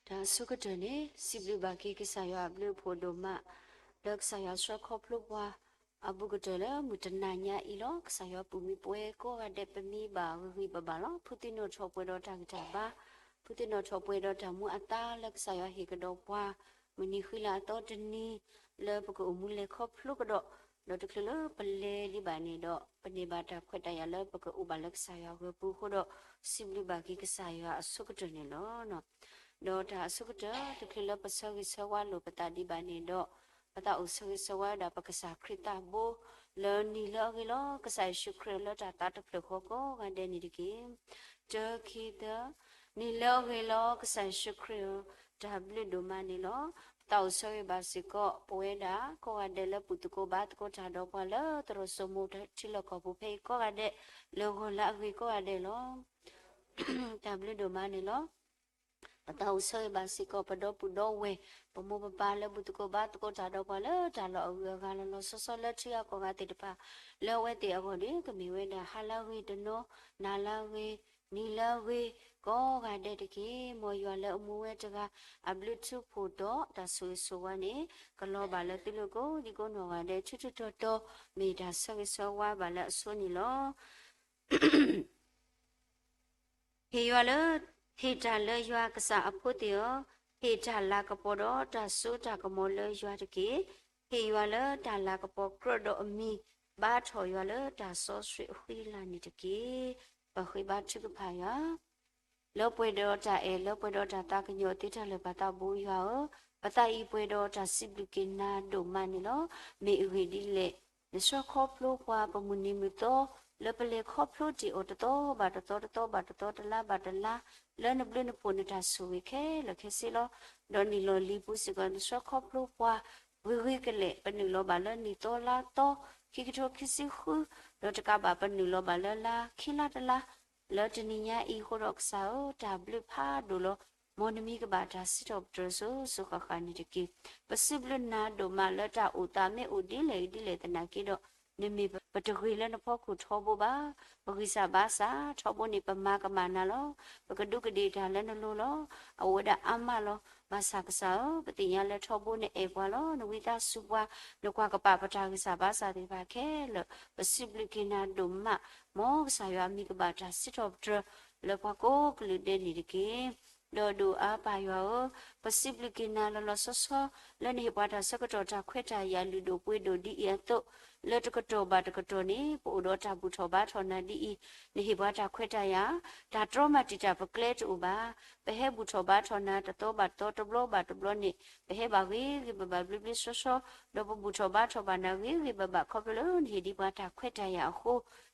တၢ်အဆိကတၢၢ်န့ၣ် စံးဘျုးဘၣ်က့ၤကစၢ်ယွၤအဘျုးအဖှိၣ်ဒိၣ်မး လၢကစၢ်ယွၤဆှၢခီဖျိပှၤ အဘူးကတၢၢ်လၢမုၢ်တနၤညါအံၤလီၤ. ကစၢ်ယွၤပူၤမံပဝဲကိးဂၤဒဲး ပမံဘၣ်ဂ့ၤဂ့ၤဘၣ်ဘၣ်လီၤ. ဖုသံနီၣ်ထီၣ်ပှဲၤဒီးတၢ်ဂံၢ်တၢ်ဘါ, ဖုသံနီၣ်ထီၣ်ပှဲၤဒီးတၢ်မူအသါလၢကစၢ်ယွၤဟ့ၣ်ကဒီးပှၤ မုၢ်နံၤဃံလၤအသီတနံၤ လၢပကအိၣ်မူလဲၤခီဖျိကဒီး, ဒီးတချုးလၢပလဲၤဒံးဘၣ်န့ၣ်ဒီး ပန့ၢ်ဘၣ်တၢ်ခွဲးတၢ်ယာ်လၢပကအိၣ်ဘၣ်လၢကစၢ်ယွၤဂၢၤပူၤအဃိဒီး စံးဘျုးဘၣ်က့ၤကစၢ်ယွၤအဆိကတၢၢ်န့ၣ်လီၤ. ဒီးတၢ်အဆိကတၢၢ် တချုးလၢပဆၢဂ့ၤဆၢဝါလိာ်ပသးဒံးဘၣ်န့ၣ်ဒီး ပသးအိၣ်ဆၢဂ့ၤဆၢဝါဝဲဒၣ်ပကစၢ်ခရံာ်သးဘိ လၢနံၤလၢအဂ့ၤလီၤ. ကစၢ်ယ့ၣ်ၡူးခရံာ်လၢတၢ်သးတဖျၢၣ်ဃီကိးဂၤဒဲးန့ၣ်တက့ၢ်. တၢ ခံ သၢ, နံၤလၢအဂ့ၤလီၤ ကစၢ်ယ့ၣ်ၡူးခရံာ်ဧၢ, တၢ်ဘျုးဒိၣ်မးန့ၣ်လီၤ. ပသးအိၣ်ဆၢဂ့ၤဘၣ်စ့ၢ်ကီး ပဝဲဒၣ်ကိးဂၤဒဲးလၢဘူၣ်သကိးဘါသကိးတၢ်ဒီးပှၤလၢသရိာ်စိမိၤထံလီၢ်ကီၢ်ပူၤဖဲအံၤကိးဂၤဒဲး လၢဂီၤလၢအဂ့ၤကိးဂၤဒဲးလီၤ. တၢ်ဘျုးဒိၣ်မးန့ၣ်လီၤ. ပသးအိၣ်ဆၢဂ့ၤဘၣ်စ့ၢ်ကီး ပဒီပုၢ်ဒီဝဲၢ် ပမိၢ်ပပၢ်လၢဘူၣ်သကိးဘါသကိးတၢ်ဒီးပှၤလၢတၢ်လီၢ်အဂုၤအဂၤလီၤလီၤဆီဆီလၢထံဂၤကီၢ်ဂၤသ့ၣ်တဖၣ် လၢအဝဲသ့ၣ်အဂီၢ်န့ၣ် ကမ့ၢ်ဝဲဒၣ်ဟါလၢအဂ့ၤတနီၤ, နၤလၢအဂ့ၤ, နံၤလၢအဂ့ၤ, ကိးဂၤဒဲးတက့ၢ်. မ်ယွၤလၢအမူဝဲတဂၤ အဘျုးထူဖှိၣ်ဒီးတၢ်ဆိၣ်ဂ့ၤဆိၣ်ဝါန့ၣ် ကလီၤဘၣ်လၢသုလိၤကိးဒံကိးနီၢ်ဂၤဒဲး ထူထူတီတီ မ့ၢ်တၢ်ဆၢဂ့ၤဆၢဝါဘၣ်လၢအဆိန့ၣ်လီၤ. ဟ့ၣ်ယွၤလၢ, ဟ့ၣ်တၢ်လၢယွၤကစၢ်အဖိသ့ၣ်ဧၢ, ဟ့ၣ်တၢ်လၤကပီၤဒီးတၢ်စိတၢ်ကမီၤလၢယွၤတက့ၢ်. ဟ့ၣ်ယွၤလၢတၢ်လၤကပီၤကြၢးဒီးအမံၤ, ဘါထီၣ်ယွၤလၢတၢ်စီဆှံအဃံအလၤန့ၣ်တက့ၢ်. ပဃ့ဘါထုကဖၣ်ယွၤ လၢပှဲၤဒီးတၢ်အဲၣ် လၢပှဲၤဒီးတၢ်သးကညီၤသ့တၢ်လၢာ်ပၢ်သးဘိယွၤဧၢ, ပသးအံၤပှဲၤဒီးတၢ်စံးဘျုးက့ၤနၤဒိၣ်မးန့ၣ်လီၤ. မ့ၢ်အဂ့ၢ်ဒ်လဲၣ်, နဆှၢခီဖျိပှၤပမုၢ်နံၤမုၢ်သီ လၢပလဲၤခီဖျိတ့ၢ်အီၤတသီဘၣ်တသီ တသီဘၣ်တသီ တလါဘၣ်တလါ လၢနဘျုးနဖှိၣ်နတၢ်ဆိၣ်ဂ့ၤခဲလၢာ်ခဲဆ့လီၤ. ဒီးနံၣ်လီၢ်လံၤပူၤစ့ၢ်ကီး နဆှၢခီဖျိပှၤ ဂ့ၤဂ့ၤကလဲာ် ပနုာ်လီၤဘၣ်လၢနံၣ်သီလါသီ ခံကထိခံဆံဃု, ဒီးတကးဘၣ် ပနုာ်လီၤဘၣ်လၢလါခံလါတလါ လၢတနံၤညါအံၤအဃိဒီးကစၢ်ဧၢ, တၢ်ဘျုးဖးဒိၣ်လီၤ. မ်နမံၤကဘၣ်တၢ်စံးထီၣ်ပတြၢၤစိၤစိၤဃၣ်ဃၣ်န့ၣ်တက့ၢ်. ပစံးဘျုးနၤဒိၣ်မးလၢတၢ်အိၣ်သးမ့ၢ်အိၣ်ဒ်လဲၣ်ဂ့ၤဒ်လဲၣ်သနာ်က့ဒီး နမ့ၢ်ပတဂ့ၤလၢနဖီခိၣ်ထီဘိဘၣ်. ပဂံၢ်စၢ်ဘါစၢ်ထီဘိန့ၣ် ပမၤကမၣ်နၤလီၤ. ပကဒူးကဒ့ၣ်တၢ်လၢနလိၤလီၤ. အအိၣ်ဝဲဒၣ်အါမးလီၤ. ဘၣ်ဆၣ်ကစၢ်ဧၢ, ပသ့ၣ်ညါလၢထီဘိနအဲၣ်ပှၤလီၤ. နဝံသးစူၤပှၤ, နကွၢ်ကပာ်ပတၢ်ဂံၢ်စၢ်ဘါစၢ်သ့ၣ်တဖၣ်ခဲလၢာ်, ပစံးဘျုးက့ၤနၤဒိၣ်မး, မ်ကစၢ်ယွၤအမံၤကဘၣ်တၢ်စံးထီၣ်ပတြၢၤ လၢပှၤကိးကလုာ်ဒဲးန့ၣ်တက့ၢ်. ဒီးဒိၣ်အါပၢ်ယွၤဧၢ, ပစံးဘျုးက့ၤနၤလီၤလီၤဆီဆီ လၢနဟ့ၣ်ပှၤတၢ်ဆၢကတီၢ်တၢ်ခွဲးတၢ်ယာ်လုၢ်ဒိၣ်ပှ့ၤဒိၣ်ဒ်အံၤအသိး, လၢတကတီၢ်ဘၣ်တကတီၢ်န့ၣ် ပအိၣ်ဒီးတၢ်ဘူၣ်ထီၣ်ဘါထီၣ်နၤဒ်အံၤ, နဟ့ၣ်ပှၤတၢ်ခွဲးတၢ်ယာ်, တၢ်တြီမၤတံာ်တာ်ပကျဲတအိၣ်ဘၣ်. ပဟဲဘူၣ်ထီၣ်ဘါထီၣ်နၤတသီဘၣ်တသီ တဘျီဘၣ်တဘျီန့ၣ် ပဟဲဘၣ်ဂ့ၤဂ့ၤဘၣ်ဘၣ်ဘျ့ဘျ့ဆှီဆှီ, ဒီးပဘူၣ်ထီၣ်ဘါထီၣ်ဘၣ်နၤဂ့ၤဂ့ၤဘၣ်ဘၣ် ခီဖျိလၢနဟ့ၣ်ဒံးပှၤတၢ်ခွဲးတၢ်ယာ်အဃိ,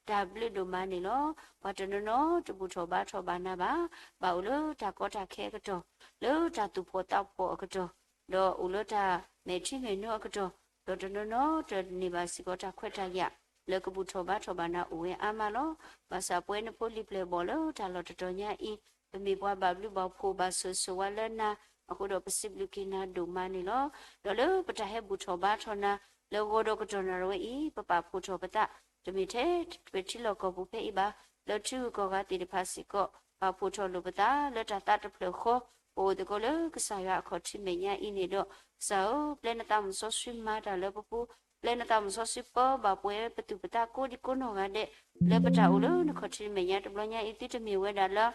တၢ်ဘျုးဒိၣ်မးန့ၣ်လီၤ. ပှၤတနီၤနီၤတဘူၣ်ထီၣ်ဘါထီၣ်ဘၣ်နၤဘၣ်, ဘၣ်အိၣ်လၢတၢ်ကီတၢ်ခဲအကတီၢ်, လၢတၢ်သူၣ်ဖှီၣ်သးဖှီၣ်အကတီၢ်, ဒီးအိၣ်လၢတၢ်မဲာ်ထံမဲာ်နိအကတီၢ်, ဒီးတနီၤနီၤတန့ၢ်ဘၣ်စ့ၢ်ကီးတၢ်ခွဲးတၢ်ယာ် လၢကဘူၣ်ထီၣ်ဘါထီၣ်ဘၣ်နၤအိၣ်ဝဲအါမးလီၤ. ဘၣ်ဆၣ်ပဝဲနဖိလံၤပျဲၢ်ဘီၣ်လၢတၢ်လီၢ်တတီၤညါအံၤ, ပမ့ၢ်ပှၤဘၣ်ဘျုးဘၣ်ဖှိၣ်ဘၣ်ဆိၣ်ဂ့ၤဆိၣ်ဝါလၢနၤ, အဃိဒီးပစံးဘျုးက့ၤနၤဒိၣ်မးန့ၣ်လီၤ. ဒီးလၢပတၢ်ဟဲဘူၣ်ထီၣ်ဘါထီၣ်နၤ လၢဂီၤဒီးကတီၢ်နၣ်ရဝဲအံၤ, ပပာ်ဖှိၣ်ထီၣ်ပသး, တမ့ၢ်ထဲပထံလီၢ်ကီၢ်ပူၤဖဲအံၤဘၣ်, လၢထံဂုၤကီၢ်ဂၤသ့ၣ်တဖၣ်စ့ၢ်ကီး, ပာ်ဖှိၣ်ထီၣ်လိာ်ပသး လၢတၢ်သးတဖျၢၣ်ဃီ, ပအိၣ်သကိးလၢကစၢ်ယွၤအခီၣ်ထံးမဲာ်ညါအံၤန့ၣ်ဒီး, ကစၢ်ဧၢ, ပျဲနသးမုၣ်စီဆှံမၤတၢ်လၢပပူၤ, ပျဲနသးမုၣ်စီဆှံပၢဘၣ်ပဝဲပသူၣ်ပသးကိးဒံကိးနီၢ်ဂၤဒဲး, လၢပတၢ်အိၣ်လၢနခီၣ်ထံးမဲာ်ညါတဘျီညါအံၤ သုတမ့ၢ်ဝဲဒၣ်လၢ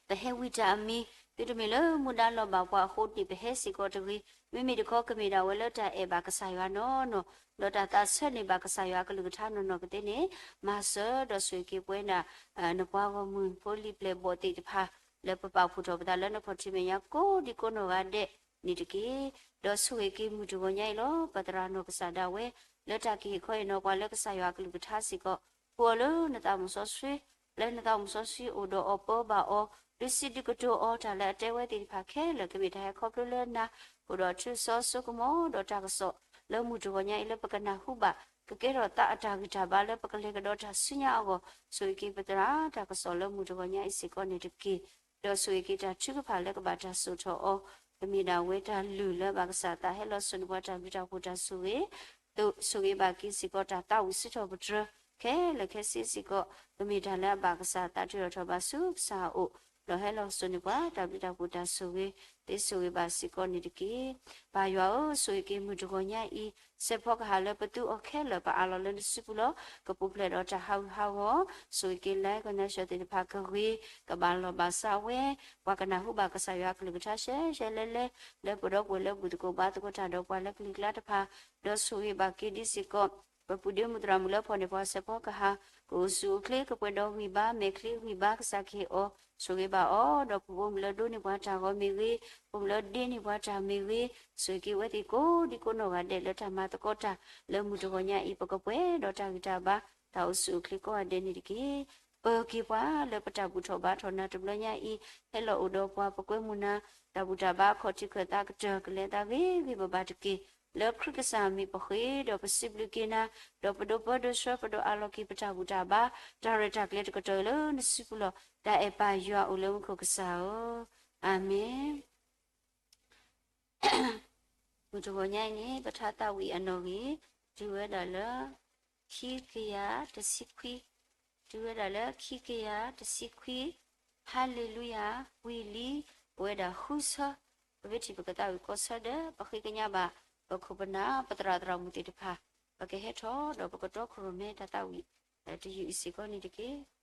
ပဟဲဝံတၢ်အမံၤ, သုတမ့ၢ်လၢမူဒါလီၤဘၣ်ပှၤအဃိန့ၣ် ပဟဲစ့ၢ်ကီးတဂ့ၤ, မ့မ့ၢ်တခီကမ့ၢ်ဒၣ်ဝဲလၢတၢ်အဲၣ်ဘၣ်ကစၢ်ယွၤနီၢ်နီၢ်, ဒီးတၢ်သးဆၢန့ၢ်ဘၣ်ကစၢ်ယွၤအကလုၢ်ကထါနီၢ်နီၢ်ကသ့န့ၣ်, မၤစၢၤဒီးဆိၣ်ဂ့ၤက့ၤပဝဲဒၣ် နပှၤဂီၢ်မုၢ်ဖိလံၤပျဲၢ်ဘီၣ်သ့ၣ်တဖၣ်, လၢပပာ်ဖှိၣ်ထီၣ်ပသးလၢနခီၣ်ထံးမဲာ်ညါကိးဒံကိးနီၢ်ဂၤဒဲးန့ၣ်တက့ၢ်. ဒီးဆိၣ်ဂ့ၤက့ၤမုၢ်တဂီၤညါအံၤလီၤ. ပသရၣ်နီၢ်ကစၢ်ဒၣ်ဝဲ လၢတၢ်ကဟ့ၣ်ခီဟ့ၣ်နီၤပှၤလၢကစၢ်ယွၤအကလုၢ်ကထါစ့ၢ်ကီး, ဖှူအီၤလၢနသးမုၣ်စီဆှံ, လၢနသးမုၣ်စီဆှံအိၣ်ဒီးအီၤပၢဘၣ်အီၤ, ဒုးစံးဒုးကတိၤအီၤတၢ်လၢအတဲဝဲသ့ၣ်တဖၣ်ခဲလၢာ် ကမ့ၢ်တၢ်ဟဲခီဖျိလၢနၤ, ဃုာ်ဒီးထူစီဆိကမီၤဒီးတၢ်ကစီၣ်လၢမုၢ်တဂီၤညါအံၤလၢပကနၢ်ဟူဘၣ်, ကကဲထီၣ်သးအတၢ်ဂံၢ်တၢ်ဘါလၢပကလဲၤကဒီးတၢ်ဆူညါအဂီၢ်, ဆိၣ်ဂ့ၤက့ၤပသရၣ်တၢ်ကစီၣ်လၢမုၢ်တဂီၤညါအံၤစ့ၢ်ကီးန့ၣ်တက့ၢ်. ဒီးဆိၣ်ဂ့ၤက့ၤတၢ်ထုကဖၣ်လၢကဘၣ်တၢ်စိာ်ထီၣ်အီၤ, ကမ့ၢ်ဒၣ်ဝဲတၢ်လုၢ်လၢဘၣ်ကစၢ်သးဟဲလီၤစိာ်န့ၢ်ပှၤတၢ်ဘျုးတၢ်ဖှိၣ်တၢ်ဆိၣ်ဂ့ၤ, သိးဆိၣ်ဂ့ၤဘၣ်က့ၤစ့ၢ်ကီးတၢ်သးဝံၣ်စံးထီၣ်ပတြၢၤခဲလၢာ်ခဲဆ့စ့ၢ်ကီး, ကမ့ၢ်တၢ်လၢအဘၣ်ကစၢ်သးထုးထီၣ်ထီၣ်ဘၣ်ဆူကစၢ်အအိၣ်, ဒီးဟဲလီၤစိာ်န့ၢ်ပှၤ တၢ်ဘျုးတၢ်ဖှိၣ်တၢ်ဆိၣ်ဂ့ၤ သ့ဆိၣ်ဂ့ၤဘၣ်စ့ၢ်ကီးန့ၣ်တက့ၢ်. ပၢ်ယွၤဧၢ, ဆိၣ်ဂ့ၤက့ၤမုၢ်တဂီၤညါအံၤ စဲးဖီကဟၣ်လၢပသူအီၤခဲလၢာ် ပအးလီၤလၢနစုပူၤလီၤ. ကပူၤဖျဲးဒီးတၢ်ဟးဂူာ်ဟးဂီၤ, ဆိၣ်ဂ့ၤက့ၤလၢကညီဆှၢသ့ၣ်တဖၣ်ကဂ့ၤ, ကဘၣ်လီၢ်ဘၣ်စးဝဲ, ပှၤကနၢ်ဟူဘၣ်ကစၢ်ယွၤအကလုၢ်ကထါရှဲရှဲလဲၣ်လဲၣ် လၢပဒီပုၢ်ဝဲၢ်လၢဘူၣ်သကိးဘါသကိးတၢ်ဒီးပှၤလၢကလံၤကျါတဖၣ်, ဒီးဆိၣ်ဂ့ၤဘၣ်က့ၤဒ်စ့ၢ်ကီး ပပုၢ်ဒ့မုၣ်သရၣ်မုၣ်လၢဖီၣ်န့ၢ်ပှၤစဲးဖီကဟၣ်, ကအိၣ်ဆူၣ်အိၣ်ချ့ ကပှဲၤဒီးဂံၢ်ဘါ မဲာ်ချံဂံၢ်ဘါ ကစၢ်ကဟ့ၣ်အီၤ, ဆိၣ်ဂ့ၤဘၣ်အီၤ, ဒီးပဖိမုၣ်လၢဒိးန့ၢ်ပှၤတၢ်ဂီၤမ့ၢ်ဂ့ၤ, ဖိမုၣ်လၢဒ့န့ၢ်ပှၤတၢ်မ့ၢ်ဂ့ၤ, ဆိၣ်ဂ့ၤက့ၤဝဲသ့ၣ်ကိးဒံကိးနီၢ်ဂၤဒဲး လၢတၢ်မၤသကိးတၢ်လၢမုၢ်တဂီၤညါအံၤ ပကပှဲၤဒီးတၢ်ဂံၢ်တၢ်ဘါ တၢ်အိၣ်ဆူၣ်အိၣ်ချ့ကိးဂၤဒဲးန့ၣ်တက့ၢ်. ပၢၤက့ၤပှၤလၢပတၢ်ဘူၣ်ထီၣ်ဘါထီၣ်နၤတဘျီညါအံၤ, ဟဲလီၤအိၣ်ဒီးပှၤ ပကွဲမုာ်နၤ, တၢ်ဘူၣ်တၢ်ဘါအခီၣ်ထံးခၢၣ်သးကတၢၢ် ကလဲၤသးဂ့ၤဂ့ၤဘၣ်ဘၣ်တက့ၢ်. လၢခရံာ်ကစၢ်မံၤပဃ့ဒီးပစံးဘျုးက့ၤနၤ, ဒီးပဒိးပၢဒိးဆှၢပဒိးအးလီၤက့ၤပတၢ်ဘူၣ်တၢ်ဘါ တၢ်ရဲၣ်တၢ်ကျဲၤတကတၢၢ်လၢနစုပူၤလီၤ. တၢ်အဲၣ်ပၢ်ယွၤအိၣ်လၢမူခိၣ်ကစၢ်ဧၢ, အၤမ့ၣ်. မုၢ်တဂီၤညါအံၤန့ၣ် ပထါသးဝံၣ်အနီၣ်ဂံၢ် တုၤဝဲဒၣ်လၢ ခံကယၤတဆံခွံ, တုၤဝဲဒၣ်လၢခံကယၤတဆံခွံ, ဟါလ့လူယၤ, ဝံၤလံ, ပဝဲဒၣ်ဃုဆၢ, ပဘၣ်ထံၣ်ပကသးဝံၣ်ကိးဆၢဒီး ပဃ့ကညးဘၣ် ပခိၣ်ပနၢ် ပသရၣ်သရၣ်မုၣ်သ့ၣ်တဖၣ်, ပကဟဲထီၣ်ဒီးပကတီခိၣ်ရိၣ်မဲတၢ်သးဝံၣ် တယုၢ်အံၤစ့ၢ်ကီးန့ၣ်တက့ၢ်.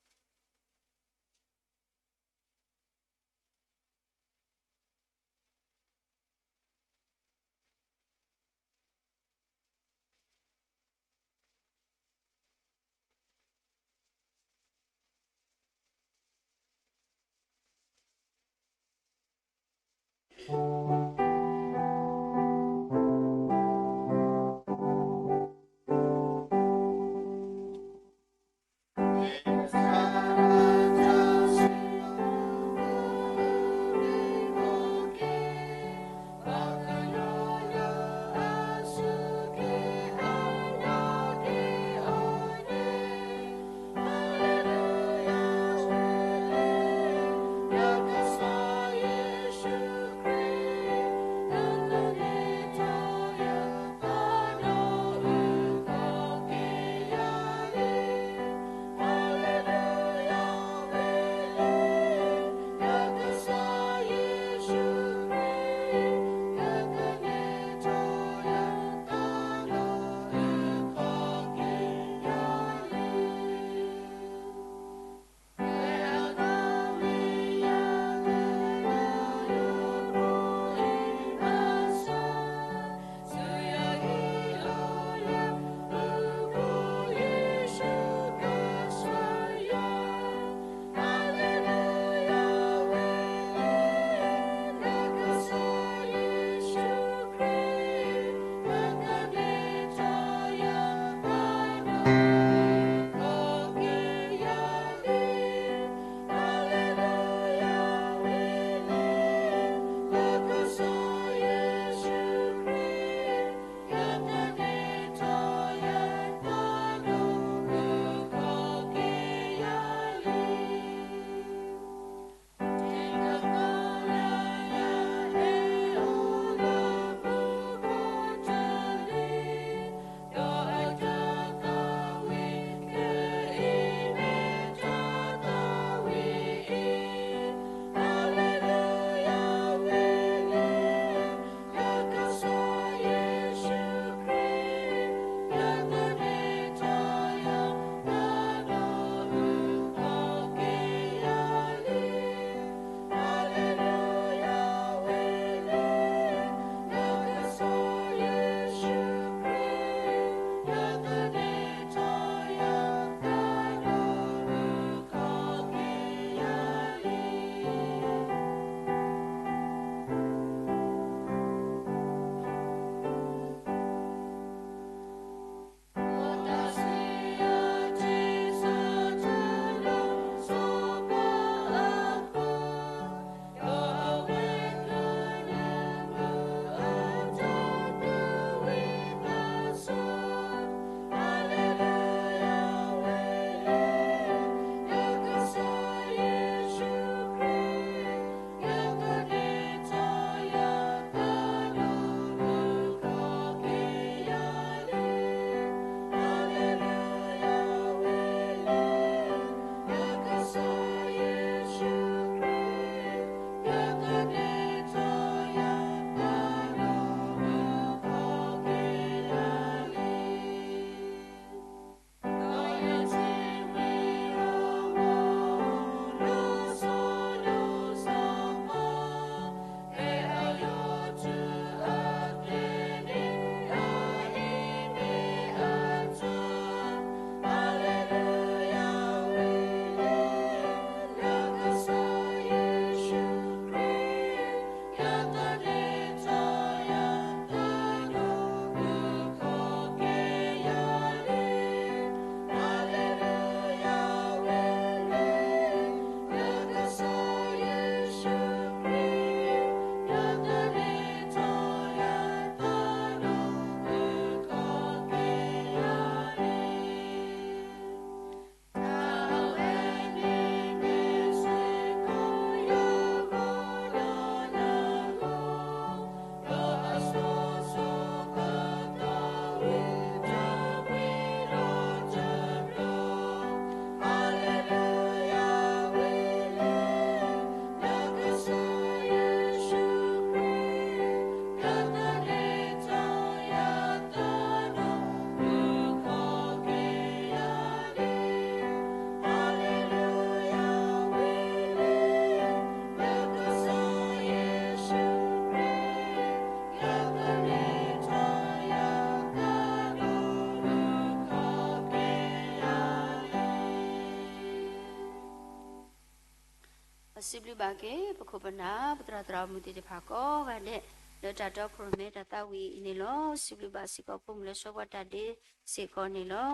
စံးဘျုးဘၣ်က့ၤ ပခိၣ်ပနၢ် ပသရၣ်သရၣ်မုၣ်သ့ၣ်တဖၣ်ကိးဂၤဒဲး လၢတၢ်တီခိၣ်ရိၣ်မဲတၢ်သးဝံၣ်အံၤန့ၣ်လီၤ. စံးဘျုးဘၣ်စ့ၢ်ကီးဖိမုၣ်လၢဆှၢပှၤတၢ်ဒ့စ့ၢ်ကီးန့ၣ်လီၤ.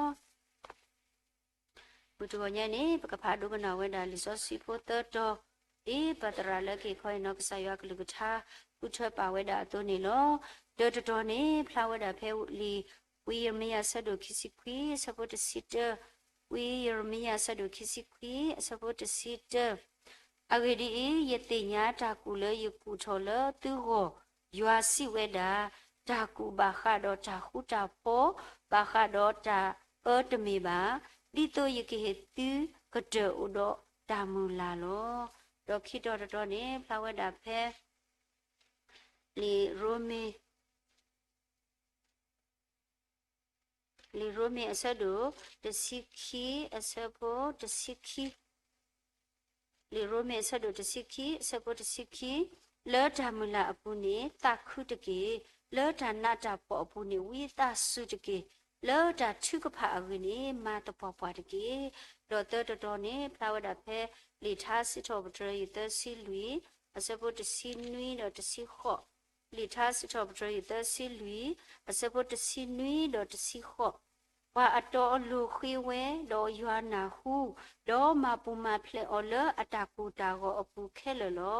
မုၢ်တဂီၤညါန့ၣ် ပကဖးဒိကနၣ်ဝဲဒၣ်လံာ်စီဆှံဖိသၢတီၤ, ဒ်ပသရၣ်လၢက့ၤခီအံၤနီၢ်ကစၢ်ယွၤကလုၢ်ကထါ ဃုထၢပာ်ဝဲဒၣ်အသိးန့ၣ်လီၤ. တၢတတီၤန့ၣ် ဖျါဝဲဒၣ်ဖဲလံာ်ဝံယံးရမံယၤအဆၢဒိၣ်ခံဆံခွံ အဆၢဖိတဆံတၢ, ဝံယံးရမံယၤအဆၢဒိၣ်ခံဆံခွံ အဆၢဖိတဆံတၢ အဂ့ၢ်ဒ်အံၤ, ယသ့ၣ်ညါတၢ်ကူၣ်လၢယကူၣ်ထီၣ်လၢသုဂီၢ်, ယွၤစံးဝဲဒၣ်, တၢ်ကူၣ်ဘၣ်ဃးဒီးတၢ်ဃူတၢ်ဖိး, ဘၣ်ဃးဒီးတၢ်အၢတမ့ၢ်ဘၣ်, ဒ်သိးယကဟ့ၣ်သုကတၢၢ်အိၣ်ဒီးတၢ်မုၢ်လၢ်လီၤ. ဒီးခံတီၤတတီၤန့ၣ် ဖျါဝဲဒၣ်ဖဲ လံာ်ရိမ့ၤ လံာ်ရိမ့ၤအဆၢဒိၣ်တဆံခံ အဆၢဖိတဆံခံ, လံာ်ရိမ့ၤအဆၢဒိၣ်တဆံခံ အဆၢဖိတဆံခံ, လၢတၢ်မုၢ်လၢ်အပူၤန့ၣ် သးခုတက့ၢ်. လၢတၢ်နးတၢ်ဖှီၣ်အပူၤန့ၣ် ဝံသးစူၤတက့ၢ်. လၢတၢ်ထုကဖၣ်အဂ့ၢ်န့ၣ် မၤသပှၢ်ပှၢ်တက့ၢ်. ဒီးသၢတတီၤန့ၣ် ဖျါဝဲဒၣ်ဖဲ လံာ်ထါစံးထီၣ်ပတြၢၤယွၤသၢဆံလွံၢ် အဆၢဖိတဆံနွံဒီးတဆံဃိး, လံာ်ထါစံးထီၣ်ပတြၢၤယွၤသၢဆံလွံၢ် အဆၢဖိတဆံနွံဒီးတဆံဃိး, ပှၤအတီအလိၤဃ့ဝဲ, ဒီးယွၤနၢ်ဟူ, ဒီးမၤပူၤမၤဖျဲးအီၤလၢအတၢ်ကိၢ်တၢ်ဂီၤအပူၤခဲလၢာ်လီၤ.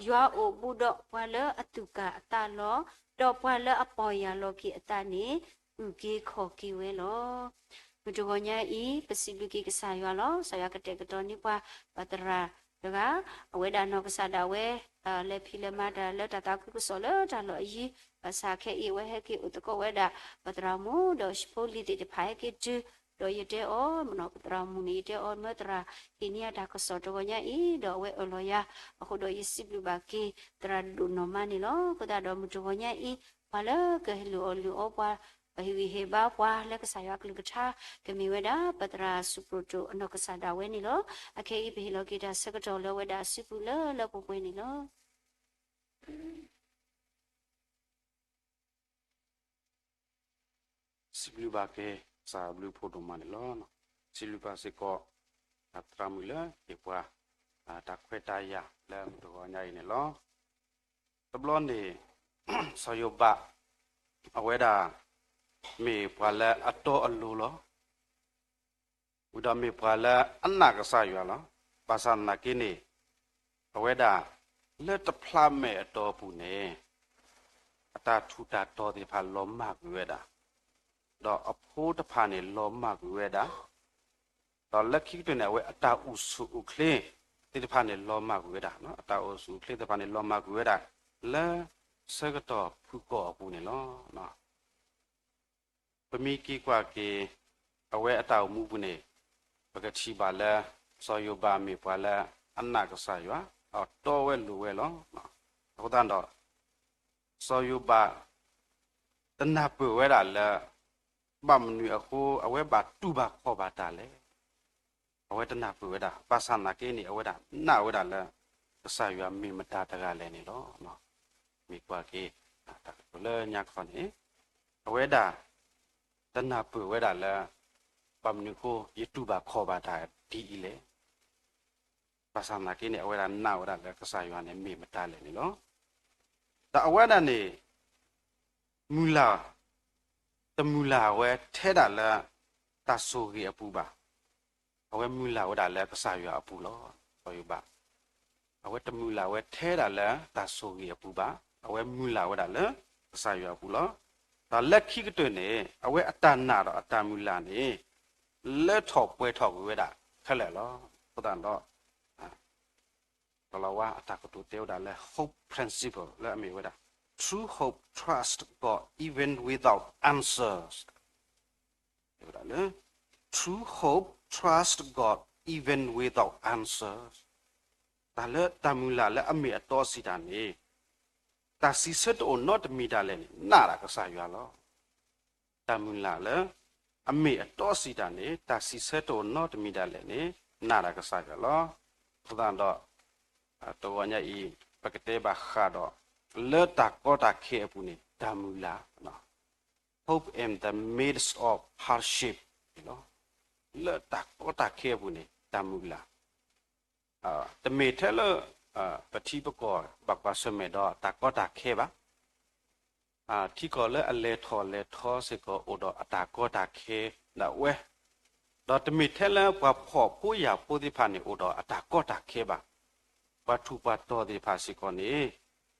ယွၤအိၣ်ဘူးဒီးပှၤလၢအသူၣ်ကၢ်အသးလီၤ. ဒီးပှၤလၢအပီၢ်ယၢ်လီၤက့ၤအသးန့ၣ် အုၣ်က့ၤခီၣ်က့ၤဝဲလီၤ. မုၢ်တဂီၤညါအံၤ ပစံးဘျုးက့ၤကစၢ်ယွၤလီၤ. ကစၢ်ယွၤကတဲာ်ကတီၤန့ၢ်ပှၤ ပသရၣ်တဂၤ, အဝဲဒၣ်နီၢ်ကစၢ်ဒၣ်ဝဲ လဲၤဖံးလဲၤမၤတၢ်လၢတၢ်သးခုကစီၣ်လၢတၢ်လီၢ်အယံၤ, ဘၣ်ဆၣ်ခဲအံၤအဝဲဟဲက့ၤအိၣ်သကိးဝဲဒၣ် ပသရၣ်မုၣ်ဒီးဖိလံၤသ့ၣ်တဖၣ်ဟဲက့ၤတုၤ, ဒီးယတဲအီၤ မနီၢ်ပသရၣ်မုၣ်န့ၣ် ယတဲအီၤ မၢသရၣ်ဟ့ၣ်န့ၢ်ယၤတၢ်ကစီၣ်တဂီၤညါအံၤ, ဒီးအဝဲအၢၣ်လီၤယၤ, အဃိဒီးယစံးဘျုးဘၣ်က့ၤ သရၣ်ဒိၣ်နီၢ်မါန့ၣ်လီၤ. အဃိသတးဒီးမုၢ်တဂီၤညါအံၤ ပှၤလၢကဟ့ၣ်လုၢ်အီၣ်လုၢ်အီပှၤ, ဟ့ၣ်ဂံၢ်ဟ့ၣ်ဘါပှၤလၢကစၢ်ယွၤကလုၢ်ကထါ ကမ့ၢ်ဝဲဒၣ် ပသရၣ်စူၣ်ပျိၣ်တိၣ်အနီၢ်ကစၢ်ဒၣ်ဝဲန့ၣ်လီၤ. အခဲအံၤပဟ့ၣ်လီၤက့ၤတၢ်ဆၢကတီၢ်လၢအဝဲဒၣ်အစုပူၤလၢလၢပှဲၤပှဲၤန့ၣ်လီၤ. စံးဘျုးဘၣ်က့ၤ ကစၢ်ဘျုးဖိဒိၣ်မးန့ၣ်လီၤ. စံးဘျုးဘၣ်စ့ၢ်ကီး သရၣ်မုၣ်လၢဟ့ၣ်ပှၤ တၢ်ခွဲးတၢ်ယာ်လၢမုၢ်တဂီၤညါအံၤန့ၣ်လီၤ. တဘျီန့ၣ် စီၤယိၤဘး အဝဲဒၣ် မ့ၢ်ပှၤလၢအတီအလိၤလီၤ. ဝံၤဒီးမ့ၢ်ပှၤလၢအနာ်ကစၢ်ယွၤလီၤ. ဘၣ်ဆၣ်သနာ်က့န့ၣ် အဝဲဒၣ် လၢတဖျးမဲာ်အတီအပူၤန့ၣ် အတၢ်ထူးတၢ်တီၤသ့ၣ်တဖၣ်လီၤမၢ်ကွံာ်ဝဲဒၣ်, ဒီးအဖိတဖၣ်န့ၣ်လီၤမၢ်ကွံာ်ဝဲဒၣ်, ဒီးလၢခံကတၢၢ်န့ၣ် အဝဲအတၢ်အိၣ်ဆူၣ်အိၣ်ချ့သ့ၣ်တဖၣ်န့ၣ် လီၤမၢ်ကွံာ်ဝဲဒၣ်, အတၢ်အိၣ်ဆူၣ်အိၣ်ချ့သ့ၣ်တဖၣ်န့ၣ် လီၤမၢ်ကွံာ်ဝဲဒၣ် လၢဆၢကတီၢ်ဖုၣ်ကိာ်အပူၤန့ၣ်လီၤ. ပမ့ၢ်က့ၤကွၢ်က့ၤ အဝဲအတၢ်အိၣ်မူပူၤန့ၣ် ပကထံၣ်ဘၣ်လၢ စီၤယိၤဘးမ့ၢ်ပှၤလၢအနာ်ကစၢ်ယွၤ, အတီဝဲလိၤဝဲလီၤ. အဃိသတးဒီး စီၤယိၤဘး တနၢ်ပၢၢ်ဝဲဒၣ်လၢ ဘၣ်မနုၤအဃိ အဝဲဘၣ်တူၢ်ဘၣ်ခီၣ်ဘၣ်တၢ်လဲၣ်. အဝဲတနၢ်ပၢၢ်ဝဲဒၣ်, ဘၣ်ဆၣ်သနာ်က့န့ၣ် အဝဲဒၣ်နာ်ဝဲဒၣ်လၢ ကစၢ်ယွၤမ့ၢ်မတၤတဂၤလဲၣ်န့ၣ်လီၤ. မ့ၢ်ကွၢ်က့ၤ တၢ်ကတိၤလၢညါခီန့ၣ် အဝဲဒၣ် တနၢ်ပၢၢ်ဝဲဒၣ်လၢ ဘၣ်မနုၤအဃိ ယတူၢ်ဘၣ်ခီၣ်ဘၣ်တၢ်ဒ်အံၤလဲၣ်. ဘၣ်ဆၣ်သနာ်က့န့ၣ် အဝဲဒၣ်နာ်ဝဲဒၣ်လၢကစၢ်ယွၤန့ၣ်မ့ၢ်မတၤလဲၣ်န့ၣ်လီၤ. ဒီးအဝဲဒၣ်န့ၣ် မုၢ်လၢ်, တမုၢ်လၢ်ဝဲထဲဒၣ်လၢ တၢ်ဆိၣ်ဂ့ၤအပူၤဘၣ်. အဝဲမုၢ်လၢ်ဝဲဒၣ်လၢကစၢ်ယွၤအပူၤလီၤ. စီၤယိၤဘး အဝဲတမုၢ်လၢ်ဝဲထဲဒၣ်လၢတၢ်ဆိၣ်ဂ့ၤအပူၤဘၣ်. အဝဲမုၢ်လၢ်ဝဲဒၣ်လၢကစၢ်ယွၤအပူၤလီၤ. ဒီးလၢခံကတၢၢ်န့ၣ် အဝဲအတၢ်နာ်ဒီးအတၢ်မုၢ်လၢ်န့ၣ် လၢထီၣ်ပှဲၤထီၣ်ကွံာ်ဝဲဒၣ်ခဲလၢာ်လီၤ. အဃိသတးဒီး ကလီၤဝါအတၢ်ကတိၤတဲဝဲဒၣ်လၢ hope principle လၢအမ့ၢ်ဝဲဒၣ် true hope trust God even without answers တဲဝဲဒၣ်လၢ true hope trust God even without answers တၢ်လၢတၢ်မုၢ်လၢ်လၢအမ့ၢ်အတီစံးတၢ်န့ၣ် တၢ်စံးဆၢတအိၣ်နီတမံၤဒၣ်လဲာ်န့ၣ် နာ်ဒၣ်ကစၢ်ယွၤလီၤ. တၢ်မုၢ်လၢ်လၢ အမ့ၢ်အတီစံးတၢ်န့ၣ် တၢ်စံးဆၢတအိၣ်နီတမံၤဒၣ်လဲာ်န့ၣ် နာ်ဒၣ်ကစၢ်ယွၤလီၤ. အဃိသတးဒီး တဂီၤညါအံၤ ပကတဲဘၣ်ဃးဒီး လၢတၢ်ကီတၢ်ခဲအပူၤန့ၣ် တၢ်မုၢ်လၢ် hope in the midst of hardship န့ၣ်လီၤ. လၢတၢ်ကီတၢ်ခဲအပူၤန့ၣ် တၢ်မုၢ်လၢ် တမ့ၢ်ထဲလၢ ပထံပကီၢ်ဘၣ်ကွၢ်ဆၢၣ်မဲာ်ဒီးတၢ်ကီတၢ်ခဲဘၣ်. ထံကီၢ်လၢအလဲၤထီၣ်လဲၤထီစ့ၢ်ကီးအိၣ်ဒီးအတၢ်ကီတၢ်ခဲဒၣ်ဝဲ, ဒီးတမ့ၢ်ထဲလၢပှၤဖှီၣ်ဖိယာ်ဖိသ့ၣ်တဖၣ်န့ၣ် အိၣ်ဒီးအတၢ်ကီတၢ်ခဲဘၣ်. ပှၤထူးပှၤတီၤသ့ၣ်တဖၣ်စ့ၢ်ကီးန့ၣ်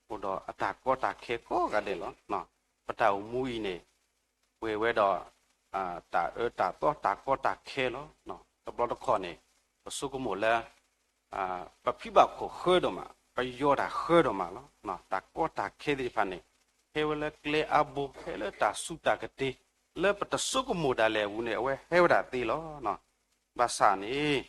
အိၣ်ဒီးအတၢ်ကီတၢ်ခဲကိးဂၤဒဲးလီၤ. ပတၢ်အိၣ်မူအံၤန့ၣ် ပှဲၤဝဲဒီး တၢ်အၢတၢ်သီတၢ်ကီတၢ်ခဲလီၤ. တဘျီတခီၣ်န့ၣ် ပဆိကမိၣ်လၢ ပဖံးဘၣ်ခိၣ်ဃၢဒိၣ်မး, ပယီၤတၢ်ဃၢဒိၣ်မးလီၤ. တၢ်ကီတၢ်ခဲသ့ၣ်တဖၣ်န့ၣ် ဟဲဝဲလၢကျဲအါဘိ, ဟဲလၢတၢ်ဆူးတၢ်ကတ့ၤ, လၢပတဆိကမိၣ်ဒၣ်လဲာ်အပူၤန့ၣ် အဝဲဟဲဝဲဒၣ်သ့လီၤ. ဘၣ်ဆၣ်န့ၣ်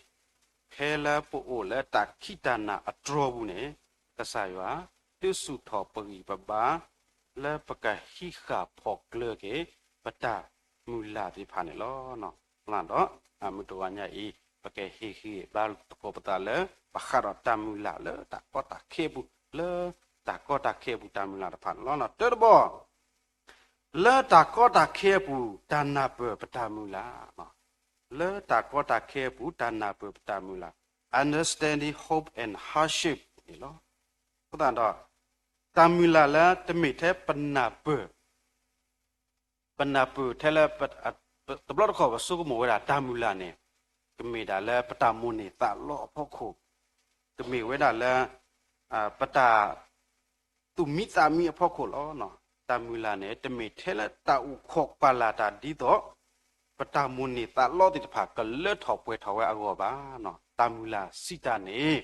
ဖဲလၢပအိၣ်လၢတၢ်ခံးတၢ်နၤအတြီၤပူၤန့ၣ် ကစၢ်ယွၤ ဒုးဆူၣ်ထီၣ်ပဂံၢ်ပဘါ လၢပကဟံးဃာ်ဖီၣ်ကျၢၤက့ၤ ပတၢ်မုၢ်လၢ်သ့ၣ်တဖၣ်န့ၣ်လီၤ. ဒီး မုၢ်တဂီၤညါအံၤ ပကဟ့ၣ်ဂံၢ်ဘါသကိးပသးလၢ ဘၣ်ဃးဒီးတၢ်မုၢ်လၢ်လၢတၢ်ကီတၢ်ခဲအပူၤ, လၢတၢ်ကီတၢ်ခဲအပူၤတၢ်မုၢ်လၢ်တဖၣ်န့ၣ်လီၤ. တၢတဘီ လၢတၢ်ကီတၢ်ခဲအပူၤ တၢ်နၢ်ပၢၢ်ပတၢ်မုၢ်လၢ်, လၢတၢ်ကီတၢ်ခဲအပူၤ တၢ်နၢ်ပၢၢ်ပတၢ်မုၢ်လၢ်, understanding hope and hardship န့ၣ်လီၤ. အဃိသတးဒီး တၢ်မုၢ်လၢ်လၢတမ့ၢ်ထဲပနၢ်ပၢၢ် ပနၢ်ပၢၢ်ထဲလၢ တဘျီတခီၣ်ပဆိကမိၣ်ဝဲဒၣ်တၢ်မုၢ်လၢ်န့ၣ် ကမ့ၢ်ဒၣ်လၢပတၢ်မိၣ်န့ၢ်သးလီအဖီခိၣ်, ကမ့ၢ်ဝဲဒၣ်လၢ ပတၢ် သူၣ်မံသးမံအဖီခိၣ်လီၤ. တၢ်မုၢ်လၢ်န့ၣ် တမ့ၢ်ထဲလၢတၢ်အိၣ်ခိးကွၢ်လၢ်တၢ်ဒ်သိး ပတၢ်မိၣ်န့ၢ်သးလီသ့ၣ်တဖၣ် ကလၢထီၣ်ပှဲၤထီၣ်ဝဲအဂီၢ်ဘၣ်. တၢ်မုၢ်လၢ်စံးတၢ်န့ၣ်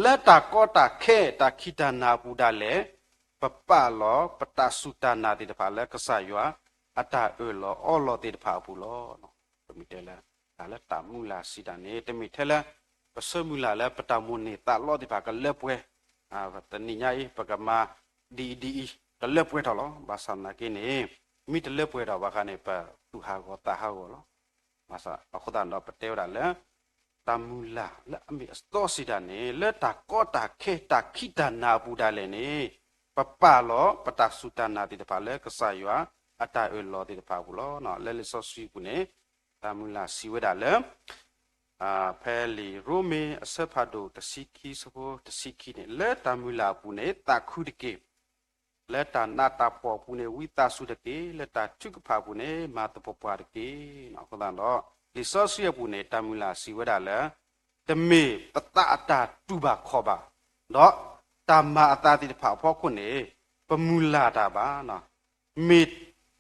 လၢတၢ်ကီတၢ်ခဲ တၢ်ခံးတၢ်နၤအပူၤဒၣ်လဲာ် ပပာ်လီၤပတၢ်စူၢ်တၢ်နာ်သ့ၣ်တဖၣ်လၢကစၢ်ယွၤ အတၢ်အၢၣ်လီၤအီလီၤသ့ၣ်တဖၣ်အပူၤလီၤ. ပမ့ၢ်တဲလၢ တၢ်လၢတၢ်မုၢ်လၢ်စံးတၢ်န့ၣ် တမ့ၢ်ထဲလၢ ပဆၢမုၢ်လၢ်လၢပတၢ်မိၣ်န့ၢ်သးလီသ့ၣ်တဖၣ်ကလၢပှဲၤ, တနံၤညါအံၤ ပကမၤဒ်အံၤဒ်အံၤ ကလၢပှဲၤထီၣ်လီၤ. ဘၣ်ဆၣ်သနာ်က့န့ၣ် မ့ၢ်တလၢပှဲၤထီၣ်ဘၣ်အခါန့ၣ် ပသူၣ်ဟးဂီၤသးဟးဂီၤလီၤ. ဘၣ်ဆၣ်အဃိသတးဒီး ပတဲဝဲဒၣ်လၢ တၢ်မုၢ်လၢ်လၢအမ့ၢ်အသီစံးတၢ်န့ၣ် လၢတၢ်ကီတၢ်ခဲ တၢ်ခံးတၢ်နၤအပူၤဒၣ်လဲာ်န့ၣ် ပပာ်လီၤပတၢ်စူၢ်တၢ်နာ်သ့ၣ်တဖၣ်လၢကစၢ်ယွၤ အတၢ်အၢၣ်လီၤသ့ၣ်တဖၣ်အပူၤလီၤ. လၢလံာ်စီဆှံအပူၤန့ၣ် တၢ်မုၢ်လၢ်စံးဝဲဒၣ်လၢ ဖဲလံာ်ရိမ့ၤအဆၢဖးဒိၣ်တဆံခံ ဆၢဖိတဆံခံန့ၣ် လၢတၢ်မုၢ်လၢ်အပူၤန့ၣ် သးခုတက့ၢ်. လၢတၢ်နးတၢ်ဖှီၣ်အပူၤန့ၣ် ဝံသးစူၤတက့ၢ်. လၢတၢ်ထုကဖၣ်အပူၤန့ၣ် မၤသပှၢ်ပှၢ်တက့ၢ်. အဃိသတးဒီး လံာ်စီဆှံအပူၤန့ၣ် တၢ်မုၢ်လၢ်စံးဝဲဒၣ်လၢ တမ့ၢ်ပသးအတၢ်တူၢ်ဘၣ်ခီၣ်ဘၣ်, ဒီးတၢ်မၤအသးသ့ၣ်တဖၣ်အဖီခိၣ်န့ၣ် ပမုၢ်လၢ်တၢ်ဘၣ်. မ့ၢ်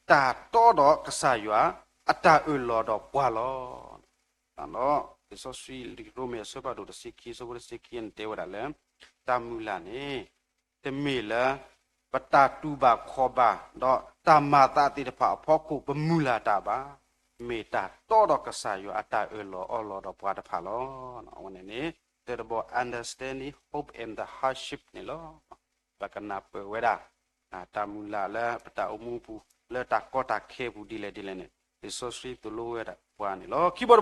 တၢ်တီဒီးကစၢ်ယွၤ အတၢ်အၢၣ်လီၤဒီးပှၤလီၤ. ဒီးလံာ်စီဆှံလံာ်ရိမ့ၤအဆၢဖးဒိၣ်တဆံခံ အဆၢဖိတဆံခံန့ၣ်တဲဝဲဒၣ်လၢ တၢ်မုၢ်လၢ်န့ၣ် တမ့ၢ်လၢ ပတၢ်တူၢ်ဘၣ်ခီၣ်ဘၣ် ဒီးတၢ်မၤအသးသ့ၣ်တဖၣ်အဖီခိၣ် ပမုၢ်လၢ်တၢ်ဘၣ်. မ့ၢ်တၢ်တီဒီးကစၢ်ယွၤအတၢ်အၢၣ်လီၤအီလီၤဒီးပှၤတဖၣ်လီၤ. အဝဲန့ၣ်န့ၣ် တၢတဘီ understanding hope and the hardship န့ၣ်လီၤ. ပကနၢ်ပၢၢ်ဝဲဒၣ် တၢ်မုၢ်လၢ်လၢပတၢ်အိၣ်မူအပူၤ လၢတၢ်ကီတၢ်ခဲအပူၤဒ်လဲၣ်ဒ်လဲၣ်န့ၣ် လံာ်စီဆှံသိၣ်လိဝဲဒၣ်ပှၤန့ၣ်လီၤ. ခံဘီ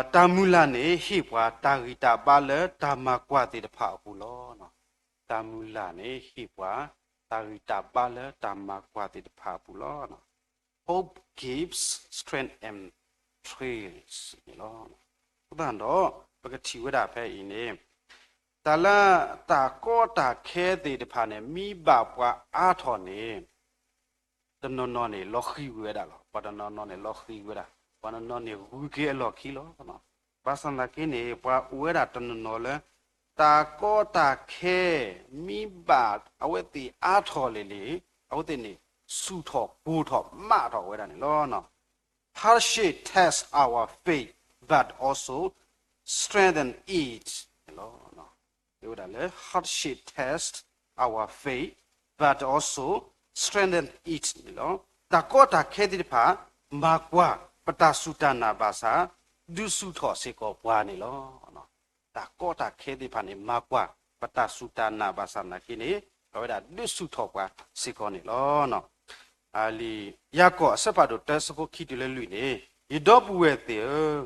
တဘီ တၢ်မုၢ်လၢ်န့ၣ် ဟ့ၣ်ပှၤတၢ်ဂံၢ်တၢ်ဘါလၢတၢ်မၤကွၢ်သ့ၣ်တဖၣ်အပူၤလီၤ. တၢ်မုၢ်လၢ်န့ၣ် ဟ့ၣ်ပှၤ တၢ်ဂံၢ်တၢ်ဘါလၢတၢ်မၤကွၢ်သ့ၣ်တဖၣ်အပူၤလီၤ. Hope gives strength and thrills န့ၣ်လီၤ. အဃိသတးဒီး ပကထံၣ်ဝဲဒၣ်ဖဲအံၤန့ၣ် တၢ်လၢတၢ်ကီတၢ်ခဲသ့ၣ်တဖၣ်န့ၣ် မ့ၢ်ဘၣ်ပှၤအါထီၣ်န့ၣ် တနီၤနီၤန့ၣ် လီၤဃံၤဝဲဒၣ်လီၤ. ပှၤတနီၤနီၤန့ၣ် လီၤဃံၤဝဲဒၣ်, ပှၤတနီၤနီၤန့ၣ် ဂုၤက့ၤအလီၢ်ခံလီၤ. ဘၣ်ဆၣ်သနာ်က့န့ၣ် ပှၤအိၣ်ဝဲဒၣ်တနီၤနီၤလၢ တၢ်ကီတၢ်ခဲ မ့ၢ်ဘၣ်အဝဲသ့ၣ်အါထီၣ်လံန့ၣ် အဝဲသ့ၣ်န့ၣ် ဆူၣ်ထီၣ်ကိၢ်ထီၣ်မးထီၣ်ဝဲဒၣ်န့ၣ်လီၤ. Hardship test our faith, but also strengthen it န့ၣ်လီၤ. တဲဝဲဒၣ်လၢ hardship test our faith, but also strengthen it န့ၣ်လီၤ. တၢ်ကီတၢ်ခဲသ့ၣ်တဖၣ် မၤကွၢ်ပတၢ်စူၢ်တၢ်နာ်ဘၣ်ဆၣ် ဒုးဆူၣ်ထီၣ်စ့ၢ်ကီးပှၤန့ၣ်လီၤ. တၢ်ကီတၢ်ခဲသ့ၣ်တဖၣ်န့ၣ် မၤကွၢ်ပတၢ်စူၢ်တၢ်နာ်ဘၣ်ဆၣ်သနာ်က့န့ၣ် အဝဲဒၣ်ဒုးဆူၣ်ထီၣ်ပှၤစ့ၢ်ကီးန့ၣ်လီၤ. လံာ်ယၤကိာ်အဆၢဖးဒိၣ်တၢ အဆၢဖိခံတုၤလၢလွံၢ်န့ၣ် ယဒီပုၢ်ဝဲၢ်သ့ၣ်ဧၢ,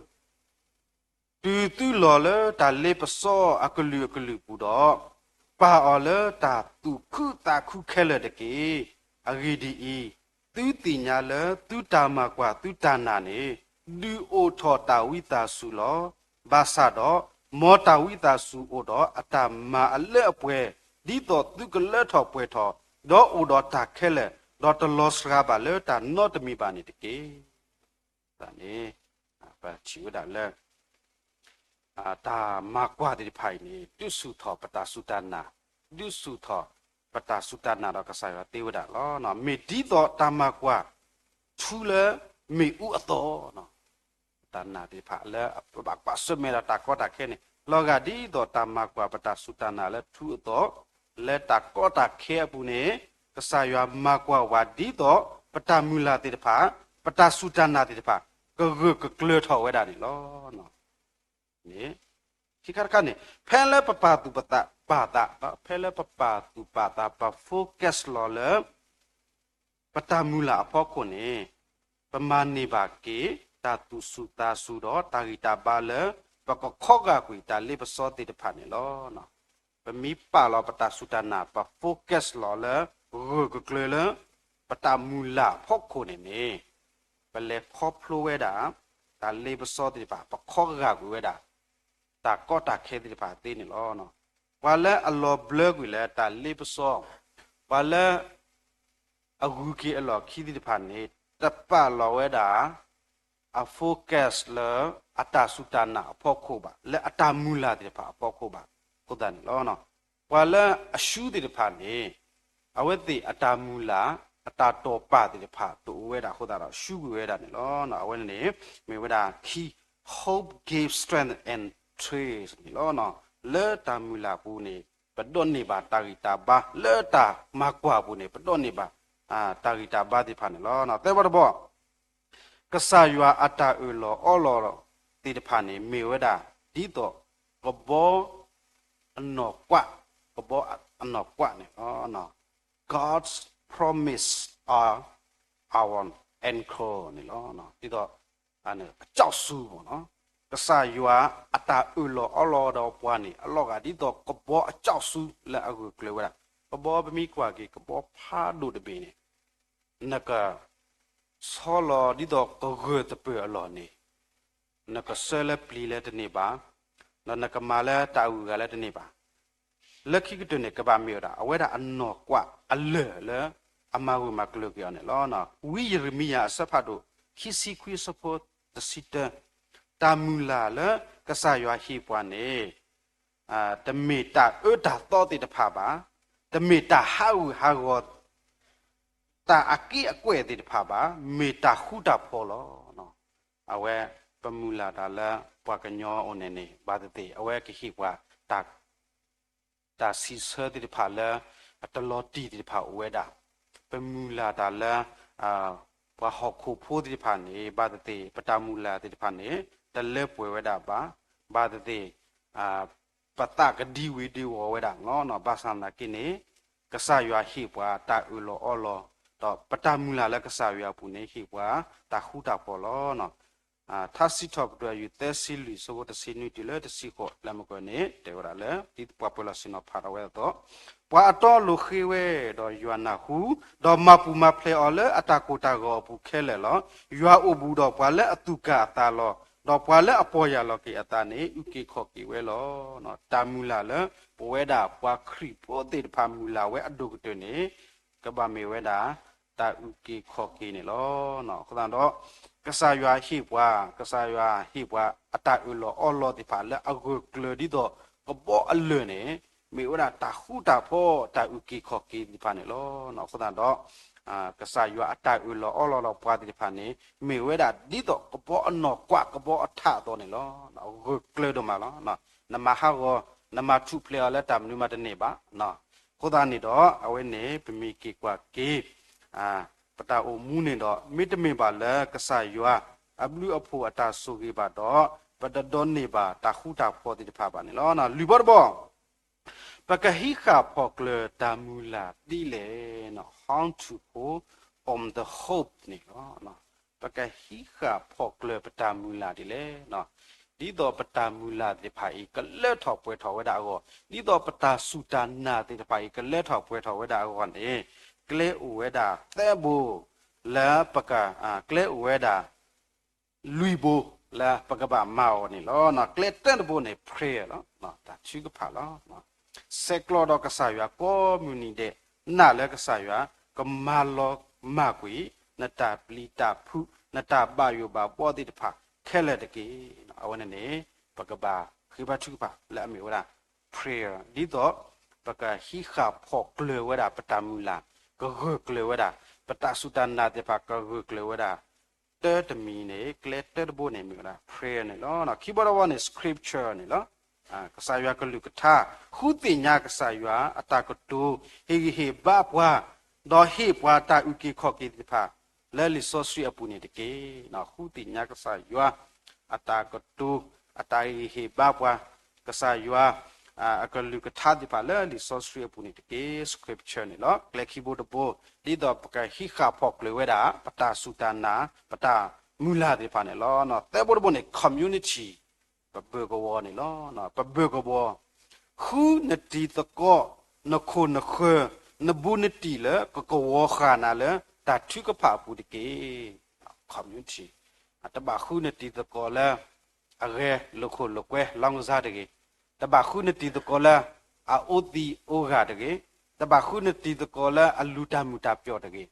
တုၤသုလီၤလၢတၢ်လ့ပစီအကလုာ်ကလုာ်ပူၤဒီး, ပာ်အီၤလၢတၢ်သူၣ်ခုသးခုခဲလၢာ်တက့ၢ်. အဂ့ၢ်ဒ်အံၤ, သုသ့ၣ်ညါလၢသုတၢ်မၤကွၢ်သုတၢ်နာ်န့ၣ် ဒုးအိၣ်ထီၣ်တၢ်ဝံသးစူၤလီၤ. ဘၣ်ဆၣ်ဒီး မ်တၢ်ဝံသးစူၤအိၣ်ဒီးအတၢ်မၤအလၢအပှဲၤ, ဒ်သိးသုကလၢထီၣ်ပှဲၤထီၣ်, ဒီးအိၣ်ဒီးတၢ်ခဲလၢာ်, ဒီးတလီၤစှၤဘၣ်လၢတၢ်နီတမံၤဘၣ်န့ၣ်တက့ၢ်. န့ၣ် ပထံၣ်ဝဲဒၣ်လၢ တၢ်မၤကွၢ်သ့ၣ်တဖၣ်အံၤန့ၣ် ဒုးဆူၣ်ထီၣ်ပတၢ်စူၢ်တၢ်နာ်, ဒုးဆူၣ်ထီၣ်ပတၢ်စူၢ်တၢ်နာ်ဒီးကစၢ်ယွၤသ့ဝဲဒၣ်လီၤ. မ့ၢ်ဒ်သိးတၢ်မၤကွၢ်ထူလၢမ့ၣ်အူအသိး, တၢ်နာ်သ့ၣ်တဖၣ်လၢပဘၣ်ကွၢ်ဆၢၣ်မဲာ်ဒီးတၢ်ကီတၢ်ခဲန့ၣ် လီၤဂာ်ဒ်သိးတၢ်မၤကွၢ်ပတၢ်စူၢ်တၢ်နာ်လၢထူအသိး, လၢတၢ်ကီတၢ်ခဲအပူၤန့ၣ် ကစၢ်ယွၤမၤကွၢ်ဝဲဒ်သိး ပတၢ်မုၢ်လၢ်သ့ၣ်တဖၣ်, ပတၢ်စူၢ်တၢ်နာ်သ့ၣ်တဖၣ် ကဂၢၢ်ကကျၢၤထီၣ်ဝဲဒၣ်န့ၣ်လီၤ. ခံခါတခါန့ၣ် ဖဲလၢပပာ်သူၣ်ပာ်သး, ဖဲလၢပပာ်သူၣ်ပာ်သး ပ focus လီၤလၢ ပတၢ်မုၢ်လၢ်အဖီခိၣ်န့ၣ် ပမၤန့ၢ်ဘၣ်က့ၤ တၢ်သူၣ်စူၤသးစူၤဒီးတၢ်ဂံၢ်တၢ်ဘါလၢ ပကခီဂာ်ကွံာ်တၢ်လ့ပစီသ့ၣ်တဖၣ်န့ၣ်လီၤ. ပမ့ၢ်ပာ်လီၤပတၢ်စူၢ်တၢ်နာ် ပ focus လီၤလၢ ဂၢၢ်ကကျၢၤလၢ ပတၢ်မုၢ်လၢ်အဖီခိၣ်န့ၣ်န့ၣ် ပလဲၤခီဖျိဝဲဒၣ် တၢ်လ့ပစီသ့ၣ်တဖၣ် ပခီဂာ်ကွံာ်ဝဲဒၣ် တၢ်ကီတၢ်ခဲသ့ၣ်တဖၣ်သ့န့ၣ်လီၤ. ပှၤလၢအလီၤဘျၢကွံာ်လၢတၢ်လ့ပစီ, ပှၤလၢ အဂုၤက့ၤအလီၢ်ခံသ့ၣ်တဖၣ်န့ၣ် တပာ်လီၤဝဲဒၣ် အ focus လၢ အတၢ်စူၢ်တၢ်နာ်အဖီခိၣ်ဘၣ်, လၢအတၢ်မုၢ်လၢ်သ့ၣ်တဖၣ်အဖီခိၣ်ဘၣ်အဃိသတးန့ၣ်လီၤ. ပှၤလၢအရှူသ့ၣ်တဖၣ်န့ၣ် အဝဲသ့ၣ်အတၢ်မုၢ်လၢ် အတၢ်တိာ်ပာ်သ့ၣ်တဖၣ်တအိၣ်ဝဲဒၣ်အဃိသတးဒီး ရှူကွံာ်ဝဲဒၣ်န့ၣ်လီၤ. အဝဲန့ၣ်န့ၣ် မ့ၢ်ဝဲဒၣ်ခံ hope gives strength and trace န့ၣ်လီၤ. လၢတၢ်မုၢ်လၢ်ပူၤန့ၣ် ပဒိးန့ၢ်ဘၣ်တၢ်ဂံၢ်တၢ်ဘါ လၢတၢ်မၤကွၢ်ပူၤန့ၣ် ပဒိးန့ၢ်ဘၣ် တၢ်ဂံၢ်တၢ်ဘါသ့ၣ်တဖၣ်န့ၣ်လီၤ. သၢဘီတဘီ ကစၢ်ယွၤအတၢ်အၢၣ်လီၤအီလီၤသ့ၣ်တဖၣ်န့ၣ် မ့ၢ်ဝဲဒၣ် ဒ်သိး ကဘီ အနီၢ်ကွၢ်, ကဘီအနီၢ်ကွၢ်န့ၣ်လီၤ. God's promise are our anchor န့ၣ်လီၤ. ဒ်သိး အကၠီၣ်ဆူမ့ၢ်နီၤ, ကစၢ်ယွၤအတၢ်အၢၣ်လီၤအီလီၤဒီးပှၤန့ၣ် အလီၤဂာ်ဒ်သိးကဘီအကၠီၣ်ဆူလၢအဂၢၢ်ကျၢၤဝဲဒၣ်. ကဘီပမ့ၢ်ကွၢ်က့ၤ ကဘီဖးဒိၣ်တဘ့ၣ်န့ၣ် နက ဆီလီၤဒ်သိးကဂၢၢ်သပၢၤအလီၢ်န့ၣ် နကဆှၢလၢပျံၤလၢတန့ၢ်ဘၣ်, ဒီးနကမၤလၢတၢ်အဂုၤအဂၤလၢတန့ၢ်ဘၣ်. လၢခံကတၢၢ်န့ၣ် ကဘၣ်မ့ၢ်ဝဲဒၣ် အဝဲဒၣ်အနီၢ်ကွၢ်အလၢၢ်လၢအမၤဂၢၢ်မၤကျၢၤက့ၤအီၤန့ၣ်လီၤ. ဝံယံးရမံယၤအဆၢဖးဒိၣ် ခံဆံခွံအဆၢဖိတဆံတၢ, တၢ်မုၢ်လၢ်လၢကစၢ်ယွၤဟ့ၣ်ပှၤန့ၣ် တမ့ၢ်တၢ်အၢတၢ်သီသ့ၣ်တဖၣ်ဘၣ်, တမ့ၢ်တၢ်ဟးဂူာ်ဟးဂီၤ တၢ်အက့ၢ်အကွဲၢ်သ့ၣ်တဖၣ်ဘၣ်, မ့ၢ်တၢ်ဃူတၢ်ဖိးလီၤ. အဝဲပမုၢ်လၢ်တၢ်လၢပှၤကညီအအိၣ်န့ၣ်န့ၣ် ဘၣ်သ့ၣ်သ့ၣ် အဝဲကဟ့ၣ်ပှၤ တၢ်စံးဆၢသ့ၣ်တဖၣ်လၢ အတလီၤတံၢ်သ့ၣ်တဖၣ်အိၣ်ဝဲဒၣ်, ပမုၢ်လၢ်တၢ်လၢ ပှၤဟီၣ်ခိၣ်ဖိသ့ၣ်တဖၣ်န့ၣ် ဘၣ်သ့ၣ်သ့ၣ် ပတၢ်မုၢ်လၢ်သ့ၣ်တဖၣ်န့ၣ် တလၢပှဲၤဝဲဒၣ်ဘၣ်, ဘၣ်သ့ၣ်သ့ၣ် ပသးကဒံဝ့ၤဒံဝီၤဝဲဒၣ်လီၤ. ဘၣ်ဆၣ်သနာ်က့န့ၣ် ကစၢ်ယွၤဟ့ၣ်ပှၤတၢ်အၢၣ်လီၤအီလီၤ, ဒီးပတၢ်မုၢ်လၢ်လၢကစၢ်ယွၤအပူၤန့ၣ် ဟ့ၣ်ပှၤတၢ်ဃူတၢ်ဖိးလီၤ. ထါစံးထီၣ်ပတြၢၤ ယူၢ်သၢဆံလွံၢ် ဆၢဖိတဆံနွံတုၤလၢတဆံဃိး လၢမကၢၢ်န့ၣ် တဲဝဲဒၣ်လၢ ဒ်ပှၤပၢၤလီၢ်ဆ့ၣ်နီၤဖးထီၣ်ဝဲအသိး, ပှၤအတီအလိၤဃ့ဝဲ ဒီးယွၤနၢ်ဟူ, ဒီးမၤပူၤမၤဖျဲးအီၤလၢအတၢ်ကိၢ်တၢ်ဂီၤအပူၤခဲလၢာ်လီၤ. ယွၤအိၣ်ဘူးဒီးပှၤလၢအသူၣ်ကၢ်အသးလီၤ. ဒီးပှၤလၢအပီၢ်ယၢ်လီၤက့ၤအသးန့ၣ် အုၣ်က့ၤခီၣ်က့ၤဝဲလီၤ. တၢ်မုၢ်လၢ်လၢ ပဝဲဒၣ်ပှၤခရံာ်ဖိသ့ၣ်တဖၣ်မုၢ်လၢ်ဝဲအဒိၣ်ကတၢၢ်န့ၣ် ကဘၣ်မ့ၢ်ဝဲဒၣ် တၢ်အုၣ်က့ၤခီၣ်က့ၤန့ၣ်လီၤ. အဃိသတးဒီး ကစၢ်ယွၤဟ့ၣ်ပှၤ, ကစၢ်ယွၤဟ့ၣ်ပှၤ အတၢ်အၢၣ်လီၤအီလီၤသ့ၣ်တဖၣ်လၢအဂၢၢ်ကျၢၤဒ်သိး ကဘီအလၢၢ်န့ၣ် မ့ၢ်ဝဲဒၣ်တၢ်ဃူတၢ်ဖိး တၢ်အုၣ်က့ၤခီၣ်က့ၤသ့ၣ်တဖၣ်န့ၣ်လီၤ. အဃိသတးဒီး ကစၢ်ယွၤအတၢ်အၢၣ်လီၤအီလီၤဒီးပှၤသ့ၣ်တဖၣ်န့ၣ် မ့ၢ်ဝဲဒၣ်ဒ်သိးကဘီအနီၢ်ကွၢ် ကဘီအထးအသိးန့ၣ်လီၤ. ဂၢၢ်ကျၢၤဒိၣ်မးလီၤ. နမၤဟးဂီၤ နမၤထူၣ်ဖျဲးအီၤလၢတၢ်မနုၤမးတန့ၢ်ဘၣ်. အဃိသတးန့ၣ်ဒီး အဝဲန့ၣ် ပမ့ၢ်က့ၤကွၢ်က့ၤ ပတၢ်အိၣ်မူန့ၣ်ဒီး မ့တမ့ၢ်ဘၣ်လၢကစၢ်ယွၤ အဘျုးအဖှိၣ်အတၢ်ဆိၣ်ဂ့ၤဘၣ်ဒီး ပတဒိးန့ၢ်ဘၣ်တၢ်ဃူတၢ်ဖိးသ့ၣ်တဖၣ်ဘၣ်န့ၣ်လီၤ. လွံၢ်ဘီတဘီ ပကဟံးဃာ်ဖီၣ်ကျၢၤတၢ်မုၢ်လၢ်ဒ်လဲၣ်. How to hold on the hope န့ၣ်လီၤ. ပကဟံးဃာ်ဖီၣ်ကျၢၤပတၢ်မုၢ်လၢ်ဒ်လဲၣ်. ဒ်သိးပတၢ်မုၢ်လၢ်သ့ၣ်တဖၣ်အံၤ ကလၢထီၣ်ပှဲၤထီၣ်ဝဲဒၣ်အဂီၢ်, ဒ်သိးပတၢ်စူၢ်တၢ်နာ်သ့ၣ်တဖၣ်အံၤ ကလၢထီၣ်ပှဲၤထီၣ်ဝဲဒၣ်အဂီၢ်န့ၣ် ကျဲအိၣ်ဝဲဒၣ်သၢဘိ လၢပက ကျဲအိၣ်ဝဲဒၣ် လွံၢ်ဘိ လၢပကဘၣ်မၤအီၤန့ၣ်လီၤ. ကျဲတၢတဘိန့ၣ် prayer လီၤ. တၢ်ထုကဖၣ်လီၤ. ဆဲးကျိးဒီးကစၢ်ယွၤကိးမုၢ်နံၤဒဲး, နာ်လၢကစၢ်ယွၤ ကမၤလီၤမၢ်ကွံာ် နတၢ်ပျံၤတၢ်ဖုး နတၢ်ဘၣ်ယိၣ်ဘၣ်ဘီသ့ၣ်တဖၣ်ခဲလၢာ်တက့ၢ်. အဝဲန့ၣ်န့ၣ် ပကဘၣ်ဃ့ဘါထုကဖၣ်လၢအမ့ၢ်ဝဲဒၣ် prayer ဒ်သိး ပကဟံးဃာ်ဖီၣ်ကျၢၤဝဲဒၣ်ပတၢ်မုၢ်လၢ်, ကဂၢၢ်ကျၢၤဝဲဒၣ် ပတၢ်စူၢ်တၢ်နာ်သ့ၣ်တဖၣ် ကဂၢၢ်ကျၢၤဝဲဒၣ် တၢတမံၤန့ၣ် ကျဲတၢတဘိန့ၣ်မ့ၢ်ဝဲဒၣ် prayer န့ၣ်လီၤ. ခံဘီတဘီန့ၣ် scripture န့ၣ်လီၤ. ကစၢ်ယွၤကလုၢ်ကထါ, ဃုသ့ၣ်ညါကစၢ်ယွၤအတၢ်ကတိၤ, ဟ့ၣ်ဂံၢ်ဟ့ၣ်ဘါပှၤ, ဒီးဟ့ၣ်ပှၤတၢ်အုၣ်က့ၤခီၣ်က့ၤသ့ၣ်တဖၣ် လၢလံာ်စီဆှံအပူၤန့ၣ်တက့ၢ်. ဃုသ့ၣ်ညါကစၢ်ယွၤအတၢ်ကတိၤ, အတၢ်ဟ့ၣ်ဂံၢ်ဟ့ၣ်ဘါပှၤ, ကစၢ်ယွၤ အကလုၢ်ကထါသ့ၣ်တဖၣ်လၢလံာ်စီဆှံအပူၤန့ၣ်တက့ၢ်. scripture န့ၣ်လီၤ. ကျဲခံဘိတဘိ, ဒ်သိးပကဟံးဃာ်ဖီၣ်ကျၢၤဝဲဒၣ် ပတၢ်စူၢ်တၢ်နာ်, ပတၢ်မုၢ်လၢ်သ့ၣ်တဖၣ်န့ၣ်လီၤ. သၢဘိတဘိန့ၣ် community ပဘၢၣ်ကဝီၤန့ၣ်လီၤ. ပဘၢၣ်ကဝီၤ, ဃုနတံၤသကိး, နခိၣ်နဃၢၤ, နဘူးနတံၢ်လၢကကဝီၤဃာ်နၤလၢတၢ်ထုကဖၣ်အပူၤတက့ၢ်. community တဘၣ်ဃုနတံၤသကိးလၢ အဂဲၤလိာ်ခိၣ်လိာ်ကွဲ လောင်းကစား တဂ့ၤ, တဘၣ်ဃုနတံၤသကိးလၢ အအိၣ်သံးအိၣ်ဂၤတဂ့ၤ, တဘၣ်ဃုနတံၤသကိးလၢအလူၤတၢ်မုာ်တၢ်ပၠီၣ်တဂ့ၤ,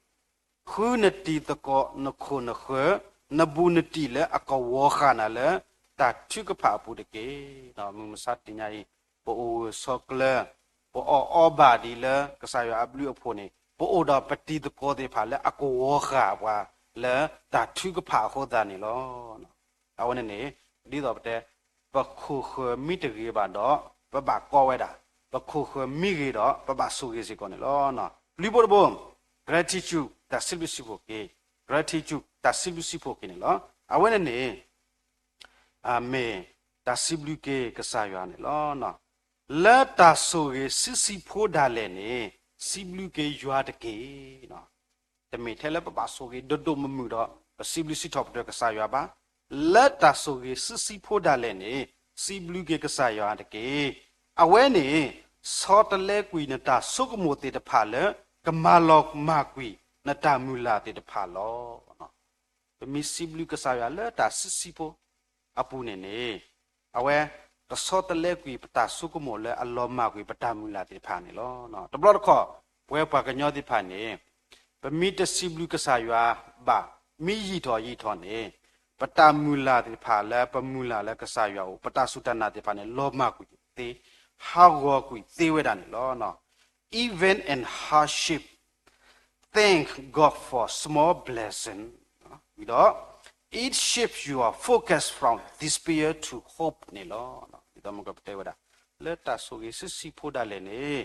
ဃုနတံၤသကိးနခိၣ်နဃၢၤ, နဘူးနတံၢ်လၢအကဝီၤဃာ်နၤလၢတၢ်ထုကဖၣ်အပူၤတက့ၢ်. မုၢ်မဆါတနံၤအံၤ ပအိၣ်ဂၢၢ်ဆိးကျၢၤ, ပအီၣ်အီဘၣ်ဒ်လၢကစၢ်ယွၤအဘျုးအဖှိၣ်န့ၣ် ပအိၣ်ဒီးပတံၤသကိးသ့ၣ်တဖၣ်လၢအကဝီၤဃာ်ပှၤလၢတၢ်ထုကဖၣ်အဃိသတးန့ၣ်လီၤ. အဝဲန့ၣ်န့ၣ် ဒ်သိးပတဲ ပခိၣ်ဃၢၤမ့ၢ်တဂ့ၤဘၣ်ဒီး ပဘၣ်ကီဝဲဒၣ်, ပခိၣ်ဃၢၤမ့ၢ်ဂ့ၤဒီး ပဘၣ်ဆိၣ်ဂ့ၤစ့ၢ်ကီးန့ၣ်လီၤ. လွံၢ်ဘိတဘိ, gratitude တၢ်စံးဘျုးစံးဖှိၣ်က့ၤ, gratitude တၢ်စံးဘျုးစံးဖှိၣ်က့ၤန့ၣ်လီၤ. အဝဲန့ၣ်န့ၣ် မ့ၢ်တၢ်စံးဘျုးက့ၤကစၢ်ယွၤန့ၣ်လီၤ. လၢတၢ်ဆိၣ်ဂ့ၤဆံးဆံးဖိဒၣ်လဲာ်န့ၣ် စံးဘျုးက့ၤယွၤတက့ၢ်. တမ့ၢ်ထဲလၢပဘၣ်ဆိၣ်ဂ့ၤဒိၣ်ဒိၣ်မုၢ်မုၢ်ဒီး ပစံးဘျုးစံးထီၣ်ပတြၢၤကစၢ်ယွၤဘၣ်. လၢတၢ်ဆိၣ်ဂ့ၤဆံးဆံးဖိဒၣ်လဲာ်န့ၣ် စံးဘျုးက့ၤကစၢ်ယွၤတက့ၢ်. အဝဲန့ၣ် ဆီတလဲကွံာ်နတၢ်ဆိကမိၣ်သ့ၣ်တဖၣ်လၢ ကမၤလီၤမၢ်ကွံာ်နတၢ်မုၢ်လၢ်သ့ၣ်တဖၣ်လီၤ. ပမ့ၢ်စံးဘျုးကစၢ်ယွၤလၢတၢ်ဆံးဆံးဖိအပူၤန့ၣ်န့ၣ် အဝဲတဆီတလဲကွံာ်ပတၢ်ဆိကမိၣ်လၢအလီၤမၢ်ကွံာ်ပတၢ်မုၢ်လၢ်သ့ၣ်တဖၣ်န့ၣ်လီၤ. တဘျီတခီၣ် ပဝဲပှၤကညီသ့ၣ်တဖၣ်န့ၣ် ပမ့ၢ်တစံးဘျုးကစၢ်ယွၤဘၣ် မ့ၢ်ယံာ်ထီၣ်ယံာ်ထီၣ်န့ၣ် ပတၢ်မုၢ်လၢ်သ့ၣ်တဖၣ်လၢပမုၢ်လၢ်လၢကစၢ်ယွၤအအိၣ် ပတၢ်စူၢ်တၢ်နာ်သ့ၣ်တဖၣ်န့ၣ် လီၤမၢ်ကွံာ်သ့, ဟးဂီၤကွံာ်သ့ဝဲဒၣ်န့ၣ်လီၤ. Even in hardship, thank God for small blessing ဒီး it shifts your focus from despair to hope န့ၣ်လီၤ. ဒ်သိးမ့ၢ်ကပတဲဝဲဒၣ် လၢတၢ်ဆိၣ်ဂ့ၤဆံးဆံးဖိဒၣ်လဲာ်န့ၣ်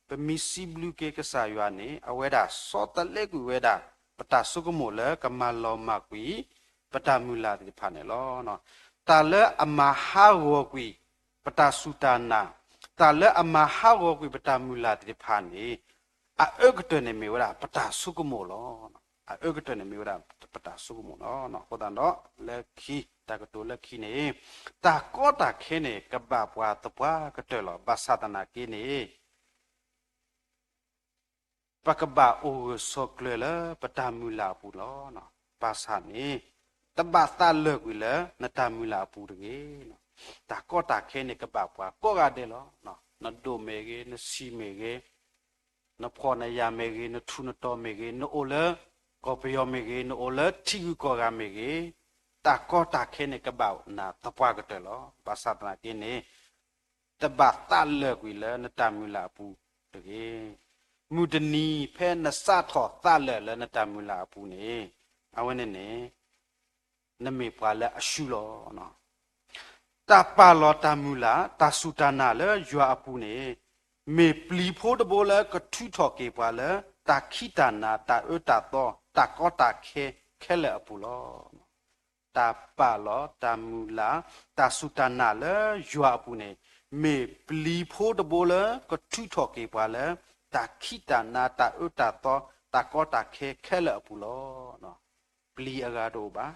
ပမ့ၢ်စံးဘျုးက့ၤကစၢ်ယွၤန့ၣ် အဝဲဒၣ်ဆီတလဲကွံာ်ဝဲဒၣ် ပတၢ်ဆိကမိၣ်လၢကမၤလီၤမၢ်ကွံာ် ပတၢ်မုၢ်လၢ်သ့ၣ်တဖၣ်န့ၣ်လီၤ. တၢ်လၢအမၤဟးဂီၤကွံာ် ပတၢ်စူၢ်တၢ်နာ်, တၢ်လၢအမၤဟးဂီၤကွံာ်ပတၢ်မုၢ်လၢ်သ့ၣ်တဖၣ်န့ၣ် အအၢကတၢၢ်န့ၣ်မ့ၢ်ဝဲဒၣ်ပတၢ်ဆိကမိၣ်လီၤ. အအၢကတၢၢ်န့ၣ်မ့ၢ်ဝဲဒၣ်ပတၢ်ဆိကမိၣ်လီၤ. အဃိသတးဒီး လၢခံ တၢ်ကတိၤလၢခံန့ၣ် တၢ်ကီတၢ်ခဲန့ၣ် ကဘၣ်ပှၤသပှၢ်ကတၢၢ်လီၤ. ဘၣ်ဆၣ်သနာ်က့န့ၣ် ပကဘၣ်အိၣ်ဂၢၢ်ဆိးကျၢၤလၢပတၢ်မုၢ်လၢ်အပူၤလီၤ. ဘၣ်ဆၣ်န့ၣ် တဘၣ်သးလၢာ်ကွံာ်လၢနတၢ်မုၢ်လၢ်အပူၤတဂ့ၤ. တၢ်ကီတၢ်ခဲန့ၣ် ကဘၣ်ပှၤကိးဂၤဒဲးလီၤ. နဒိၣ်မ့ၢ်ဂ့ၤ, နဆံးမ့ၢ်ဂ့ၤ, နဖှီၣ်နယာ်မ့ၢ်ဂ့ၤ, နထူးနတီၤမ့ၢ်ဂ့ၤ, နအိၣ်လၢကီၢ်ပယီၤမ့ၢ်ဂ့ၤ, နအိၣ်လၢထံဂုၤကီၢ်ဂၤမ့ၢ်ဂ့ၤ, တၢ်ကီတၢ်ခဲန့ၣ် ကဘၣ်နၤသပှၢ်ကတၢၢ်လီၤ. ဘၣ်ဆၣ်သနာ်က့န့ၣ် တဘၣ်သးလၢာ်ကွံာ်လၢနတၢ်မုၢ်လၢ်အပူၤတဂ့ၤ. မုၢ်တနံၤဖဲနစးထီၣ်သးလၢာ်လၢနတၢ်မုၢ်လၢ်အပူၤန့ၣ် အဝဲန့ၣ်န့ၣ် နမ့ၢ်ပှၤလၢအရှုံးလီၤ. တၢ်ပာ်လီၤတၢ်မုၢ်လၢ် တၢ်စူၢ်တၢ်နာ်လၢယွၤအပူၤန့ၣ် မ့ၢ်ပျံၤဖိတဘိလၢကထုးထီၣ်က့ၤပှၤလၢ တၢ်ခံးတၢ်နၤ တၢ်အၢတၢ်သီ တၢ်ကီတၢ်ခဲခဲလၢာ်အပူၤလီၤ. တၢ်ပာ်လီၤတၢ်မုၢ်လၢ် တၢ်စူၢ်တၢ်နာ်လၢယွၤအပူၤန့ၣ် မ့ၢ်ပျံၤဖိတဘိလၢကထုးထီၣ်က့ၤပှၤလၢ တၢ်ခံးတၢ်နၤ တၢ်အၢတၢ်သီ တၢ်ကီတၢ်ခဲခဲလၢာ်အပူၤလီၤ. ပျံၤအဂၤတအိၣ်ဘၣ်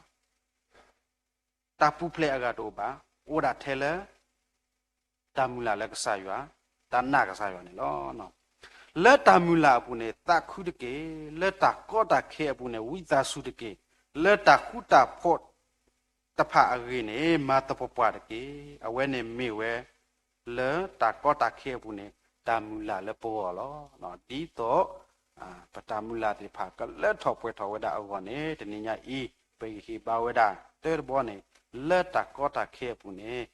တၢ်ပူၤဖျဲးအဂၤတအိၣ်ဘၣ်, အိၣ်ဒၣ်ထဲလၢ တၢ်မုၢ်လၢ်လၢကစၢ်ယွၤ, တၢ်နာ်ကစၢ်ယွၤန့ၣ်လီၤ. လၢတၢ်မုၢ်လၢ်အပူၤန့ၣ် သးခုတက့ၢ်, လၢတၢ်ကီတၢ်ခဲအပူၤန့ၣ် ဝံသးစူၤတက့ၢ်, လၢတၢ်ဃူတၢ်ဖိး တဖၣ်အဂ့ၢ်န့ၣ် မၤသပှၢ်ပှၢ်တက့ၢ်. အဝဲန့ၣ်မ့ၢ်ဝဲ လၢတၢ်ကီတၢ်ခဲအပူၤန့ၣ် တၢ်မုၢ်လၢ်လၢပဂီၢ်လီၤ. ဒ်သိး ပတၢ်မုၢ်လၢ်သ့ၣ်တဖၣ် ကလၢထီၣ်ပှဲၤထီၣ်ဝဲဒၣ်အဂီၢ်န့ၣ် တနံၤညါအံၤ ပကဟ့ၣ်ဘါဝဲဒၣ် တၢ်တဘီန့ၣ် လၢတၢ်ကီတၢ်ခဲအပူၤန့ၣ်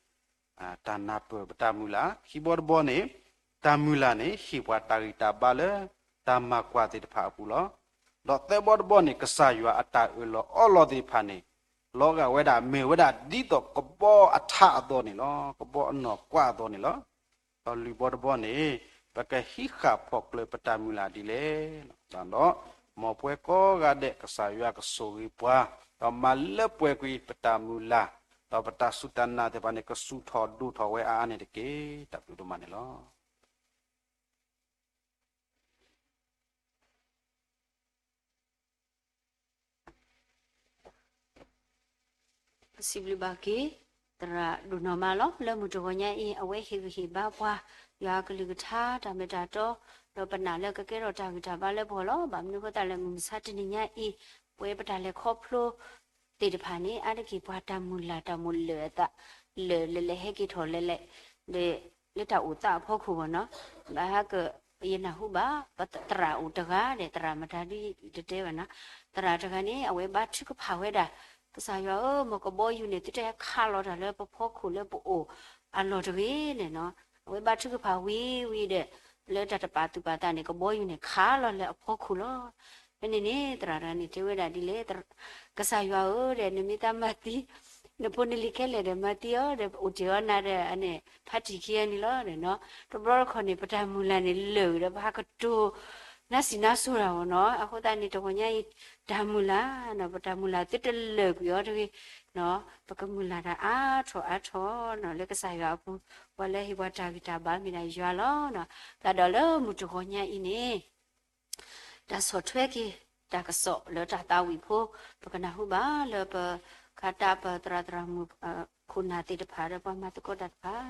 တၢ်နၢ်ပၢၢ်ပတၢ်မုၢ်လၢ်, ခံဘီတဘီန့ၣ် တၢ်မုၢ်လၢ်န့ၣ် ဟ့ၣ်ပှၤတၢ်ဂံၢ်တၢ်ဘါလၢ တၢ်မၤကွၢ်သ့ၣ်တဖၣ်အပူၤလီၤ. ဒီးသၢဘီတဘီန့ၣ် ကစၢ်ယွၤအတၢ်အၢၣ်လီၤအီလီၤသ့ၣ်တဖၣ်န့ၣ် လီၤဂာ်ဝဲဒၣ် မ့ၢ်ဝဲဒၣ်ဒ်သိးကဘီအထးအသိးန့ၣ်လီၤ. ကဘီအနီၢ်ကွးအသိးန့ၣ်လီၤ. ဒီးလွံၢ်ဘီတဘီန့ၣ် ပကဟံးဃာ်ဖီၣ်ကျၢၤပတၢ်မုၢ်လၢ်ဒ်လဲၣ်. ဒီး မ်ပဝဲကိးဂၤဒဲး ကစၢ်ယွၤကဆိၣ်ဂ့ၤပှၤ, ဒီးမၤလၢပှဲၤကွံာ်ပတၢ်မုၢ်လၢ်, ဒီးပတၢ်စူၢ်တၢ်နာ်သ့ၣ်တဖၣ်န့ၣ် ကဆူၣ်ထီၣ်ဒိၣ်ထီၣ်ဝဲအါအါန့ၣ်တက့ၢ်. တၢ်ဘျုးဒိၣ်မးန့ၣ်လီၤ. ပစံးဘျုးဘၣ်က့ၤ သရၣ်ဒိၣ်နီၢ်မးလီၤ. လၢမုၢ်တဂီၤညါအံၤ အဝဲဟ့ၣ်ဂံၢ်ဟ့ၣ်ဘါပှၤ ယွၤအကလုၢ်ကထါ တၢ်မ့ၢ်တၢ်တီ, ဒီးပနာ်လၢကကဲထီၣ်တၢ်ဂံၢ်တၢ်ဘါလၢပဂီၢ်လီၤ. ဘၣ်မနုၤအဃိသတးလဲၣ် မုၢ်မဆါတနံၤညါအံၤ ပဝဲပတၢ်လဲၤခီဖျိသ့ၣ်တဖၣ်န့ၣ် အါတက့ၢ်ပှၤတၢ်မုၢ်လၢ်တၢ်မိၣ်လၢာ်အသး လၢာ်လၢလဲၤဟဲက့ၤထီၣ်လဲၤလဲၤ လၢတၢ်အိၣ်သးအဖီခိၣ်ဘၣ်နီၤ. ဘၣ်ဟဲက ယနၢ်ဟူဘၣ် ပသရၣ်အိၣ်တဂၤဒီး သရၣ်မတၤဒ်တတဲဘၣ်နီၤ, သရၣ်တဂၤန့ၣ် အဝဲဘါထုကဖၣ်ဝဲဒၣ် ကစၢ်ယွၤဧၢ, မ်ကဘီယူၤန့ၣ် သုတဟဲခးလီၤတၢ်လၢပဖီခိၣ်လၢပအိၣ်အလီၢ်တဂ့ၤန့ၣ်နီၤ. အဝဲဘါထုကဖၣ်ဝံၤဝံၤဒီး လၢတၢ်တပာ်သူၣ်ပာ်သးန့ၣ် ကဘီယူၤန့ၣ်ခးလီၤလၢအဖီခိၣ်လီၤ. ဖဲန့ၣ်န့ၣ် သရၣ်တဂၤန့ၣ်တဲဝဲဒၣ်ဒ်လဲၣ်, ကစၢ်ယွၤဧၢဒီး နမ့ၢ်သးမၤသံ နဖိနလံၤခဲလၢာ်ဒီးမၤသံအီၤဒီး အိၣ်တ့ၢ်အီၤနၤဒီး အန့ၣ် ဖးတံၢ်ခံဂၤန့ၣ်လီၤနီၤ. တဘျီတခီၣ်န့ၣ် ပတၢ်မုၢ်လၢ်န့ၣ်လၢာ်ဒီး ပဟးကတိၤနါစံးနါစိၤတၢ်အီၤနီၤ. အဃိသတးန့ၣ် တဂီၤညါအံၤ တၢ်မုၢ်လၢ်နီၤ ပတၢ်မုၢ်လၢ်သုတလၢာ်ကွံာ်အီၤတဂ့ၤ ပကမုၢ်လၢ်တၢ်အါထီၣ်အါထီၣ်နီၤ လၢကစၢ်ယွၤအပူၤ, ပှၤလၢဟ့ၣ်ပှၤတၢ်ဂံၢ်တၢ်ဘါမ့ၢ်ဒၣ်ယွၤလီၤနီၤ. သတးဒီးလၢမုၢ်တဂီၤညါအံၤန့ၣ် တၢ်ဆီၣ်ထွဲက့ၤ တၢ်ကစီၣ်လၢတၢ်သးဝံၣ်ဖိ ပကနၢ်ဟူဘၣ်လၢပ ခါတၢ်ပသရၣ်သရၣ်မုၣ် ခိၣ်နၢ်သ့ၣ်တဖၣ်ဒီးပှၤမၤသကိးတၢ်တဖၣ်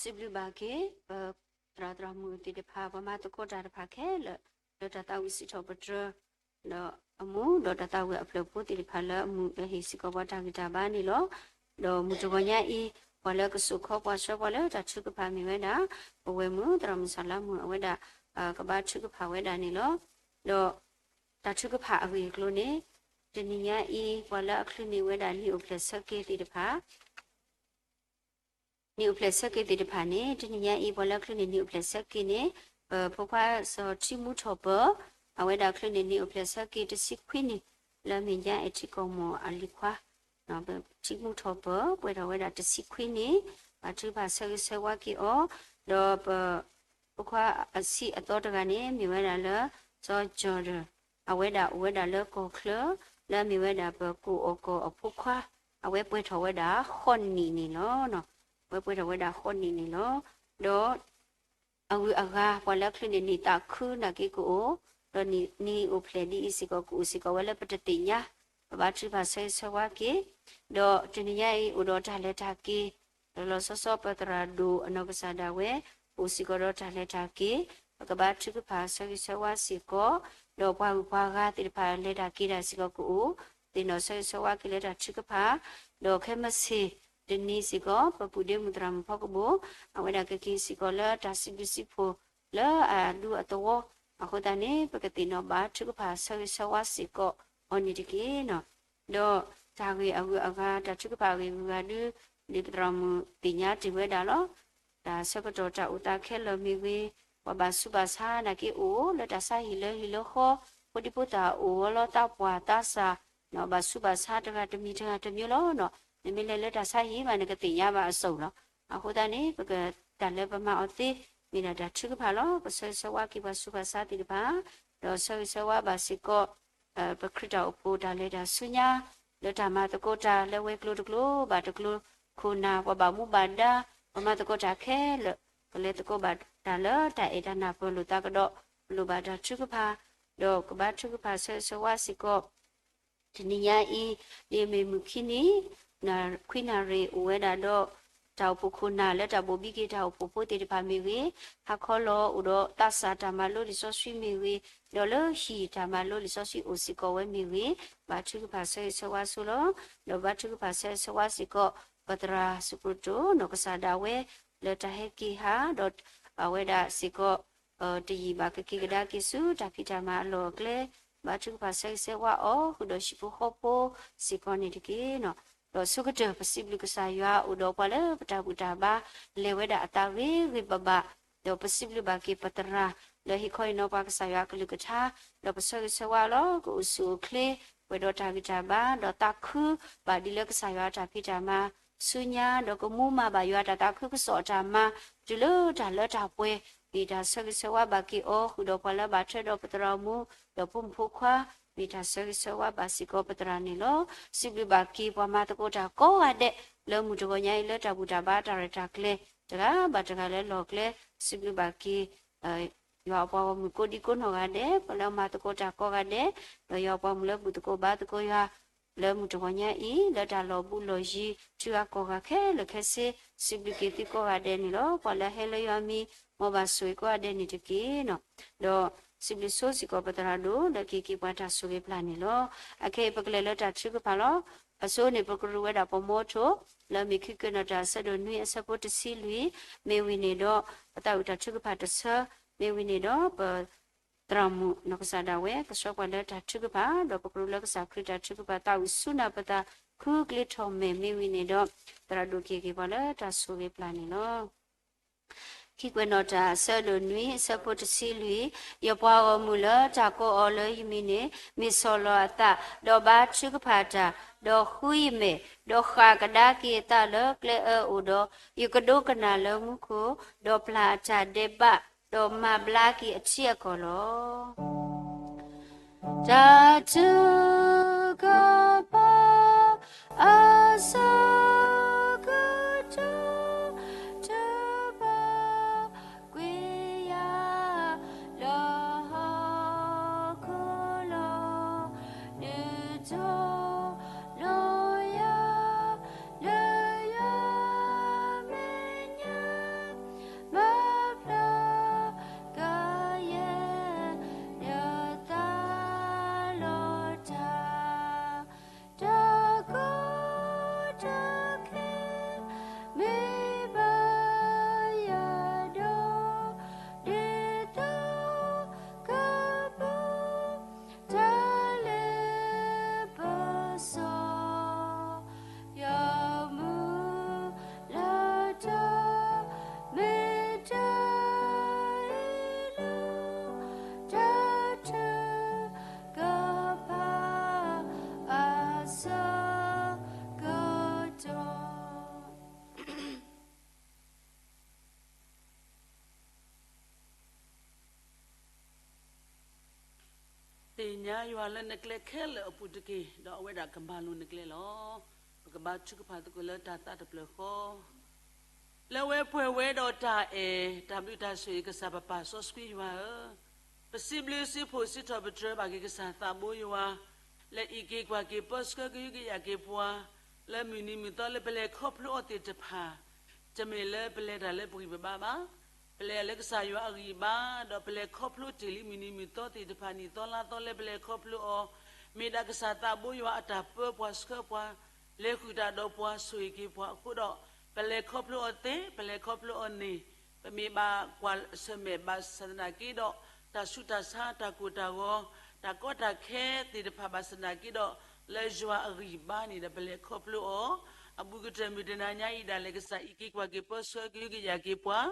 စံးဘျုးဘၣ်က့ၤ ပသရၣ်သရၣ်မုၣ်သ့ၣ်တဖၣ် ပှၤမၤသကိးတၢ်တဖၣ်ခဲလၢာ် လၢတၢ်သးဝံၣ်စံးထီၣ်ပတြၢၤ ဒီးအမူ ဒီးတၢ်သးဝံၣ်အဖျၢၣ်ဖိသ့ၣ်တဖၣ်လၢအမူးဟ့ၣ်စ့ၢ်ကီးပှၤတၢ်ဂံၢ်တၢ်ဘါန့ၣ်လီၤ. ဒီးမုၢ်တဂီၤညါအံၤ ပှၤလၢကစိာ်ခီပှၤဆှၢပှၤလၢတၢ်ထုကဖၣ်မ့ၢ်ဝဲဒၣ် ပဝဲၢ်မုၣ်သရၣ်မုၣ်စၢ်လါမုၣ် အဝဲဒၣ် ကဘါထုကဖၣ်ဝဲဒၣ်န့ၣ်လီၤ. ဒီးတၢ်ထုကဖၣ်အဂ့ၢ်အကျိၤန့ၣ် တနံၤညါအံၤ ပှၤလၢအချုးန့ၢ်ဝဲဒၣ်နံၣ်အိၣ်ဖျဲၣ်ဆၢက့ၤသ့ၣ်တဖၣ် နံၣ်အိၣ်ဖျဲၣ်ဆၢက့ၤသ့ၣ်တဖၣ်န့ၣ် တနံၤညါအံၤ ပှၤလၢချုးန့ၢ်နံၣ်အိၣ်ဖျဲၣ်ဆၢက့ၤန့ၣ် ပဖိခွါစီၤထံမူထီၣ်ပၢၤ အဝဲဒၣ်ချုးန့ၢ်နံၣ်အိၣ်ဖျဲၣ်ဆၢက့ၤတဆံခွံနံၣ် လၢမဲာ်ညါအဲၣ်ထံကီၢ်မီၢ်အလံၤခွါ ထံမူထီၣ်ပၢၤ ပှဲၤထီၣ်ဝဲဒၣ်တဆံခွံနံၣ် ဘါထုကဖၣ်ဆၢဂ့ၤဆၢဝါက့ၤအီၤ ဒီးပ ဖိခွါအဆံးအသီတဂၤန့ၣ် မ့ၢ်ဝဲဒၣ်လၢ စီၤကၠီၣ်ဒၢၣ် အဝဲဒၣ်အိၣ်ဝဲဒၣ်လၢကီၢ်ချၢ လၢအမ့ၢ်ဝဲဒၣ်ပကိၣ်အီၣ်ကီၢ်အဖိခွါ အဝဲပှဲၤထီၣ်ဝဲဒၣ်ဃိးနံၣ်န့ၣ်လီၤ. အဝဲပှဲၤထီၣ်ဝဲဒၣ်ဃိးနံၣ်န့ၣ်လီၤ. ဒီး အဂုၤအဂၤ ပှၤလၢချုးန့ၢ်နံၣ်သးခုနာ်က့ကအိၣ်, ဒီးနံၣ်အိၣ်ဖျဲၣ်ဒ်အံၤစ့ၢ်ကီး ကအိၣ်စ့ၢ်ကီးဝဲလၢပတသ့ၣ်ညါ, ပဘါထုကဖၣ်ဆၢဂ့ၤဆၢဝါက့ၤ, ဒီးတနံၤညါအံၤအိၣ်ဒီးတၢ်လဲၤတၢ်က့ၤ, ဒီးလီၤဆီဆီပသရၣ်ဒိၣ်အနီၢ်ကစၢ်ဒၣ်ဝဲ အိၣ်စ့ၢ်ကီးဒီးတၢ်လဲၤတၢ်က့ၤ, ပကဘါထုကဖၣ်ဆၢဂ့ၤဆၢဝါစ့ၢ်ကီး, ဒီးပှၤဂုၤပှၤဂၤသ့ၣ်တဖၣ်လဲၤတၢ်က့ၤတၢ်စ့ၢ်ကီးကအိၣ်, သ့ၣ်နီၣ်ဆၢဂ့ၤဆၢဝါက့ၤလၢတၢ်ထုကဖၣ်, ဒီးခဲမုၢ်ဆ့ၣ်တနံၤစ့ၢ်ကီး ပပုၢ်ဒ့မုၣ်သရၣ်မုၣ်ဖီကဘိၣ် အဝဲဒၣ်ကက့ၤစ့ၢ်ကီးလၢတၢ်စံးဘျုးစံးဖှိၣ်လၢအဒူအသဝီ, အဃိသတးန့ၣ် ပကသ့ၣ်နီၣ်ဘါထုကဖၣ်ဆၢဂ့ၤဆၢဝါစ့ၢ်ကီးအီၤန့ၣ်တက့ၢ်. ဒီးတၢ်ဂ့ၢ်အဂုၤအဂၤ တၢ်ထုကဖၣ်အဂ့ၢ်အဂၤဒုး ဒ်ပသရၣ်မုၣ်သ့ၣ်ညါတ့ၢ်ဝဲဒၣ်လီၤ. တၢ်ဆၢကတီၢ်တၢ်အိၣ်သးခဲလၢာ်မ့ၢ်ဂ့ၤ, ပှၤဘၣ်ဆူးဘၣ်ဆါနာ်က့အိၣ်လၢတၢ်ဆါဟံၣ်လၢဟံၣ်လၢဃီ, ဖိဒံဖိသၣ်အိၣ်ဝဲလီၤ သးပှၢ်သးစၢ်, ဘၣ်ဆူးဘၣ်ဆါတဂၤတမံၤတဂၤတမံၤလီၤ. နမ့ၢ်လဲၤလၢတၢ်ဆါဟံၣ်ဘၣ် နကသ့ၣ်ညါဘၣ်အစိၣ်လီၤ. အဃိသတးန့ၣ် ပက တၢ်လၢပမၤအီၤသ့ မ့ၢ်ဒၣ်တၢ်ထုကဖၣ်လီၤ. ပဆၢဂ့ၤဆၢဝါက့ၤပှၤဆူးပှၤဆါသ့ၣ်တဖၣ်, ဒီးဆၢဂ့ၤဆၢဝါဘၣ်စ့ၢ်ကီး ပခရံာ်တၢ်အိၣ်ဖှိၣ်တၢ်လဲၤတၢ်ဆူညါ, လၢတၢ်မၤသကိးတၢ်လၢဝဲၤကျိၤတကျိၤဘၣ်တကျိၤ, ခိၣ်နၢ်ပှၤဘၣ်မူဘၣ်ဒါ, ပှၤမၤသကိးတၢ်ခဲလၢာ်, ကလဲၤသကိးဘၣ်တၢ်လၢတၢ်အဲၣ်တၢ်နၢ်ပၢၢ်လိာ်သးကဒီး, ပလိၣ်ဘၣ်တၢ်ထုကဖၣ်, ဒီးကဘါထုကဖၣ်ဆၢဂ့ၤဆၢဝါစ့ၢ်ကီး တနံၤညါအံၤ ဒ်အမ့ၢ်မုၢ်ခံနံၤ ခွံနၣ်ရံၣ်အိၣ်ဝဲဒၣ်ဒီး တၢ်အိၣ်ဖှိၣ်ခိၣ်နၢ်လၢတၢ်ဘိၣ်ဘံက့ၤတၢ်အိၣ်ဖှိၣ်ဖိသ့ၣ်တဖၣ်မ့ၢ်ဂ့ၤ, ဟါခီလီၤအိၣ်ဒီးသးစၢ်တၢ်မၤလိလံာ်စီဆှံမ့ၢ်ဂ့ၤ, ဒီးလၢဟံၣ်တၢ်မၤလိလံာ်စီဆှံအိၣ်စ့ၢ်ကီးဝဲမ့ၢ်ဂ့ၤ, ဘါထုကဖၣ်ဆၢဂ့ၤဆၢဝါဆိလီၤ. ဒီးဘါထုကဖၣ်ဆၢဂ့ၤဆၢဝါစ့ၢ်ကီး ပသရၣ်စူးပၢၤတိၣ်နီၢ်ကစၢ်ဒၣ်ဝဲ လၢတၢ်ဟဲက့ၤဟး ဒီးအဝဲဒၣ်စ့ၢ်ကီး တယံာ်ဘၣ်ကက့ၤကဒါက့ၤဆူတၢ်ဖံးတၢ်မၤအလီၢ်အကျဲ, ဘါထုကဖၣ်ဆၢဂ့ၤဆၢဝါအီၤ ဃုာ်ဒီးဟံၣ်ဖိဃီဖိစ့ၢ်ကီးန့ၣ်တက့ၢ်. ဒီးဆိကတၢၢ် ပစံးဘျုးကစၢ်ယွၤအိၣ်ဒီးပှၤလၢပတၢ်ဘူၣ်တၢ်ဘါ လဲၤဝဲဒၣ်အသးဂ့ၤဂ့ၤဘၣ်ဘၣ်, ဒီးပစံးဘျုးဘၣ်က့ၤပသရၣ် လၢဟ့ၣ်ခီဟ့ၣ်နီၤပှၤကစၢ်ယွၤအကလုၢ်ကထါ, ဒီးပဆၢဂ့ၤဆၢဝါလီၤ ကအိၣ်ဆူၣ်အိၣ်ချ့ ပှဲၤဒီးတၢ်ဂံၢ်တၢ်ဘါ ဒီးသးခုဘၣ်ဒ်လၢကစၢ်ယွၤအတၢ်ဖံးတၢ်မၤ ဆူညါ ဒီးကမူမၤဘၣ်ယွၤတၢ်သးခုကစီၣ်အတၢ်မၤ တုၤလၢတၢ်လၢတၢ်ပှဲၤ, မ့ၢ်တၢ်ဆၢဂ့ၤဆၢဝါဘၣ်က့ၤအီၤ ဃုာ်ဒီးပှၤလၢဘၣ်ထွဲဒီးပသရၣ်မုၣ် ဒီးဖိမုၣ်ဖိခွါ, မ့ၢ်တၢ်ဆၢဂ့ၤဆၢဝါဘၣ်စ့ၢ်ကီးပသရၣ်န့ၣ်လီၤ. စံးဘျုးဘၣ်က့ၤပှၤမၤသကိးတၢ်ကိးဂၤဒဲး လၢမုၢ်တဂီၤညါအံၤလၢတၢ်ဘူၣ်တၢ်ဘါတၢ်ရဲၣ်တၢ်ကျဲၤ တဂၤဘၣ်တဂၤလၢလီၢ်ကျဲ, စံးဘျုးဘၣ်က့ၤ ယွၤအပှၤဂီၢ်မုၢ်ကိးဒံကိးနီၢ်ဂၤဒဲး, ပှၤလၢအမၤသကိးတၢ်ကိးဂၤဒဲး, ဒီးယွၤအပှၤမုၣ်လၢဘူၣ်သကိးဘါသကိးယွၤ လၢမုၢ်တဂီၤညါအံၤ လၢတၢ်လီၤဘူးလီၤယံၤ ထံဂၤကီၢ်ဂၤခဲလၢာ်ခဲဆ့, စံးဘျုးက့ၤသုကိးဂၤဒဲးန့ၣ်လီၤ. ပှၤလၢအဟဲလၢယွၤမံၤ မ်ဘၣ်ဆိၣ်ဂ့ၤကိးဂၤဒဲးန့ၣ်တက့ၢ်. ဒီးစံးဘျုးဆိစ့ၢ်ကီးပသရၣ်ဒိၣ် လၢကဟ့ၣ်က့ၤပှၤတၢ်ဆိၣ်ဂ့ၤပျၢ်န့ၣ်လီၤ. အခဲအံၤပကလဲၤလၢတၢ်ထုကဖၣ်လီၤ. အဆိန့ၣ် ပကရူၢ်ဝဲဒၣ်ပှၤမီထိၣ် လၢမ့ၢ်ခံကၢၢ်နီၣ်တၢ်အဆၢဒိၣ်နွံအဆၢဖိတဆံလွံၢ်, မ့ၢ်ဝံၤန့ၣ်ဒီး ပသးဝံၣ်တၢ်ထုကဖၣ်တဆၢ, မ့ၢ်ဝံၤန့ၣ်ဒီး ပသရၣ်မုၣ်နီၢ်ကစၢ်ဒၣ်ဝဲ ကဆှၢပှၤလၢတၢ်ထုကဖၣ်, ဒီးပကရူၢ်လၢကစၢ်ခရံာ်တၢ်ထုကဖၣ် သးဝံၣ်ဆူၣ်နၢ်ပသး ဃုကျ့ထီၣ်မဲာ်, မ့ၢ်ဝံၤန့ၣ်ဒီး သရၣ်ဒိၣ်ကဟ့ၣ်က့ၤပှၤလၢတၢ်ဆိၣ်ဂ့ၤပျၢ်န့ၣ်လီၤ. ခံကွဲးနီၣ်တၢ်အဆၢဒိၣ်နွံအဆၢဖိတဆံလွံၢ်, ယပှၤဂီၢ်မုၢ်လၢတၢ်ကိးအီၤလၢယမံၤန့ၣ် မ့ၢ်ဆီၣ်လီၤအသး, ဒီးဘါထုကဖၣ်တၢ်, ဒီးဃုယမဲာ်, ဒီးဃၣ်ကဒါက့ၤအသးလၢကျဲအၢအိၣ်ဒီး, ယကဒိကနၣ်လၢမူခိၣ်, ဒီးပျၢ်အတၢ်ဒဲးဘး, ဒီးမၤဘျါက့ၤအထံအကီၢ်လီၤ. တၢ်ထုကဖၣ် အဆၢကတီၢ် တဘၣ်ကွံာ်ယၤ လၢဟီၣ်ခိၣ်လီၤ. နုာ်ထီၣ်လီၤယၤ လၢယွၤမဲာ်ညါ သ့ၣ်ညါယွၤလၢနကျဲခဲလၢာ်အပူၤတက့ၢ်, ဒီးအဝဲဒၣ်ကမၤလိၤနကျဲလီၤ. ပကဘါထုကဖၣ်သကိးလၢတၢ်သးတဖျၢၣ်ဃီ လၢဝဲပှဲၤဝဲဒီးတၢ်အဲၣ်တၢ်ဘျုးတၢ်ဆိၣ်ဂ့ၤ ကစၢ်ပပၢ်စီဆှံယွၤဧၢ, ပစံးဘျုးစံးဖှိၣ်စံးထီၣ်ပတြၢၤဘၣ်က့ၤကစၢ်သးဘိယွၤ လၢအံးက့ၤကွၢ်က့ၤပၢဆှၢကဟုကယာ်က့ၤပှၤ လၢမုၢ်နံၤမုၢ်သီလၢပလဲၤခီဖျိအီၤသ့ၣ်တဖၣ်, တမ့ၢ်လၢပလဲၤတၢ်လၢပဂံၢ်ပဘါဘၣ်, ပလဲၤလၢကစၢ်ယွၤအဂံၢ်အဘါ, ဒီးပလဲၤခီဖျိတ့ၢ်လံမုၢ်နံၤမုၢ်သီသ့ၣ်တဖၣ် နံၣ်သီလါသီလၢပလဲၤခီဖျိအီၤ, မ့ၢ်ဒၣ်ကစၢ်သးဘိယွၤအတၢ်ပၢပှၤဆှၢပှၤ, လဲၤဃုာ်တၢ်ဒီးပှၤဆိၣ်ဂ့ၤက့ၤပှၤအဃိဒီး, ပလဲၤခီဖျိအီၤသ့, ပလဲၤခီဖျိအီၤန့ၣ်, ပမ့ၢ်ဘၣ်ကွၢ်ဆၢၣ်မဲာ်ဘၣ်ဆၣ်သနာ်က့ဒီး, တၢ်ဆူးတၢ်ဆါ တၢ်ကိၢ်တၢ်ဂီၤ, တၢ်ကီတၢ်ခဲသ့ၣ်တဖၣ်ဘၣ်ဆၣ်သနာ်က့ဒီး, လၢယွၤအဂံၢ်အဘါန့ၣ်ဒီး ပလဲၤခီဖျိအီၤ, အဘူးကတၢၢ်မုၢ်တနၤညါအံၤဒၣ်လဲာ် ကစၢ်အံးက့ၤကွၢ်က့ၤပၢဆှၢကဟုကယာ်က့ၤပှၤ,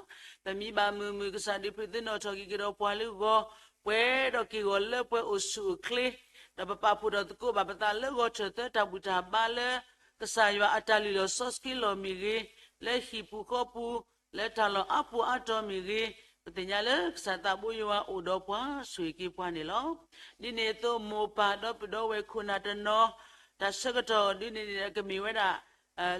ပမံဘၣ်မုာ်မုာ် ကစၢ်ဒုးဖုးသ့ၣ်နီၣ်ထီၣ်က့ၤကဒီးပှၤလၢဂီၤ, ပှဲၤဒီးက့ၢ်ဂီၤလၢပှဲၤအိၣ်ဆူၣ်အိၣ်ချ့, ဒီးပပာ်ဖှိၣ်ထီၣ်သကိးဘၣ်ပသးလၢဂီၤထၢၣ်သၢတၢ်ဘူၣ်တၢ်ဘါလၢ ကစၢ်ယွၤအတၢ်လုၢ်လီၢ်စီဆှံလီၢ်မ့ၢ်ဂ့ၤ, လၢဟံၣ်ပူၤဃီပူၤ, လၢတၢ်လီၢ်အါပူၤအါတီၤမ့ၢ်ဂ့ၤ, ပသ့ၣ်ညါလၢကစၢ်သးဘိယွၤအိၣ်ဒီးပှၤဆိၣ်ဂ့ၤက့ၤပှၤန့ၣ်လီၤ. ဒ်န့ၣ်အသိး မိၢ်ပၢ်ဒီပုၢ်ဒီဝဲၢ်ခိၣ်နၢ်တနီၤ, တၢ်ဆၢကတီၢ်ဒ်န့ၣ်န့ၣ်ဒီးကမ့ၢ်ဝဲဒၣ်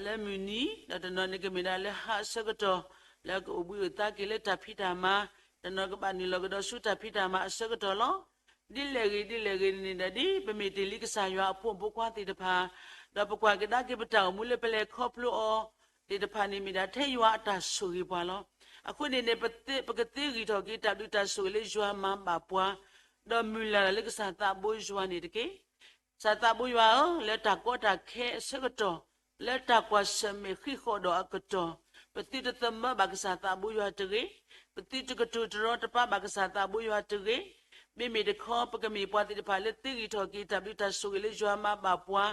လၢမုၢ်နံၤ, ဒီးတနီၤန့ၣ်ကမ့ၢ်ဒၣ်လၢဟါအဆၢကတီၢ်, လၢကအိၣ်ဘှံးအိၣ်သါက့ၤလၢတၢ်ဖံးတၢ်မၤ, တနီၤကဘၣ်နုာ်လီၤကဒီးဆူတၢ်ဖံးတၢ်မၤအဆၢကတီၢ်လီၤ. ဒ်လဲၣ်ဂ့ၤဒ်လဲၣ်ဂ့ၤန့ၣ်ဒီး ဒ်ပမ့ၢ်တ့ၢ်လံကစၢ်ယွၤအဖိမုၣ်ဖိခွါသ့ၣ်တဖၣ်, ဒီးပကွၢ်ကဒါက့ၤပတၢ်အိၣ်မူလၢပလဲၤခီဖျိအီၤသ့ၣ်တဖၣ်န့ၣ် မ့ၢ်ဒၣ်ထဲယွၤအတၢ်ဆိၣ်ဂ့ၤပှၤလီၤ. အဃိန့ၣ်န့ၣ် ပကသ့ဂံၢ်ထီၣ်က့ၤတၢ်ဘျုးတၢ်ဆိၣ်ဂ့ၤလၢယွၤမၤဘၣ်ပှၤ, ဒီးမုၢ်လၢ်လၢကစၢ်သးဘိယွၤန့ၣ်တက့ၢ်. ကစၢ်သးဘိယွၤဧၢ, လၢတၢ်ကီတၢ်ခဲအဆၢကတီၢ်, လၢတၢ်ကွၢ်ဆၢၣ်မဲာ်ဃံးဃီၣ်ဒီးအကတီၢ်, ပသုတသမၢဘၣ်ကစၢ်သးဘိယွၤတဂ့ၤ, ပသုတကတိၤတရီတပါဘၣ်ကစၢ်သးဘိယွၤတဂ့ၤ, မ့မ့ၢ်တခီ ပကမ့ၢ်ပှၤသ့ၣ်တဖၣ်လၢသ့ဂံၢ်ထီၣ်က့ၤတၢ်ဘျုးတၢ်ဆိၣ်ဂ့ၤလၢယွၤမၤဘၣ်ပှၤ,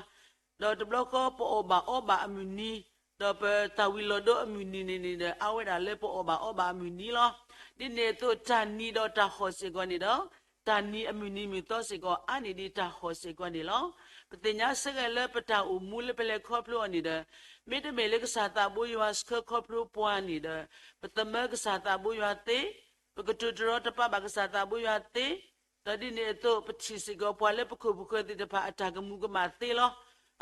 ဒီးတဘျီဃီပအီၣ်ဘၣ်အီဘၣ်အမုၢ်နံၤ, ဒီးပတၢ်ဝံၤလီၤဒိအမုၢ်နံၤန့ၣ်န့ၣ်ဒီး အါဝဲဒၣ်လၢပအီၣ်ဘၣ်အီဘၣ်အမုၢ်နံၤလီၤ. ဒ်န့ၣ်အသိးတၢ်နံၤဒီးတၢ်ဟီၣ်စ့ၢ်ကီးန့ၣ်ဒီး, တၢ်နံၤအမုၢ်နံၤမုၢ်သီစ့ၢ်ကီး အါန့ၢ်ဒံးတၢ်ဟီၣ်စ့ၢ်ကီးန့ၣ်လီၤ. ပသ့ၣ်ညါစ့ၢ်ကီးလၢပတၢ်အိၣ်မူလၢပလဲၤခီဖျိအီၤန့ၣ်ဒီး, မ့တမ့ၢ်လၢကစၢ်သးဘိယွၤဆှၢခီဖျိပှၤန့ၣ်ဒီး, ပသမၢကစၢ်သးဘိယွၤသ့, ပကတိၤတရီတပါဘၣ်ကစၢ်သးဘိယွၤသ့, ဒီးဒ်န့ၣ်အသိး ပထံၣ်စ့ၢ်ကီးပှၤလၢပခိၣ်ပဃၢၤသ့ၣ်တဖၣ်အတၢ်ကမူၤကမၣ်သ့လီၤ.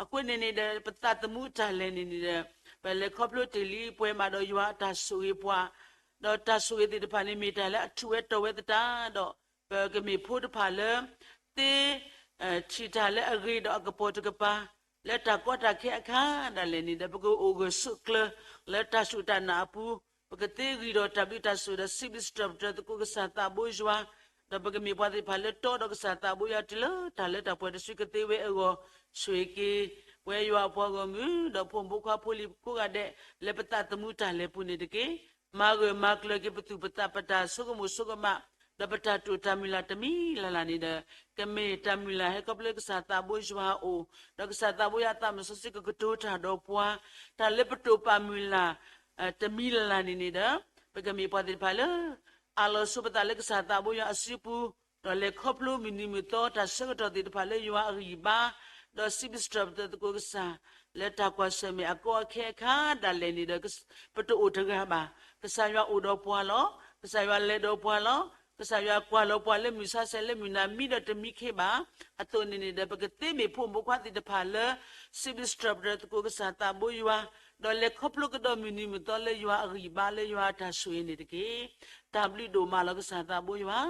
အဃိန့ၣ်န့ၣ်ဒီး ပသးသမူတၢ်လဲၤန့ၣ်န့ၣ်ဒီး, ပလဲၤခီဖျိတ့ၢ်လံပှဲၤမးဒီးယွၤအတၢ်ဆိၣ်ဂ့ၤပှၤ, ဒီးတၢ်ဆိၣ်ဂ့ၤသ့ၣ်တဖၣ်န့ၣ်မ့ၢ်တၢ်လၢအထူးဝဲတီၤဝဲသတးဒီး, ပကမ့ၢ်ဖိတဖၣ်လၢ သ့ ထံၣ်တၢ်လၢအဂ့ၤဒီးအကပီၤတကပၤ, လၢတၢ်ကီတၢ်ခဲအခါဒၣ်လဲာ်န့ၣ်ဒီး ပကအိၣ်ဂၢၢ်ဆိးကျၢၤ လၢတၢ်စူၢ်တၢ်နာ်အပူၤ, ပကသ့ဂံၢ်ဒီးတၢ်ဘျုးတၢ်ဆိၣ်ဂ့ၤဒီး စံးဘျုးစံးထီၣ်ပတြၢၤသကိးကစၢ်သးဘိယွၤ, ဒီးပကမ့ၢ်ပှၤသ့ၣ်တဖၣ်လၢတီဒီးကစၢ်သးဘိယွၤတုၤလၢတၢ်လၢတၢ်ပှဲၤတစုကသ့ဝဲအဂီၢ်, ဆိၣ်ဂ့ၤက့ၤ ပဝဲယွၤအပှၤဂီၢ်မုၢ် ဒီးဖိမုၣ်ဖိခွါဖိလံၤဖိကိးဂၤဒဲး လၢပသးသမူတၢ်လဲၤပူၤန့ၣ်တက့ၢ်. မၤဂၢၢ်မၤကျၢၤက့ၤပသူၣ်ပသး ပတၢ်ဆိကမိၣ်ဆိကမး, ဒီးပတၢ်တိာ်တၢ်မုၢ်လၢ်တမံၤလၢ်လၢ်န့ၣ်ဒီး, ကမ့ၢ်တၢ်မုၢ်လၢ်ဟဲခီဖျိကစၢ်သးဘိယွၤအအိၣ်, ဒီးကစၢ်သးဘိယွၤအသးမုၢ်စီဆှံကကတိၤတၢ်ဒီးပှၤ, တၢ်လၢပတိာ်ပာ်မုၢ်လၢ် တမံၤလၢ်လၢ်န့ၣ်န့ၣ်ဒီး, ပကမ့ၢ်ပှၤသ့ၣ်တဖၣ်လၢ အးလီၤဆိပသးလၢကစၢ်သးဘိယွၤအစုပူၤ, ဒီးလဲၤခီဖျိမုၢ်နံၤမုၢ်သီတၢ်ဆၢကတီၢ်သ့ၣ်တဖၣ်လၢယွၤအဂံၢ်ဘါ, ဒီးစံးဘျုးစံးထီၣ်ပတြၢၤသကိးကစၢ်, လၢတၢ်ကွၢ်ဆၢၣ်မဲာ်အကီအခဲအခါဒၣ်လဲာ်န့ၣ်ဒီး, ပတအိၣ်တဂၤဘၣ်, ကစၢ်ယွၤအိၣ်ဒီးပှၤလီၤ. ကစၢ်ယွၤလဲၤဒီးပှၤလီၤ. ကစၢ်ယွၤကွၢ်လီၤပှၤလၢမုၢ်ဆါဆဲးလၢမုၢ်နၤမံဒီးတမံခ့ဘၣ်. အသိးန့ၣ်န့ၣ်ဒီး ပကသ့မ့ၢ်ဖိမုၣ်ဖိခွါသ့ၣ်တဖၣ်လၢ စံးဘျုးစံးထီၣ်ပတြၢၤသကိးကစၢ်သးဘိယွၤ, ဒီးလဲၤခီဖျိကဒီးမုၢ်နံၤမုၢ်သီလၢယွၤအဂံၢ်ဘါလၢယွၤအတၢ်ဆိၣ်ဂ့ၤန့ၣ်တက့ၢ်. တၢ်ဘျုးဒိၣ်မးလီၤကစၢ်သးဘိယွၤ,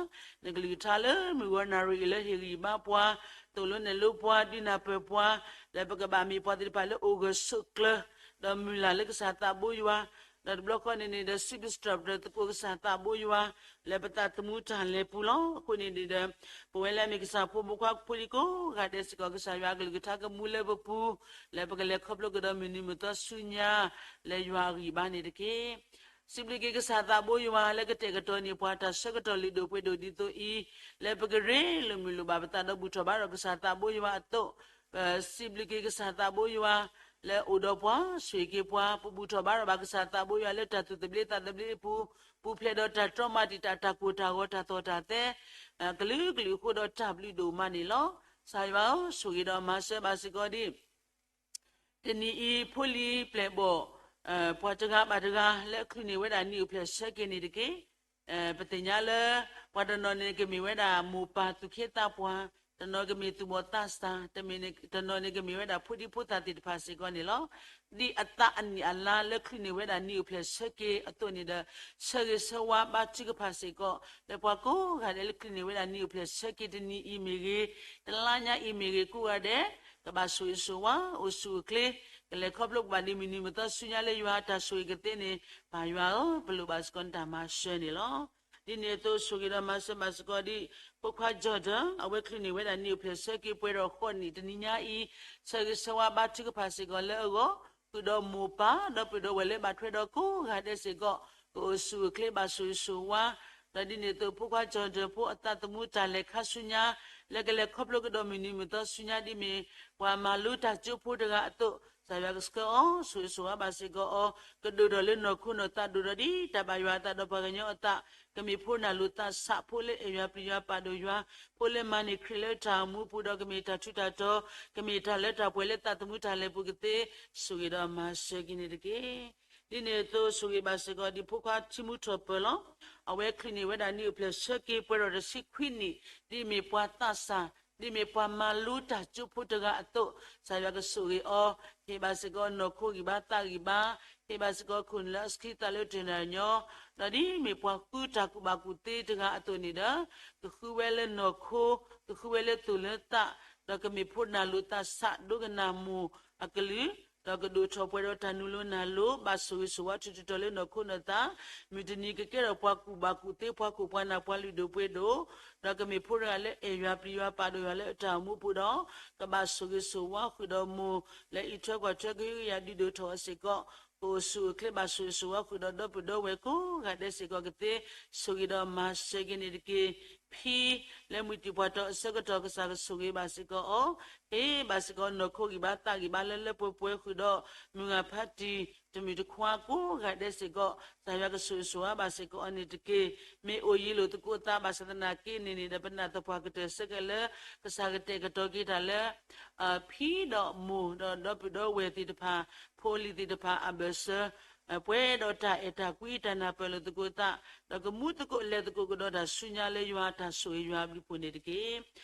နကလုၢ်ကထါလၢမုၢ်ဂီၤနၣ်ရံၣ်အံၤလၢဟ့ၣ်ဂံၢ်ဘါပှၤ, သိၣ်လိနဲၣ်လိပှၤ ဒုးနၢ်ပၢၢ်ပှၤ, လၢပကဘၣ်မ့ၢ်ပှၤသ့ၣ်တဖၣ်လၢအိၣ်ဂၢၢ်ဆိးကျၢၤ, ဒီးမုၢ်လၢ်လၢကစၢ်သးဘိယွၤ, ဒီးတဘျီဃီန့ၣ်န့ၣ်ဒီး စံးဘျုးစံးထီၣ်ပတြၢၤသကိးကစၢ်သးဘိယွၤ, လၢပသးသမူတၢ်လဲၤပူၤလီၤ. အဃိန့ၣ်န့ၣ်ဒီး ပဝဲလၢအမ့ၢ်ကစၢ်ဖိမုၣ်ဖိခွါဖိလံၤကိးဂၤဒဲးစ့ၢ်ကီး ကစၢ်ယွၤအကလုၢ်ကထါကမူလၢပပူၤ, လၢပကလဲၤခီဖျိကဒီးမုၢ်နံၤမုၢ်သီဆူညါ, လၢယွၤအဂံၢ်ဘါန့ၣ်တက့ၢ်. စံးဘျုးက့ၤကစၢ်သးဘိယွၤလၢကတဲာ်ကတီၤန့ၢ်ပှၤတၢ်ဆၢကတီၢ်လုၢ်ဒိၣ်ပှ့ၤဒိၣ်ဒ်သိးအံၤ, လၢပကရ့လိာ်မုာ်လိာ်ဘၣ်ပသးဒီးဘူၣ်ထီၣ်ဘါထီၣ်ကစၢ်သးဘိယွၤအသိး, ပစံးဘျုးက့ၤကစၢ်သးဘိယွၤ လၢအအိၣ်ဒီးပှၤ, ဆိၣ်ဂ့ၤက့ၤပှၤ, ပဘူၣ်ထီၣ်ဘါထီၣ်ဘၣ်ကစၢ်သးဘိယွၤလၢတၢ်သူၣ်သဘျ့သးသဘျ့အပူၤ, ပူၤဖျဲးဒီးတၢ်တြီမၤတံာ်တာ် တၢ်ကိၢ်တၢ်ဂီၤ တၢ်သီၣ်တၢ်သဲ, ကလုာ်ကလုာ်အဃိဒီးတၢ်ဘျုးဒိၣ်မးန့ၣ်လီၤ. ကစၢ်ယွၤဧၢ, ဆိၣ်ဂ့ၤဒီးမၤစၢၤဘၣ်စ့ၢ်ကီးဒ် တနံၤအံၤ ဖိလံၤပျဲၢ်ဘီၣ် ပှၤတဂၤဘၣ်တဂၤ လၢအချုးန့ၢ်ဝဲဒၣ်နံၣ်အိၣ်ဖျဲၣ်ဆၢက့ၤန့ၣ်တက့ၢ်. ပသ့ၣ်ညါလၢ ပှၤတနီၤန့ၣ်ကမ့ၢ်ဝဲဒၣ်မိၢ်ပၢ်သူၣ်က့သးပှၢ်, တနီၤကမ့ၢ်သူၣ်ဘီၣ်သးစၢ်, တနီၤန့ၣ်ကမ့ၢ်ဝဲဒၣ်ဖိဒံဖိသၣ်သ့ၣ်တဖၣ်စ့ၢ်ကီးန့ၣ်လီၤ. ဒ်အသးအနံၣ်အလါလၢချုးန့ၢ်ဝဲဒၣ်နံၣ်အိၣ်ဖျဲၣ်ဆၢက့ၤအသိးန့ၣ်ဒီး ဆၢဂ့ၤဆၢဝါဘါထုကဖၣ်စ့ၢ်ကီး လၢပှၤကိးဂၤဒဲးလၢချုးန့ၢ်ဝဲဒၣ်နံၣ်အိၣ်ဖျဲၣ်ဆၢက့ၤတနံၤအံၤမ့ၢ်ဂ့ၤ, တလါညါအံၤမ့ၢ်ဂ့ၤ ကိးဂၤဒဲး ကဘၣ်ဆိၣ်ဂ့ၤဆိၣ်ဝါ အိၣ်ဆူၣ်အိၣ်ချ့, ကလဲၤခီဖျိကဘၣ်ဒံးမုၢ်နံၤမုၢ်သီဆူညါလၢယွၤအတၢ်ဆိၣ်ဂ့ၤကသ့န့ၣ် ပၢ်ယွၤဧၢ, ပလိၣ်ဘၣ်စ့ၢ်ကီးနတၢ်မၤစၢၤန့ၣ်လီၤ. ဒ်န့ၣ်အသိးဆိၣ်ဂ့ၤဒီးမၤစၢၤဘၣ်စ့ၢ်ကီးဒ် ဖိခွါ Jordan အဝဲချုးန့ၢ်ဝဲဒၣ်နံၣ်အိၣ်ဖျဲၣ်ဆၢက့ၤပှဲၤဒီးဃိးနံၣ်တနံၤညါအံၤ, ဆၢဂ့ၤဆၢဝါဘါထုကဖၣ်စ့ၢ်ကီးလၢအဂီၢ်, ဃုာ်ဒီးမိၢ်ပၢ် ဒီပုၢ်ဒီဝဲၢ်လၢဘၣ်ထွဲဒီးကိးဂၤဒဲးစ့ၢ်ကီး ကအိၣ်ဆူၣ်အိၣ်ချ့ဘၣ်ဆိၣ်ဂ့ၤဆိၣ်ဝါ ဒီးဒ်န့ၣ်အသိးဖိခွါ Jordan ဖိအသးသမူတၢ်လဲၤခါဆူညါ လၢကလဲၤခီဖျိကဒီးမုၢ်နံၤမုၢ်သီဆူညါဒ်မ့ၢ် ပှၤမၤလိတၢ်ကၠိဖိတဂၤအသိး ကစၢ်ယွၤကဆှၢအီၤ ဆိၣ်ဂ့ၤဆိၣ်ဝါဘၣ်စ့ၢ်ကီးအီၤ ကဒိၣ်ထီၣ်လၢနီၢ်ခိနီၢ်သးဒိၣ်ထီၣ်ဒ်တၢ်ဘၣ်ယွၤအသးဒီးပှၤကညီအသး ကမ့ၢ်ဖိနၢ်လိာ်သးဆး ဖိလၢအဲၣ်ယွၤပျံၤယွၤပာ်ဒိၣ်ယွၤ ဖိလၢမၤန့ၢ်ခရံာ်လၢတၢ်အိၣ်မူအပူၤဒီးကမ့ၢ်တၢ်ထူးတၢ်တီၤ ကမ့ၢ်တၢ်လၢတၢ်ပှဲၤလၢသးသမူတၢ်လဲၤပူၤကသ့ ဆိၣ်ဂ့ၤဒီးမၤစၢၤက့ၤန့ၣ်တက့ၢ်. ဒ်န့ၣ်အသိး ဆိၣ်ဂ့ၤဘၣ်စ့ၢ်ကီးဒ်ဖိခွါထံမူထီၣ်ပၢၢ်လီၤ. အဝဲချုးန့ၢ်ဝဲဒၣ်နံၣ်အိၣ်ဖျဲၣ်ဆၢက့ၤပှဲၤဒီးတဆံခွံနံၣ် ဒ်မ့ၢ်ပှၤသးစၢ် ဒ်မ့ၢ်ပှၤမၤလိတၢ်ကၠိဖိတဂၤအသိး ကစၢ်ယွၤကဆိၣ်ဂ့ၤအီၤ ဟ့ၣ်ဘၣ်စ့ၢ်ကီးနီၢ်ခိဂံၢ်ဘါသးဂံၢ်ဘါ ဟ့ၣ်ဘၣ်စ့ၢ်ကီးခိၣ်နၢ်လၢအစခံသးလၢတၢၢ်တၢ်ညီ ဒီးဒ်မ့ၢ်ပှၤဃုတၢ်ကူၣ်ဘၣ်ကူၣ်သ့တဂၤအသိးန့ၣ်ဒီး ကဃုဝဲလၢနီၢ်ခိ ကဃုဝဲလၢသူၣ်လၢသး ဒီးကမ့ၢ်ဖိနၢ်လိာ်သးဆးဒိကနၣ်မိၢ်အကလုၢ် ဒီးကဒိၣ်ထီၣ်ပှဲၤဒီးတၢ်နုာ်လီၤနၢ်လိာ် ဘၣ်ဆိၣ်ဂ့ၤဆိၣ်ဝါထူးထူးတီၤလၢနီၢ်ခိနီၢ်သး မုၢ်တနံၤကကဲထီၣ်ပှၤကူၣ်ဘၣ်ကူၣ်သ့ ပှၤခိၣ်ပှၤနၢ် ပှၤလုၢ်ဒိၣ်ပှ့ၤဒိၣ် ဒီးကမ့ၢ်ဖိတဂၤလၢအဲၣ်ယွၤပျံၤယွၤပာ်ဒိၣ်ယွၤလၢအတၢ်အိၣ်မူအပူၤဒီး ကဘၣ်ဆိၣ်ဂ့ၤဆိၣ်ဝါဃုာ်ဒီးမိၢ် လၢအံးထွဲကွၢ်ထွဲကဟုကယာ်ဒုးဒိၣ်ထီၣ်အီၤစ့ၢ်ကီး ကအိၣ်ဆူၣ်အိၣ်ချ့ဘၣ်ဆိၣ်ဂ့ၤဆိၣ်ဝါဃုာ်ဒီးဒီပုၢ်ဒီဝဲၢ်ကိးဂၤဒဲးစ့ၢ်ကီးကသ့ ဆိၣ်ဂ့ၤဒီးမၤစၢၤက့ၤန့ၣ်တက့ၢ်. ဖံ လၢမုၢ်တံၢ်ပှၤတီၤအဆၢကတီၢ် ကစၢ်ကဆိၣ်ဂ့ၤဘၣ်စ့ၢ်ကီးအီၤ ဟ့ၣ်ဘၣ်စ့ၢ်ကီးနီၢ်ခိဂံၢ်ဘါသးဂံၢ်ဘါလၢလၢပှဲၤပှဲၤဃုာ်ဒီး မုၢ်ဂၤဖးတံၢ် တမုၢ်တခွါကိးဂၤဒဲးစ့ၢ်ကီး ကစၢ်ယွၤကဆိၣ်ဂ့ၤဆိၣ်ဝါဘၣ်စ့ၢ်ကီးအီၤန့ၣ်တက့ၢ်. မ့ၢ်အိၣ်ယံၤလိာ်သကိးသးဘၣ်ဆၣ်သနာ်က့န့ၣ်န့ၣ်ဒီး ပနာ်သပှၢ်ကတၢၢ်ဆၢက့ၤလၢ ကစၢ်ကတဲာ်ကတီၤက့ၤတၢ်လၢ ဖံဒီးမိၢ်ဒီးဒီပုၢ်ဒီဝဲၢ်သ့ၣ်တဖၣ် ဖိလံၤသ့ၣ်တဖၣ်အဘၢၣ်စၢၤ ပှဲၤဒီးတၢ်အဲၣ်တၢ်ကွံတၢ်နၢ်ပၢၢ်လိာ်သကိးသး ဒီးကမူသကိးလဲၤသကိးကဒီးတၢ်ဆူညါလၢယွၤအတၢ်ဆိၣ်ဂ့ၤယွၤအဘျုးအဖှိၣ်န့ၣ်တက့ၢ်.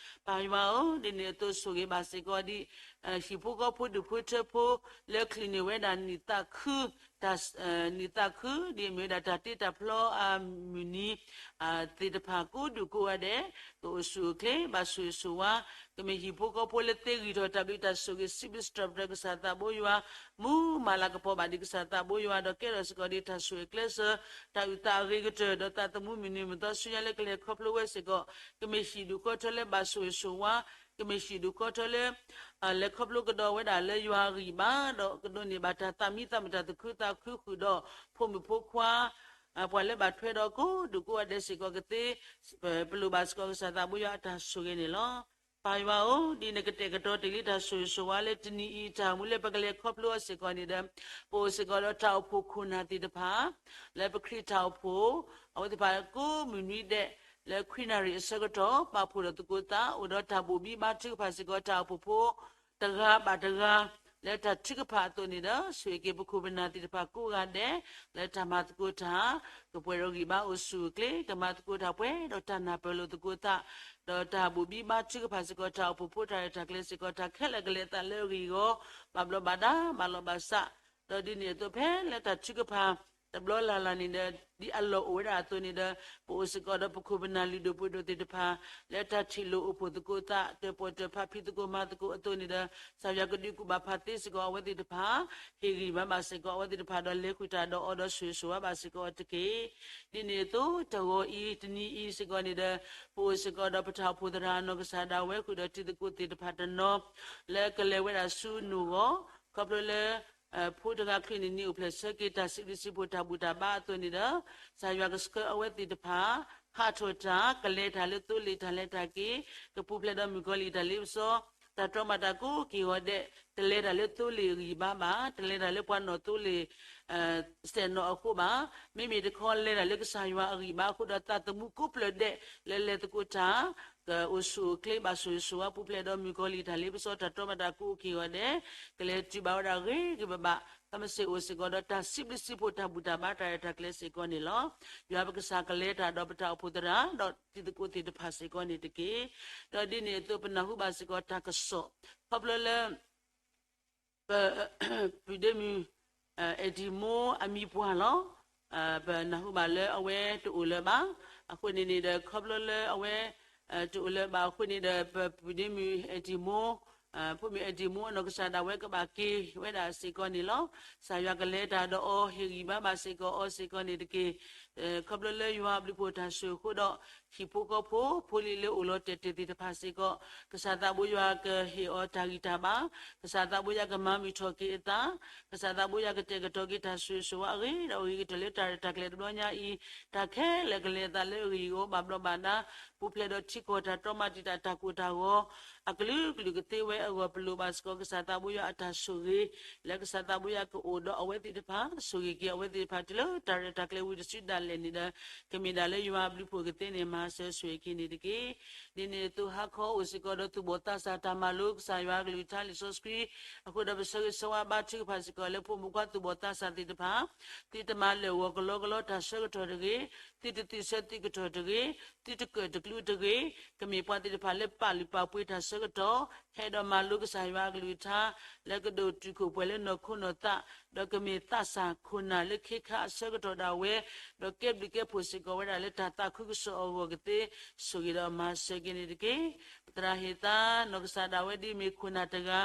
ပၢ်ယွၤဧၢ, ဒ်န့ၣ်အသိးဆိၣ်ဂ့ၤဘၣ်စ့ၢ်ကီးဒ် ဟံၣ်ဖိဃီဖိဒူၣ်ဖိထၢဖိ လၢချုးန့ၢ်ဝဲဒၣ်နံၣ်သးခု တၢ် နံၣ်သးခု ဒ်အမ့ၢ်ဝဲဒၣ်တၢ်တ့တၢ်ဖျီအမုၢ်နံၤ သ့ၣ်တဖၣ်ကိးဒူၣ်ကိးဂၤဒဲး ကအိၣ်ဆူၣ်အိၣ်ချ့ ဘၣ်ဆိၣ်ဂ့ၤဆိၣ်ဝါ ကမ့ၢ်ဟံၣ်ဖိဃီဖိလၢသ့ဂံၢ်ထီၣ်တၢ်ဘျုးတၢ်ဆိၣ်ဂ့ၤ စံးဘျုးစံးထီၣ်ပတြၢၤကစၢ်သးဘိယွၤ မူမၤလၤကပီၤဘၣ်ဒံးကစၢ်သးဘိယွၤ ဒီးကဲထီၣ်စ့ၢ်ကီးဒ်တၢ်ဆိၣ်ဂ့ၤကျဲးစၢး တၢ်အုၣ်သးအဂ့ၤကတၢၢ် ဒီးသးသမူမုၢ်နံၤမုၢ်သီဆူညါလၢကလဲၤခီဖျိဝဲစ့ၢ်ကီး ကမ့ၢ်ဟံၣ်ဒူၣ်ဃီထၢလၢဘၣ်ဆိၣ်ဂ့ၤဆိၣ်ဝါ ကမ့ၢ်ဟံၣ်ဒူၣ်ဃီထၢလၢ လဲၤခီဖျိကဒီးဝဲဒၣ်လၢယွၤအဂံၢ်ဘါ ဒီးကဒိးန့ၢ်ဘၣ်တၢ်သးမံသးမုာ်တၢ်သူၣ်ခုသးခုဃုာ်ဒီး ဖိမုၣ်ဖိခွါ ပှၤလၢဘၣ်ထွဲဒီးကိးဒူၣ်ကိးဂၤဒဲးစ့ၢ်ကီးကသ့ ပလိၣ်ဘၣ်စ့ၢ်ကီးကစၢ်သးဘိယွၤအတၢ်ဆိၣ်ဂ့ၤန့ၣ်လီၤ. ပၢ်ယွၤဧၢ, ဒ်နကတဲာ်ကတီၤတ့ၢ်လံတၢ်ဆိၣ်ဂ့ၤဆိၣ်ဝါလၢတနံၤအံၤ တၢ်မူလၢပကလဲၤခီဖျိအီၤစ့ၢ်ကီးန့ၣ်ဒီး ပအိၣ်စ့ၢ်ကီးဒီးတၢ်အိၣ်ဖှိၣ်ခိၣ်နၢ်သ့ၣ်တဖၣ် လၢပခရံာ်တၢ်အိၣ်ဖှိၣ် အဝဲသ့ၣ်တဖၣ်ကိးမုၢ်နွံဒဲး လၢခွံနၣ်ရံၣ်အဆၢကတီၢ် ပာ်ဖှိၣ်ထီၣ်သကိးသး အိၣ်ဒီးတၢ်ဘိၣ်ဘံဘါထုကဖၣ်စ့ၢ်ကီး တၢ်အိၣ်ဖှိၣ်ဖိ တဂၤဘၣ်တဂၤ လၢတၢ်ထုကဖၣ်အသိးန့ၣ်ဒီး ဆိၣ်ဂ့ၤက့ၤပခိၣ်ပနၢ်သ့ၣ်တဖၣ်ကိးဂၤဒဲး လၢတၢ်မၤသကိးတၢ် ကပှဲၤဒီးဂံၢ်ဘါအိၣ်ဆူၣ်အိၣ်ချ့ တၢ်မၤသကိးတၢ်ပှဲၤဒီးတၢ်နၢ်ပၢၢ်လိာ်သကိးသး ဒီးတၢ်ဘိၣ်ဘံဘါထုကဖၣ်စ့ၢ်ကီး တၢ်အိၣ်ဖှိၣ်ဖိတၢ်ရဲၣ်တၢ်ကျဲၤစ့ၢ်ကီး တၢ်ခဲလၢာ်ကလဲၤအသးလၢအဂ့ၢ်အဂီၢ် ဘၣ်ဘျီးဘၣ်ဒါ ဘၣ်လီၤဘၣ်စး ဒီးဒ်န့ၣ်အသိးဖဲလၢတၢ်ထုကဖၣ် တဘျီလၢ်လၢ်န့ၣ်ဒီး ဒ်အလီၢ်အိၣ်ဝဲဒၣ်အသိးန့ၣ်ဒီး ပအိၣ်စ့ၢ်ကီးဒီးပခိၣ်ပနၢ်လုၢ်ဒိၣ်ပှ့ၤဒိၣ်သ့ၣ်တဖၣ် လၢတၢ်ထံၣ်လိာ်အိၣ်ဖှိၣ်သကိးသး တၢၣ်ပီၣ်တၢၣ်ဖးဖံးသကိးမၤသကိးအသိးန့ၣ်ဒီး ကစၢ်ယွၤကဒုးကူၣ်ဘၣ်ဖးသ့စ့ၢ်ကီးအဝဲသ့ၣ်တဖၣ် ဟ့ၣ်ဂံၢ်ဘါဘၣ်စ့ၢ်ကီးအဝဲသ့ၣ်တဖၣ်ဒီးလဲၤဃုာ်တၢ်ဒီးအီၤဒီးဆိၣ်ဂ့ၤဆိၣ်ဝါဘၣ်စ့ၢ်ကီးအီၤတက့ၢ်. ဒ်န့ၣ်အသိး တဂီၤအံၤ တနံၤအံၤစ့ၢ်ကီးန့ၣ်ဒီး ပအိၣ်စ့ၢ်ကီးဒီးပတၢ်အိၣ်ဖှိၣ်သရၣ်အနီၢ်ကစၢ်ဒၣ်ဝဲဃုာ်ဒီးတံၤသကိးသ့ၣ်တဖၣ်တနီၤ လၢကလဲၤဝဲဒၣ်ဆူနိၣ်ဂီၢ် ခီဖျိလၢ ဖိတဂၤချုးန့ၢ်နံၣ်အိၣ်ဖျဲၣ်ဆၢက့ၤတၢ်စံးဘျုးစံးဖှိၣ်တၢ်ဘူၣ်တၢ်ဘါအသိးန့ၣ်ဒီး ကစၢ်ယွၤကဆှၢအဝဲသ့ၣ်တဖၣ် ဟးထီၣ်တၢ် ကလဲၤတၢ်လၢသိလ့ၣ်တၢ်လဲၤတၢ်က့ၤ ကပူၤဖျဲးဒီးမုၣ်ကီၤလံၢ်တၢ်လ့ပစီ တၢ်တီမၤတၢ်ကိးက့ၤဂီၤဒဲး တလဲၤတၢ်လၢသိလ့ၣ်အဂံၢ်ဘါဘၣ်, တလဲၤတၢ်လၢပှၤနီၢ်သိလ့ၣ် စဲးနီၣ်အဃိဘၣ်. မ့မ့ၢ်တခီလဲၤတၢ်လၢကစၢ်ယွၤအဂံၢ်ဘါအဃိဒီးသးသမူကိးဖျၢၣ်ဒဲး လၢလဲၤသကိးတၢ် ကအိၣ်ဆူၣ်အိၣ်ချ့ဘၣ်ဆိၣ်ဂ့ၤဆိၣ်ဝါပူၤဖျဲးဒီးမုၣ်ကီၤလံၢ်တၢ်လ့ပစီတၢ်တီမၤတၢ်ကိးက့ၤဂီၤဒဲး ကလဲၤတုၤဘၣ်ဝဲဒၣ်ဂ့ၤဂ့ၤဘၣ်ဘၣ် ဒီးမ့ၢ်စ့ၢ်အိၣ်စ့ၢ်ကီးဒီးတၢ်စံးဘျုးစံးဖှိၣ်တၢ်ဘူၣ်တၢ်ဘါတၢ်ရဲၣ်တၢ်ကျဲၤစ့ၢ်ကီးန့ၣ်လီၤ. ယွၤပကစၢ်ကလဲၤတၢ်ဒီးပတၢ်အိၣ်ဖှိၣ်သရၣ် ဒီးတံၤသကိးသ့ၣ်တဖၣ်စ့ၢ်ကီးန့ၣ်တက့ၢ်. ဒီးဒ်န့ၣ်အသိးပနၢ်ဟူဘၣ်စ့ၢ်ကီးတၢ်ကစီၣ် ခီဖျိလၢ ပ ပုၢ်ဒ့မုၣ် အဲၣ်ဒံၣ်မိၢ်အမံၤပှၢ်လီၤ. ပနၢ်ဟူဘၣ်လၢအဝဲတအိၣ်လၢၤဘၣ်. အဃိန့ၣ်န့ၣ်ဒီး ခီဖျိလၢအဝဲ တအိၣ်လၢၤဘၣ်အဃိန့ၣ်ဒီး ပပုၢ်ဒ့မုၣ်အဲၣ်ဒံၣ်မိၢ် ဖိမုၣ်အဲၣ်ဒံၣ်မိၢ်အနီၢ်ကစၢ်ဒၣ်ဝဲ ကဘၣ်က့ၤဝဲဒၣ်စ့ၢ်ကီးန့ၣ်လီၤ. ကစၢ်ယွၤကလဲၤတၢ်ဒီးအီၤ ဟ့ၣ်ဂံၢ်ဘါဘၣ်စ့ၢ်ကီးအီၤစ့ၢ်ကီးန့ၣ်တက့ၢ်. ခီဖျိလၢယွၤအဘျုးဖှိၣ်တၢ်ဆိၣ်အဃိဒီး ဟံၣ်ဖိဃီဖိ ဖိလံၤလၢအိၣ်လီၤတဲာ်တ့ၢ်သ့ၣ်တဖၣ်စ့ၢ်ကီး ကစၢ်သးဘိယွၤကဟ့ၣ်အီၤတၢ်ဂံၢ်တၢ်ဘါ, ကစၢ်သးဘိယွၤကမၤမုာ်ထီၣ်က့ၤအသး, ကစၢ်သးဘိယွၤကတဲာ်ကတီၤက့ၤတၢ်ဆိၣ်ဂ့ၤဆိၣ်ဝါအဂ့ၤဒီးအဂ့ၤကတၢၢ်လၢတၢ်ရဲၣ်တၢ်ကျဲၤတဘျီညါအံၤ, တၢ်ခဲလၢာ်ကလဲၤအသးလၢအဂ့ၢ်အဂီၢ် ဘၣ်ဘျီးဘၣ်ဒါ, ပူၤဖျဲးဒီးထံကီၢ်တၢ်တီမၤတံာ်တာ်တၢ်ကိၢ်တၢ်ဂီၤ အကလုာ်ကလုာ်ကသ့ဝဲအဂီၢ် ပလိၣ်ဘၣ်စ့ၢ်ကီး ကစၢ်သးဘိယွၤအတၢ်ဆိၣ်ဂ့ၤ, လၢကစၢ်သးဘိယွၤကအိၣ်ဒီးအဝဲသ့ၣ်တဖၣ် ဆိၣ်ဂ့ၤက့ၤအဝဲသ့ၣ်တဖၣ်တုၤလၢတၢ်ရဲၣ်တၢ်ကျဲၤဝံၤတစုဒၣ်လဲာ်န့ၣ်ဒီး ကမ့ၢ်ဒၣ်လၢယွၤအဘျုးဖှိၣ်ကသ့န့ၣ် မၤစၢၤဆိၣ်ဂ့ၤက့ၤန့ၣ်တက့ၢ်. ဒ်န့ၣ်အသိးဟါခီအိၣ်စ့ၢ်ကီးဒီးသူၣ်ဘီၣ်သးစၢ်တၢ်မၤလိကစၢ်ယွၤအကလုၢ်ကထါလံာ်စီဆှံ, အဃိဒီးပဆၢဂ့ၤဆၢဝါဘါထုကဖၣ်စ့ၢ်ကီးလၢဖိမုၣ်ဖိခွါသူၣ်ဘီၣ်သးစၢ်သ့ၣ်တဖၣ်, သုတမၤလၢာ်ဂီၤကလီကလီတၢ်ဆၢကတီၢ်တဂ့ၤ, သုတသုးဆၢသုးကတီၢ်တဂ့ၤ, သုတကၢၣ်တကျူတဂ့ၤ, ကမ့ၢ်ပှၤသ့ၣ်တဖၣ်လၢပာ်လုၢ်ပာ်ပှ့ၤတၢ်ဆၢကတီၢ်, ဟဲဒီးမၤလိကစၢ်ယွၤအကလုၢ်ကထါ, လၢကဒိၣ်တုာ်ခိၣ်ပှဲၤလၢနီၢ်ခိနီၢ်သး, ဒီးကမ့ၢ်သးစၢ်ခိၣ်နၢ်လၢခ့ခါအဆၢကတီၢ်ဒၣ်ဝဲ, ဒီးကဲဘျုးကဲဖှိၣ်စ့ၢ်ကီးဝဲဒၣ်လၢတၢ်သးခုကစီၣ်အဂီၢ်ကသ့, ဆိၣ်ဂ့ၤဒီးမၤစၢၤက့ၤန့ၣ်တက့ၢ်. ပသရၣ်ဟ့ၣ်သါ နီၢ်ကစၢ်ဒၣ်ဝဲဒ်မ့ၢ်ခိၣ်နၢ်တဂၤ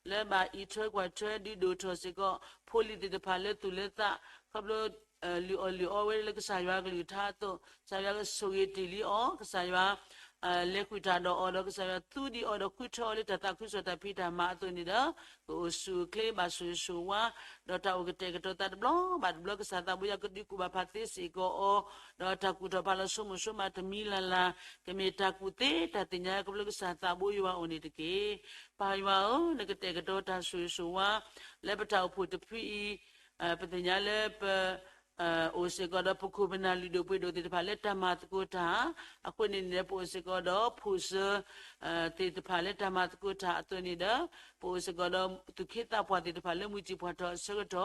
လၢဘၣ်အံးထွဲကွၢ်ထွဲဒုးဒိၣ်ထီၣ်စ့ၢ်ကီး ဖိလံၤသ့ၣ်တဖၣ်လၢသူၣ်လၢသး, ခီဖျိ လုၢ်အီၣ်လုၢ်အီဝဲလၢကစၢ်ယွၤအကလုၢ်ကထါအသိး, ကစၢ်ယွၤကဆိၣ်ဂ့ၤတ့ၢ်လံအီၤ, ကစၢ်ယွၤ လဲၤဃုာ်တၢ်ဒီးအီၤဒီး ကစၢ်ယွၤသူဒံးအီၤဒီးဃုထၢအီၤလၢတၢ်သးခုကစီၣ်တၢ်ဖံးတၢ်မၤအသိးန့ၣ်ဒီး, ကအိၣ်ဆူၣ်အိၣ်ချ့ဘၣ်ဆိၣ်ဂ့ၤဆိၣ်ဝါ, ဒီးတၢ်အိၣ်ကတဲာ်ကတီၤသးတဘျီဘၣ်တဘျီ ကစၢ်သးဘိယွၤကဒုးကူၣ်ဘၣ်ဖးသ့စ့ၢ်ကီးအီၤ, ဒီးတၢ်ကူၣ်ထီၣ်ဖးလီၤဆိကမိၣ်ဆိကမးတမံၤလၢ်လၢ်, ကမ့ၢ်တၢ်ကူၣ်သ့တၢ်သ့ၣ်ညါခီဖျိကစၢ်သးဘိယွၤအအိၣ်န့ၣ်တက့ၢ်. ပၢ်ယွၤဧၢ, နကတဲာ်ကတီၤတၢ်ဆိၣ်ဂ့ၤဆိၣ်ဝါ, လၢပတၢ်အိၣ်ဖှိၣ်တဖုအံၤ, ပသ့ၣ်ညါလၢပ အိၣ်စ့ၢ်ကီးဒီးပခိၣ်ပနၢ်လုၢ်ဒိၣ်ပှ့ၤဒိၣ်သ့ၣ်တဖၣ်လၢတၢ်မၤသကိးတၢ်, အဃိန့ၣ်န့ၣ် ပအိၣ်စ့ၢ်ကီးဒီးဖိၣ်စၢၤ သ့ၣ်တဖၣ်လၢတၢ်မၤသကိးတၢ်အသိးန့ၣ်ဒီး, ပအိၣ်စ့ၢ်ကီးဒီးသူၣ်က့သးပှၢ်သ့ၣ်တဖၣ်လၢမုၢ်တံၢ်ဖးထီအဆၢကတီၢ်,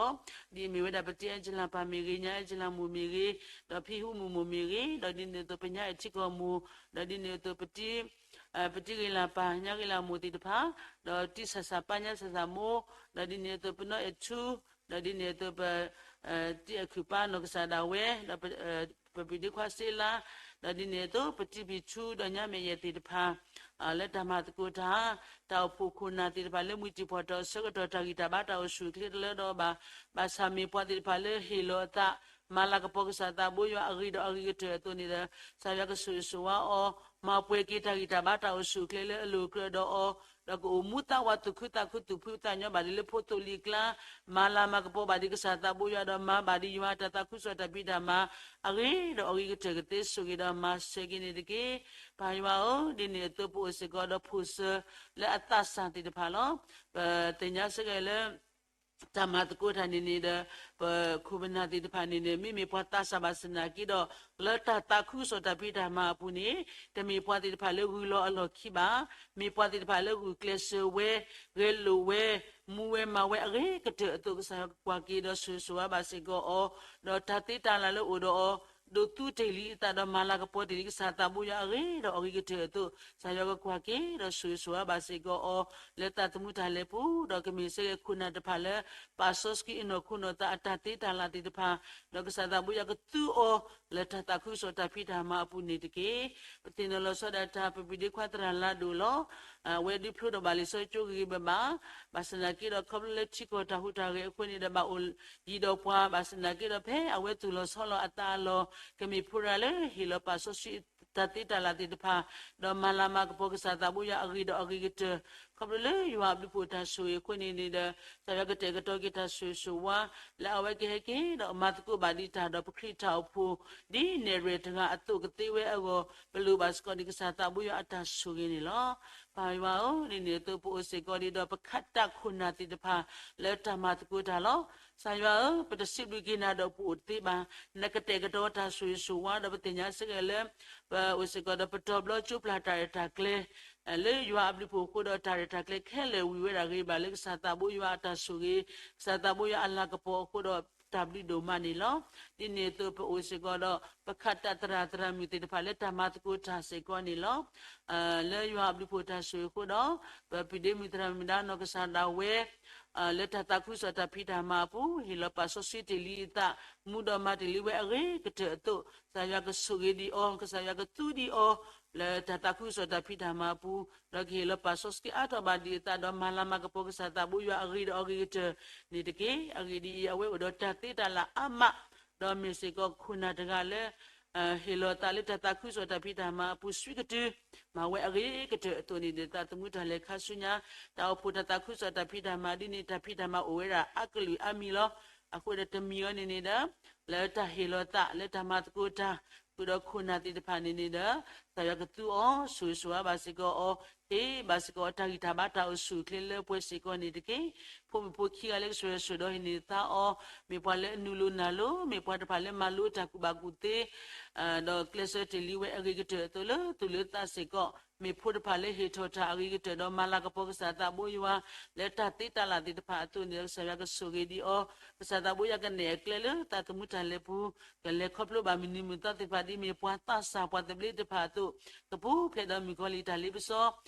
ဒ်အမ့ၢ်ဝဲဒၣ်ပတံၤအဲၣ်ကၠလၢပၢ်မ့ၢ်ဂ့ၤ, ညၣ်အဲၣ်ကၠလၢမိၢ်မ့ၢ်ဂ့ၤ, ဒီးဖံဟူမုၢ်မိၢ်မ့ၢ်ဂ့ၤ, ဒီးဒ်န့ၣ်အသိးပညၣ်အဲၣ်ထံကီၢ်မိၢ်, ဒီးဒ်န့ၣ်အသိးပတံၤ ပတံၤဂ့ၤလၢ်ပၢ်ညၣ်ဂ့ၤလၢ်မိၢ်သ့ၣ်တဖၣ်, ဒီးတံၤဆၣ်ဆၣ်ပၢ်ညၣ်ဆၣ်ဆၣ်မိၢ်, ဒီးဒ်န့ၣ်အသိးပနီၢ်အဲၣ်ထူ, ဒီးဒ်န့ၣ်အသိးပ တံၤအဲၣ်ခုၣ်ပၢ်နီၢ်ကစၢ်ဒၣ်ဝဲ, ဒီး ပပုၢ်ဒ့ခွါစ့လး, ဒီးဒ်န့ၣ်အသိးပတံၤပံၤထူ ဒီးညၣ်မဲာ်ယဲၢ်သ့ၣ်တဖၣ်, လၢတၢ်မၤသကိးတၢ်, တၢ်အိၣ်ဖှိၣ်ခိၣ်နၢ်သ့ၣ်တဖၣ်လၢမုၢ်တံၢ်ဖီၣ်ထီၣ်အဆၢကတီၢ် တၢ်ဂံၢ်တၢ်ဘါတၢ်အိၣ်ဆူၣ်အိၣ်ချ့တလၢဒီးဘၣ်, ဘၣ်ဆၣ်မ့ၢ်ပှၤသ့ၣ်တဖၣ်လၢဟ့ၣ်လီၤအသး, မၤလၤကပီၤကစၢ်သးဘိယွၤအဂ့ၤဒီးအဂ့ၤကတၢၢ်အသိးန့ၣ်ဒီး, ကစၢ်ယွၤကဆိၣ်ဂ့ၤဆိၣ်ဝါအီၤ, မၤပှဲၤက့ၤတၢ်ဂံၢ်တၢ်ဘါတၢ်အိၣ်ဆူၣ်အိၣ်ချ့လၢအလိၤအကြၢးဒီးအီၤ, ဒီးကအိၣ်မူသးဝးသူၣ်ခုသးခုသူၣ်ဖှံသးညီဘၣ်ဒ်လၢဖိသိလံၤအကျါ, မၤလၤမၤကပီၤဘၣ်ဒ်ကစၢ်သးဘိယွၤဒီးမၤဘၣ်ဒ်ယွၤအတၢ်သးခုကစီၣ်တၢ်ဖံးတၢ်မၤ, အဂ့ၤဒီးအဂ့ၤကတၢၢ်ကသ့ဆိၣ်ဂ့ၤဒီးမၤစၢၤက့ၤန့ၣ်တက့ၢ်. ပၢ်ယွၤဧၢ, ဒ်န့ၣ်အသိးပအိၣ်စ့ၢ်ကီးဒီးဖိၣ်စၢၤလၢအသးစၢ်သ့ၣ်တဖၣ်လီၤ. ပသ့ၣ်ညါစ့ၢ်ကီးလၢ တၢ်မၤသကိးတၢ်န့ၣ်န့ၣ်ဒီး ပခိၣ်ပနၢ်သ့ၣ်တဖၣ်န့ၣ်န့ၣ် မ့မ့ၢ်ပှၤသးစၢ်ဘၣ်ဆၣ်သနာ်က့ဒီး လၢတၢ်သးခုကစီၣ်တၢ်ဖံးတၢ်မၤအပူၤန့ၣ် တမ့ၢ်ပှၤသ့ၣ်တဖၣ်လၢဂုၤလီၤအလီၢ်ခံဘၣ်, မ့ၢ်ပှၤသ့ၣ်တဖၣ်လၢဂုာ်ကျဲးစၢးဝဲ, ဂဲၤလိာ်ဝဲ, မူဝဲမၤဝဲအဂ့ၤကတၢၢ်အသိး ကစၢ်ယွၤကကွၢ်က့ၤဒီးဆိၣ်ဂ့ၤဆိၣ်ဝါဘၣ်စ့ၢ်ကီးအီၤ, ဒီးတၢ်သ့တၢ်လၢ်လၢအိၣ်ဒီးအီၤ ဒိးသူတ့ၢ်လံအသးဒီးမၤလၤကပီၤတ့ၢ်လံကစၢ်သးဘိယွၤအဂ့ၤဒီးအဂ့ၤကတၢၢ်အသိး ကစၢ်ယွၤကကွၢ်က့ၤဒီးဆိၣ်ဂ့ၤဆိၣ်ဝါဘၣ်စ့ၢ်ကီးအီၤ လၢသးသမူတၢ်လဲၤပူၤ, ဒီးကမ့ၢ်စ့ၢ်ကီးခိၣ်နၢ်တဖၣ်လၢ ပာ်စီဆှံအနီၢ်ခိနီၢ်သးအတၢ်သ့တၢ်လၢ်သ့ၣ်တဖၣ်, ဒီးကစၢ်သးဘိယွၤကသူအီၤ လၢတၢ်သးခုကစီၣ်တၢ်ဖံးတၢ်မၤအပူၤန့ၣ်တက့ၢ်. ပသ့ၣ်နီၣ်လီၤဆီဒၣ်တၢ် ပပုၢ်ဒ့ခွါသရၣ်လါဒိၣ်လီၤ. အဝဲဒုးဖျိထီၣ်ဘၣ်လံာ်စီဆှံကၠိဂ့ၤဂ့ၤဘၣ်ဘၣ်, ဘၣ်ဆၣ်သနာ်က့ဒီး ခီဖျိလၢထံကီၢ်တၢ်ဟူးတၢ်ဂဲၤအဃိန့ၣ်ဒီး ဘၣ်အိၣ်ယံၤဒီးပှၤ, ဘၣ်ဆၣ်သနာ်က့ဒီး ဖဲအဝဲသူၣ်လီၤဆီလီၤအသးအလီၢ် ကမ့ၢ်ဖိရၤလၢဟ့ၣ်လီၤပာ်စီဆှံတၢ်သ့တၢ်လၢ်သ့ၣ်တဖၣ်, ဒီးမၤလၤမၤကပီၤကစၢ်သးဘိယွၤအဂ့ၤဒီးအဂ့ၤကတၢၢ်, ခီဖျိလၢယွၤအဘျုးဖှိၣ်တၢ်ဆိၣ်ဂ့ၤအဃိန့ၣ်န့ၣ်ဒီး ကစၢ်ယွၤကတဲာ်ကတီၤက့ၤတၢ်ဆိၣ်ဂ့ၤဆိၣ်ဝါ လၢအဝဲကဟဲက့ၤဒီးမၤသကိးဘၣ်ဒံးတၢ်ဒီးပခရံာ်တၢ်အိၣ်ဖှိၣ် ဒ်နဲၣ်ရွဲၣ်တဂၤအသိးကသ့ဝဲအဂီၢ် ပလိၣ်ဘၣ်စ့ၢ်ကီးဒံးကစၢ်သးဘိယွၤအတၢ်ဆိၣ်ဂ့ၤန့ၣ်လီၤ. ပၢ်ယွၤဧၢ, ဒ်န့ၣ်အသိးပအိၣ်စ့ၢ်ကီးဒံးဒီးပခးတၢ်ခိၣ်နၢ်သ့ၣ်တဖၣ်လၢတၢ်မၤသကိးတၢ်လီၤ. ကစၢ်ယွၤဧၢ, ပတစံးဘျုးက့ၤနၤဒီးပအိၣ်တသ့ဘၣ်. နကတဲာ်ကတီၤတၢ်ဆိၣ်ဂ့ၤဆိၣ်ဝါဒီးပသ့ၣ်ညါစ့ၢ်ကီးလၢ ပအိၣ်စ့ၢ်ကီးဒီးပတီၢ်ဘျီကၠိပျၢ်တၢ်ရဲၣ်တၢ်ကျဲၤ လၢယွၤအဘျုးအဖှိၣ်အဃိဒီး တၢ်ရဲၣ်တၢ်ကျဲၤခဲလၢာ်ဝံၤဝဲဒၣ်ဂ့ၤဘၣ်လၢကစၢ်သးဘိယွၤအတၢ်ဆိၣ်ဂ့ၤ, ကစၢ်သးဘိယွၤအလၤကပီၤအဃိဒီး တၢ်ဘျုးဒိၣ်မးန့ၣ်လီၤ. ဒ်န့ၣ်အသိးပအိၣ်စ့ၢ်ကီးဒီး ပခးတၢ်သရၣ်သရၣ်မုၣ်သ့ၣ်တဖၣ်လၢတၢ်မၤသကိးတၢ်စ့ၢ်ကီးန့ၣ်လီၤ. လၢယွၤအဘျုးအဖှိၣ်တၢ်ဆိၣ်ဂ့ၤအဃိဒီး ပပုၢ်ဒ့မုၣ်သရၣ်မုၣ်ဒါနီၢ်ကစၢ်ဒၣ်ဝဲ လၢတၢ်သးခုကစီၣ်တၢ်ဖံးတၢ်မၤအပူၤ ဟ့ၣ်လီၤပာ်စီဆှံတ့ၢ်လံအသး မူဒီးမၤတ့ၢ်လံဝဲအဂ့ၤကတၢၢ်အသိး ကစၢ်ယွၤကဆိၣ်ဂ့ၤဒံးအီၤ, ကစၢ်ယွၤကသူဒံးအီၤ လၢတၢ်သးခုကစီၣ်တၢ်ဖံးတၢ်မၤအပူၤ, ဒီးကဟ့ၣ်လီၤပာ်စီဆှံအါထီၣ်ဘၣ်ဒံးအသးဒီး မၤလၤမၤကပီၤကစၢ်သးဘိယွၤအဂ့ၤဒီးအဂ့ၤကတၢၢ်န့ၣ်တက့ၢ်. အဂ့ၢ်ဒ်အံၤ, အဝဲအိၣ်ဒီးတၢ်သ့တၢ်လၢ်အါမး, ဒီးမ့ၢ်စ့ၢ်ကီးခိၣ်နၢ်တဂၤလၢ ဟ့ၣ်လီၤသးလၢတၢ်သးခုကစီၣ်တၢ်ဖံးတၢ်မၤအပူၤ ဆှံကတုၤ မၤဝဲအဂ့ၤကတၢၢ်အသိးန့ၣ်ဒီး သးသမူတၢ်လဲၤခါဆူညါ တၢ်အိၣ်ဖှိၣ်တၢ်သးခုကစီၣ်တၢ်ဖံးတၢ်မၤဒ်န့ၣ် တၢ်ဖံးတၢ်မၤအိၣ်ဝဲဒၣ်အါကလုာ်အါမံၤလီၤ. အဃိဒီးတမံၤအံၤန့ၣ်န့ၣ်ဒီး လၢတၢ်ဟ့ၣ်လီၤသး လၢတၢ်မၤသကိးတၢ် ဃုာ်ဒီးခိၣ်နၢ်သ့ၣ်တဖၣ်န့ၣ်န့ၣ်ဒီး ကစၢ်ယွၤကသူအီၤ ဆိၣ်ဂ့ၤဆိၣ်ဝါဘၣ်စ့ၢ်ကီးအီၤ, ဟ့ၣ်ဘၣ်စ့ၢ်ကီးအီၤ တၢ်ဂံၢ်တၢ်ဘါတၢ်အိၣ်ဆူၣ်အိၣ်ချ့လၢပှဲၤစ့ၢ်ကီးန့ၣ်တက့ၢ်. ဖိမုၣ်ဖိခံဂၤလၢကစၢ်ယွၤဆိၣ်ဒီးဟ့ၣ်န့ၢ်သါအီၤ, မ့ၢ်ပှၤလၢအနုာ်လိၤနၢ်လိၤ, မ့ၢ်ပှၤတဖၣ်လၢမၤလိတၢ်ကူၣ်ဘၣ်ကူၣ်သ့ ဒီးကျဲးစၢးတ့ၢ်လံဝဲအဂ့ၤကတၢၢ်အသိးလၢသူၣ်လၢသးစ့ၢ်ကီး, မ့ၢ်ဖိတဖၣ်လၢဟ့ၣ်ထီၣ်တၢ်အဂ့ၤကတၢၢ်ဒီးမၤလၤကပီၤကစၢ်သးဘိယွၤ လၢတၢ်သ့တၢ်လၢ်သ့ၣ်တဖၣ်အသိးန့ၣ်ဒီး ကစၢ်ယွၤကဆိၣ်ဂ့ၤဒံးအီၤ, ကစၢ်သးဘိယွၤကနဲၣ်အကျဲလၢသးသမူတၢ်လဲၤပူၤ, ကလဲၤခီဖျိဘၣ်မုၢ်နံၤမုၢ်သီသ့ၣ်တဖၣ်ဒ်မ့ၢ်ပှၤသးစၢ်ပှၤသဘျ့တဖၣ်အသိး, ကပူၤဖျဲးဒီးမုၣ်ကီၤလံၢ်တၢ်လ့ပစီ,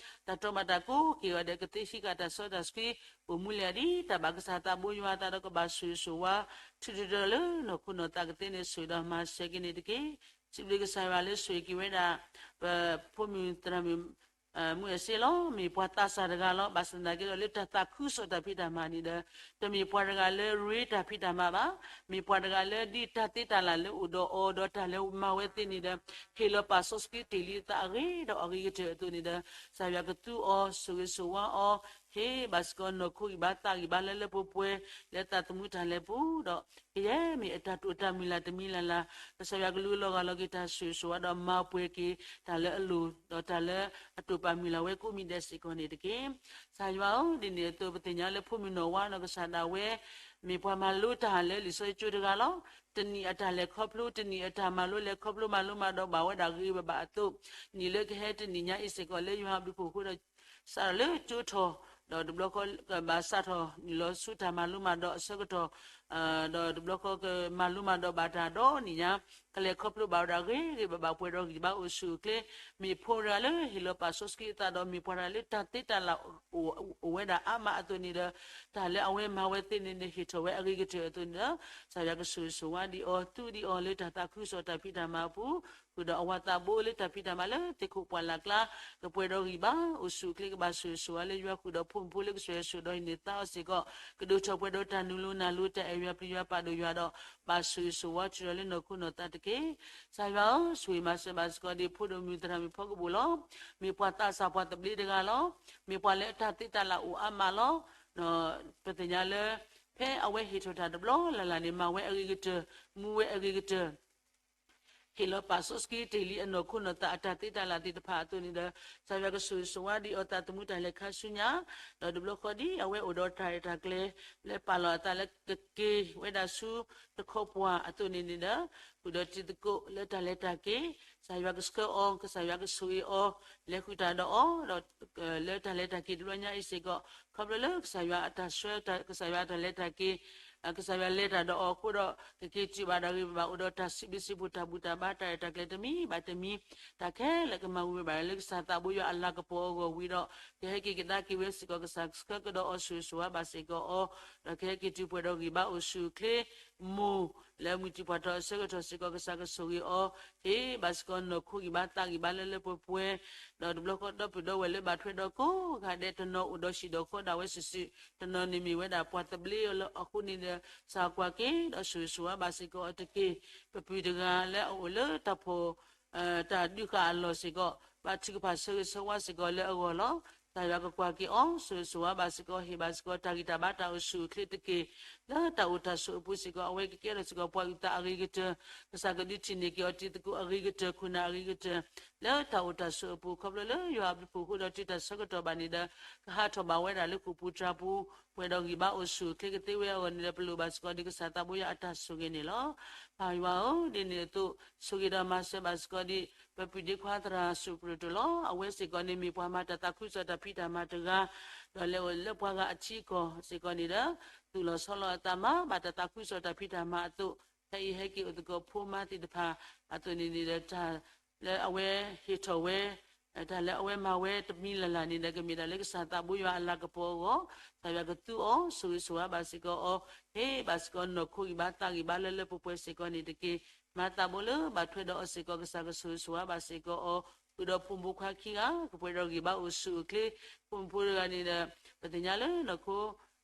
တၢ်တီဘၣ်တၢ်ကိးက့ၤအီၤဒီးကသ့ဟံးဃာ်တၢ်စီတၢ်ဆှံ, အိၣ်မူလဲၤဒ်တၢ်ဘၣ်ကစၢ်သးဘိယွၤအသးဒီးကဘၣ်ဆိၣ်ဂ့ၤဆိၣ်ဝါ ထုးတဒၢလၢနီၢ်ခိနီၢ်သးကသ့န့ၣ် ဆိၣ်ဂ့ၤဒီးမၤစၢၤက့ၤန့ၣ်တက့ၢ်. စံးဘျုးကစၢ်ယွၤလၢဆိၣ်ဂ့ၤက့ၤဝဲဒၣ် ပဖိမုၣ်သရၣ်မုၣ် မုၢ်အဲၣ်စ့လီၤ. မ့ၢ်ပှၤသးစၢ်တဂၤလီၤ. ဘၣ်ဆၣ်သနာ်က့ဒီး လၢတၢ်သးခုကစီၣ်တၢ်ဖံးတၢ်မၤန့ၣ်ဒီး တမ့ၢ်ပှၤတဂၤလၢရ့တၢ်ဖံးတၢ်မၤဘၣ်. မ့ၢ်ပှၤတဂၤလၢဒ်တၢ်သ့တၢ်လၢ်လၢအိၣ်ဒီးအီၤဒီးတၢ်လၢမၤဝဲသ့န့ၣ်ဒီး ဟ့ၣ်လီၤပာ်စီဆှံတ့ၢ်လံအသးအဂ့ၤဒီးအဂ့ၤကတၢၢ်အသိးန့ၣ်ဒီး ကစၢ်ယွၤကသူအီၤ ဆိၣ်ဂ့ၤဆိၣ်ဝါအီၤ ဟ့ၣ်ဘၣ်စ့ၢ်ကီးနီၢ်ခိဂံၢ်ဘါသးဂံၢ်ဘါလၢလၢပှဲၤပှဲၤ လၢသးသမူတၢ်လဲၤပူၤဒီး ကယဲၢ်မ့ၢ်အတၢ်တိာ်တၢ်မုၢ်လၢ်တမံၤလၢ်လၢ် ကစၢ်ယွၤကလူလီၤဂာ်လီၤက့ၤတၢ်ဆိၣ်ဂ့ၤဆိၣ်ဝါဒီးမၤပှဲၤက့ၤတၢ်လၢအလိၤ ဒီးတၢ်လၢအတိာ်ပာ်မုၢ်လၢ်ဝဲကိးမံၤဒဲးစ့ၢ်ကီးန့ၣ်တက့ၢ်. ကစၢ်ယွၤဧၢ, ဒ်န့ၣ်အသိးပသ့ၣ်ညါလၢဖိမုၣ်နီၢ်ဝါနီၢ်ကစၢ်ဒၣ်ဝဲ မ့ၢ်ပှၤမၤလိတၢ်လၢလံာ်စီဆှံကၠိတဂၤလီၤ. တနံၣ်အတၢ်လဲၤခီဖျိ တနံၣ်အတၢ်မၤလိလဲၤခီဖျိမၤလိမၤဒိးဘၣ်ဝဲဒၣ်ဂ့ၤဘၣ်ဘၣ်အသိး နံၣ်လၢကဟဲတနံၣ်ညါအံၤစ့ၢ်ကီးလၢယွၤအဘျုးအဖှိၣ်အဃိဒီး စးထီၣ်လၢကၠိထီၣ် ဒီးတဘျီဃီကဘၣ်စးထီၣ်နုာ်လီၤဆူတၢ်မၤလိမၤဒိးအဆၢကတီၢ် ဒီးတဘျီဃီကမၤလိမၤဒိးဘၣ်တၢ်ဒီးနံၣ်ညါ ကလဲၤခီဖျိဘၣ်ဝဲဒၣ်ဂ့ၤဂ့ၤဘၣ်ဘၣ်ပှဲၤဒီးဂံၢ်ဘါအိၣ်ဆူၣ်အိၣ်ချ့ မ့ၢ်ဖိတဂၤလၢဟ့ၣ်လီၤပာ်စီဆှံအသးဒီးမ့ၢ်ပှၤတဂၤလၢတၢ်သ့တၢ်လၢ်အိၣ်ဝဲဒၣ်အါမးအသိးန့ၣ်ဒီး တၢ်လၢအဝဲမၤဝဲသ့န့ၣ်ဒီးဟ့ၣ်ထီၣ်ဝဲအဂ့ၤကတၢၢ်အသိးန့ၣ်ဒီး ကစၢ်ယွၤကဆိၣ်ဂ့ၤဆိၣ်ဝါဒံးအီၤ သူဒံးအီၤလၢတၢ်သးခုကစီၣ်တၢ်ဖံးတၢ်မၤအပူၤ ဃုာ်ဒီးအဝၤသးဘိလၢတၢ်ဖံးတၢ်မၤလၢသ့ၣ်ခိၣ်ပှၢ်လၢ်ကျါ ကပှဲၤဒီးဂံၢ်ဘါ အိၣ်ဆူၣ်အိၣ်ချ့ကဘၣ်ဆိၣ်ဂ့ၤဆိၣ်ဝါလၢယွၤဃုာ်ဒီးဖိမုၣ်ဖိလၢကစၢ်ယွၤဆိၣ်ဒီးဟ့ၣ်န့ၢ်သါအီၤစ့ၢ်ကီး ကဒိၣ်ထီၣ်ပှဲၤဒီးတၢ်နုာ်လိၤနၢ်လိၤတၢ်အဲၣ်ယွၤပျံၤယွၤပာ်ဒိၣ်ယွၤဒီး ဘၣ်ဆိၣ်ဂ့ၤဆိၣ်ဝါထုးထီၣ်လၢနီၢ်ခိနီၢ်သးတက့ၢ်. ကစၢ်ယွၤဧၢ, ဆိၣ်ဂ့ၤမၤစၢၤဘၣ်စ့ၢ်ကီးဒ်ဖိဒိၣ်မုၣ်သရၣ်မုၣ်ဖီကဘိၣ်လီၤ. မ့ၢ်ပှၤသးစၢ်ပှၤသဘျ့တဂၤလီၤ. မ့ၢ်ပှၤလၢအတၢ်သ့တၢ်လၢ်အိၣ်အါမးလီၤ. ပသ့ၣ်ညါလၢ ဖဲအဝဲဟ့ၣ်ထီၣ်တၢ်တဘျီလၢ်လၢ်န့ၣ် မၤဝဲအဂ့ၤကတၢၢ်, မူဝဲအဂ့ၤကတၢၢ် ဟ့ၣ်လီၤပာ်စီဆှံတ့ၢ်လံအနီၢ်ခိနီၢ်သးအတၢ်သ့တၢ်လၢ်သ့ၣ်တဖၣ်အသိးန့ၣ်ဒီး ကစၢ်ယွၤကဆိၣ်ဂ့ၤဆိၣ်ဝါဒံးအီၤသးသမူတၢ်လဲၤခါဆူညါ, ဒီးတဘျီဃီဒ်အဝဲအိၣ်ဒီးတၢ်ရဲၣ်တၢ်ကျဲၤလၢပာ်လီၤအသးလၢကက့ၤဝဲဒၣ်ဆူတခီပှၢ်အသိးန့ၣ်န့ၣ်ဒီး ဃုာ်ဒီးတံၤသကိးလၢတၢ်လဲၤတၢ်က့ၤ, ကစၢ်ယွၤကဆှၢအီၤ, ကစၢ်ယွၤကဆိၣ်ဂ့ၤအီၤ, လဲၤဃုာ်တၢ်ဒီးအီၤ, ဒီးလၢတၢ်လဲၤတၢ်က့ၤတဘျီညါအံၤစ့ၢ်ကီး ခီဖျိလၢကစၢ်ယွၤအတၢ်ဆှၢ ကစၢ်ယွၤအတၢ်လဲၤတၢ်က့ၤ ကစၢ်ယွၤလဲၤတၢ်ဒီးအီၤအဃိဒီး ကက့ၤတုၤဘၣ်ဒီးဂ့ၤဘၣ်ဘၣ် အိၣ်ဒီးတၢ်စံးဘျုးစံးဖှိၣ်တၢ်ဘူၣ်တၢ်ဘါတၢ်ရဲၣ်တၢ်ကျဲၤတမံၤဘၣ်တမံၤ တၢ်ခဲလၢာ်ကမၤဝံၤဝဲဘၣ်လၢကစၢ်သးဘိယွၤအလၤကပီၤအဂီၢ်ဝံၤဒီး ကဟဲက့ၤကဒါက့ၤဝဲစ့ၢ်ကီး ကစၢ်ကဆှၢကဒီးအီၤဆိၣ်ဂ့ၤဆိၣ်ဝါဘၣ်စ့ၢ်ကီးအီၤ ဒီးကဟဲက့ၤတုၤပှဲၤဒီးဂံၢ်ဘါအိၣ်ဆူၣ်အိၣ်ချ့ မိၢ်လၢမုၢ်တံၢ်ပှၢ်ထီၣ်အဆၢကတီၢ်စ့ၢ်ကီး ကစၢ်ကဆိၣ်ဂ့ၤအီၤ ဟ့ၣ်ဘၣ်စ့ၢ်ကီးနီၢ်ခိဂံၢ်ဘါသးဂံၢ်ဘါလၢလၢပှဲၤပှဲၤ ဒီးတဘျီဃီဒီပုၢ်ဒီဝဲၢ်လၢဘၣ်ထွဲဒီးကိးဂၤဒဲး တနီၤအိၣ်ဒီးဟံၣ်ဒီးဃီဒၣ်ဝဲစုာ်စုာ် တနီၤန့ၣ်မ့ၢ်ဝဲဒၣ်ပှၤသဘျ့လၢအဃိန့ၣ်ဒီး ကစၢ်ကွၢ်က့ၤဒီးဆိၣ်ဂ့ၤဆိၣ်ဝါဘၣ်စ့ၢ်ကီးအီၤတက့ၢ်. ပပုၢ်တဂၤလၢအအိၣ်လၢတၢ်ဖှီၣ် တၢ်ဒုးဃာ်အလီၢ်စ့ၢ်ကီး ဘၣ်ထုကဖၣ်ဆၢဂ့ၤဆၢဝါစ့ၢ်ကီးလၢအဂီၢ်လီၤ. ကစၢ်ယွၤကကွၢ်က့ၤအီၤ ဆိၣ်ဂ့ၤဆိၣ်ဝါဘၣ်စ့ၢ်ကီး ဟ့ၣ်ဘၣ်စ့ၢ်ကီးတၢ်ဂံၢ်တၢ်ဘါတၢ်အိၣ်ဆူၣ်အိၣ်ချ့တက့ၢ်. လၢတၢ်အိၣ်တၢ်ဆိးအပူၤစ့ၢ်ကီး အဝဲကကဲထီၣ်စ့ၢ်ကီးပှၤအုၣ်သးအဂ့ၤကတၢၢ် ကစၢ်ကဒုးထံၣ်န့ၢ်က့ၤအီၤတံၤသကိးအဂ့ၤကတၢၢ် ခိၣ်နၢ်အဂ့ၤကတၢၢ် လၢတၢ်အိၣ်တၢ်ဆိးအပူၤ ခီဖျိလၢယွၤအဘျုးအဖှိၣ်အဃိဒီး တုၤတၢ်ဆၢကတီၢ်ဘၣ်န့ၣ်ဒီး ကဟးထီၣ်ဘၣ်ဝဲဒၣ်လၢဃိာ်ပူၤတြၤပူၤ ပှဲၤဒီးဂံၢ်ဘါအိၣ်ဆူၣ်အိၣ်ချ့ကသ့ဝဲအဂီၢ်န့ၣ်ဒီး ပလိၣ်ဘၣ်စ့ၢ်ကီးဒီးကစၢ်သးဘိယွၤအတၢ်ဆိၣ်ဂ့ၤန့ၣ်လီၤ. ပၢ်ယွၤဧၢ, ဒ်န့ၣ်အသိး ဆိၣ်ဂ့ၤဒီးမၤစၢၤဘၣ်စ့ၢ်ကီးဒ် ပပုၢ်ဒ့ခွါသရၣ်စူၣ်ပရူးတိၣ်လီၤ. အဝဲစ့ၢ်ကီးန့ၣ် မ့ၢ်ပှၤမၤတၢ်သးခုကစီၣ်တၢ်ဖံးတၢ်မၤတဂၤ ဒီးလဲၤအိၣ်လၢပှၤဂၤအထံအကီၢ်စ့ၢ်ကီးန့ၣ်ဒီး သူၣ်လီၤဆီလီၤအသးမၤဘၣ်တၢ်သးခုကစီၣ်တၢ်ဖံးတၢ်မၤအသိး, ဖဲအံၤဟဲက့ၤအိၣ်သကိးဖိမါသ့ၣ်တဖၣ်အသိးန့ၣ်န့ၣ်ဒီး တၢ်လၢအဝဲဟ့ၣ်ထီၣ်ဝဲ တၢ်လၢအဝဲမၤဝဲတမံၤလၢ်လၢ်န့ၣ်ဒီး ကမ့ၢ်ဒၣ်လၢကစၢ်သးဘိယွၤအလၤကပီၤအဂီၢ်, ကစၢ်ယွၤကသူအီၤ, ဆိၣ်ဂ့ၤဆိၣ်ဝါဘၣ်စ့ၢ်ကီးအီၤ, ဟ့ၣ်ဘၣ်စ့ၢ်ကီးနီၢ်ခိဂံၢ်ဘါသးဂံၢ်ဘါလၢလၢပှဲၤပှဲၤစ့ၢ်ကီးန့ၣ်တက့ၢ်. မၤသးဘိလၢဘၣ်ထွဲဒီးအီၤစ့ၢ်ကီး ကစၢ်ကဆိၣ်ဂ့ၤဆိၣ်ဝါဘၣ်စ့ၢ်ကီးအီၤ, ဃုာ်ဒီးဖိမုၣ်ဖိခွါခံဂၤ ကပှဲၤဒီးဂံၢ်ဘါအိၣ်ဆူၣ်အိၣ်ချ့, ဖိမုၣ်ဖိတဂၤန့ၣ်ဒီး ပသ့ၣ်ညါလၢနီၢ်ခိ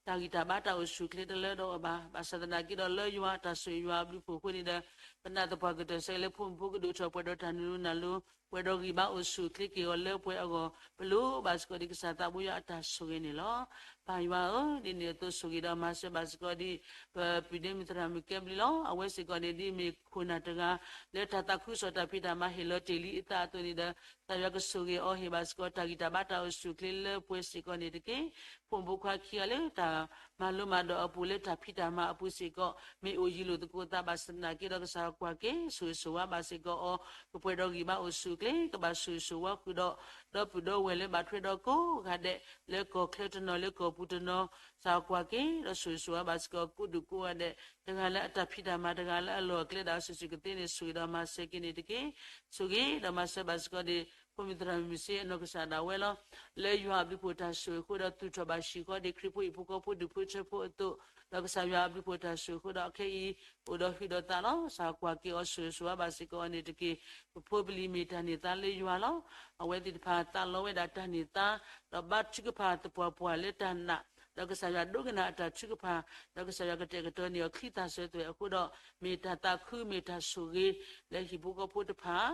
တၢ်ဂံၢ်တၢ်ဘါတၢ်အိၣ်ဆူၣ်အိၣ်ချ့တလၢဒီးအီၤဘၣ်. ဘၣ်ဆၣ်သနာ်က့ဒီးလၢယွၤအတၢ်ဆိၣ်ဂ့ၤယွၤအဘျုးအဖှိၣ်အဃိန့ၣ်ဒီး ပနာ်သပှၢ်ကတၢၢ်ဆၢလၢဖိမုၣ်ဖိကဒိၣ်ထီၣ်ပှဲၤဒီးတၢ်နုာ်လိၤနၢ်လိၤ ပှဲၤဒီးဂံၢ်ဘါအိၣ်ဆူၣ်အိၣ်ချ့က့ၤအီၤလၢပှဲၤအဂီၢ် ပလိၣ်ဘၣ်စ့ၢ်ကီးဒ်ကစၢ်သးဘိယွၤအတၢ်ဆိၣ်ဂ့ၤန့ၣ်လီၤ. ပၢ်ယွၤဧၢ, ဒ်န့ၣ်အသိးဆိၣ်ဂ့ၤဒီးမၤစၢၤဘၣ်စ့ၢ်ကီးဒ် ပပုၢ်ဒ့မုၣ်သရၣ်မုၣ်ကဲဘျုးလီၤ. အဝဲစ့ၢ်ကီးန့ၣ် ဒ်မ့ၢ်ခိၣ်နၢ်တဂၤ လၢတၢ်သးခုကစီၣ်တၢ်ဖံးတၢ်မၤဟ့ၣ်လီၤတ့ၢ်လံအသးအသိးန့ၣ်ဒီး ကစၢ်ယွၤကဆိၣ်ဂ့ၤအီၤ ဟ့ၣ်ဘၣ်စ့ၢ်ကီးတၢ်ဂံၢ်တၢ်ဘါတၢ်အိၣ်ဆူၣ်အိၣ်ချ့လၢပှဲၤစ့ၢ်ကီးန့ၣ်တက့ၢ်. ဖိမုၣ်ဖိခွါခံဂၤလၢတၢ်မၤလိမၤဒိးအပူၤ လၢတၢ်ဖံးတၢ်မၤအပူၤစ့ၢ်ကီး မ့ၢ်အိၣ်ယံၤလိာ်သကိးသးဘၣ်ဆၣ်သနာ်က့ဒီး ကစၢ်ကွၢ်က့ၤ ဆိၣ်ဂ့ၤဆိၣ်ဝါဘၣ်စ့ၢ်ကီးအီၤ, ကပှဲၤဒီးဂံၢ်ဘါအိၣ်ဆူၣ်အိၣ်ချ့ ကဘၣ်ဆိၣ်ဂ့ၤဆိၣ်ဝါဃုာ်ဒီး ဒီပုၢ်ဒီဝဲၢ်လၢဘၣ်ထွဲဒီးကိးဂၤဒဲး လၢကီၢ်ချၢတနီၤလၢကီၢ်ပူၤတနီၤ ကစၢ်ကွၢ်က့ၤဒီးဆိၣ်ဂ့ၤဆိၣ်ဝါဘၣ်စ့ၢ်ကီး ကိးဒူၣ်ကိးဂၤဒဲး တဂၤလၢအတၢ်ဖံးတၢ်မၤ တဂၤလၢအလီၢ်အကျဲဒၣ်စုာ်စုာ်ကသ့န့ၣ် ဆိၣ်ဂ့ၤဒီးမၤစၢၤက့ၤန့ၣ်တက့ၢ်. ဆိၣ်ဂ့ၤဒီးမၤစၢၤဘၣ်စ့ၢ်ကီးဒ် ဖိမုၣ်သရၣ်မုၣ်စ့အနီၢ်ကစၢ်ဒၣ်ဝဲလီၤ. လၢယွၤအဘျုးဖှိၣ်တၢ်ဆိၣ်ဂ့ၤအဃိဒီးသူၣ်ထီၣ်ဘၣ်ဟံၣ်ဃီဒ်ခရံာ်ဖိဟံၣ်ဖိဃီဖိဒူၣ်ဖိထၢဖိအသိး, ဒီးကစၢ်ယွၤအဘျုးဖှိၣ်တၢ်ဆိၣ်ဂ့ၤအဃိဒီးခဲအံၤ အိၣ်ဒီးဟုးဒီးသးလီၤ. ကစၢ်ကွၢ်က့ၤအီၤဆိၣ်ဂ့ၤဆိၣ်ဝါဘၣ်စ့ၢ်ကီးအီၤန့ၣ်တက့ၢ်. ပဖိပလံၤမ့ၢ်တၢ်န့ၢ်သါလၢယွၤလီၤ. အဝဲသ့ၣ်တဖၣ်သးလီဝဲဒၣ်တၢ်န့ၢ်သါ, ဒီးဘါထုကဖၣ်သပှၢ်ပှၢ်လၢတၢ်နာ်, ဒီးကစၢ်ယွၤဒိကနၣ်အတၢ်ထုကဖၣ်, ဒီးကစၢ်ယွၤကတဲာ်ကတီၤန့ၢ်အီၤချံသၣ်စၢၤသွဲၣ်အဃိဒီး မ့ၢ်တၢ်သးခု မ့ၢ်တၢ်ဆိၣ်ဂ့ၤ လၢဟံၣ်ဖိဃီဖိတဖၣ်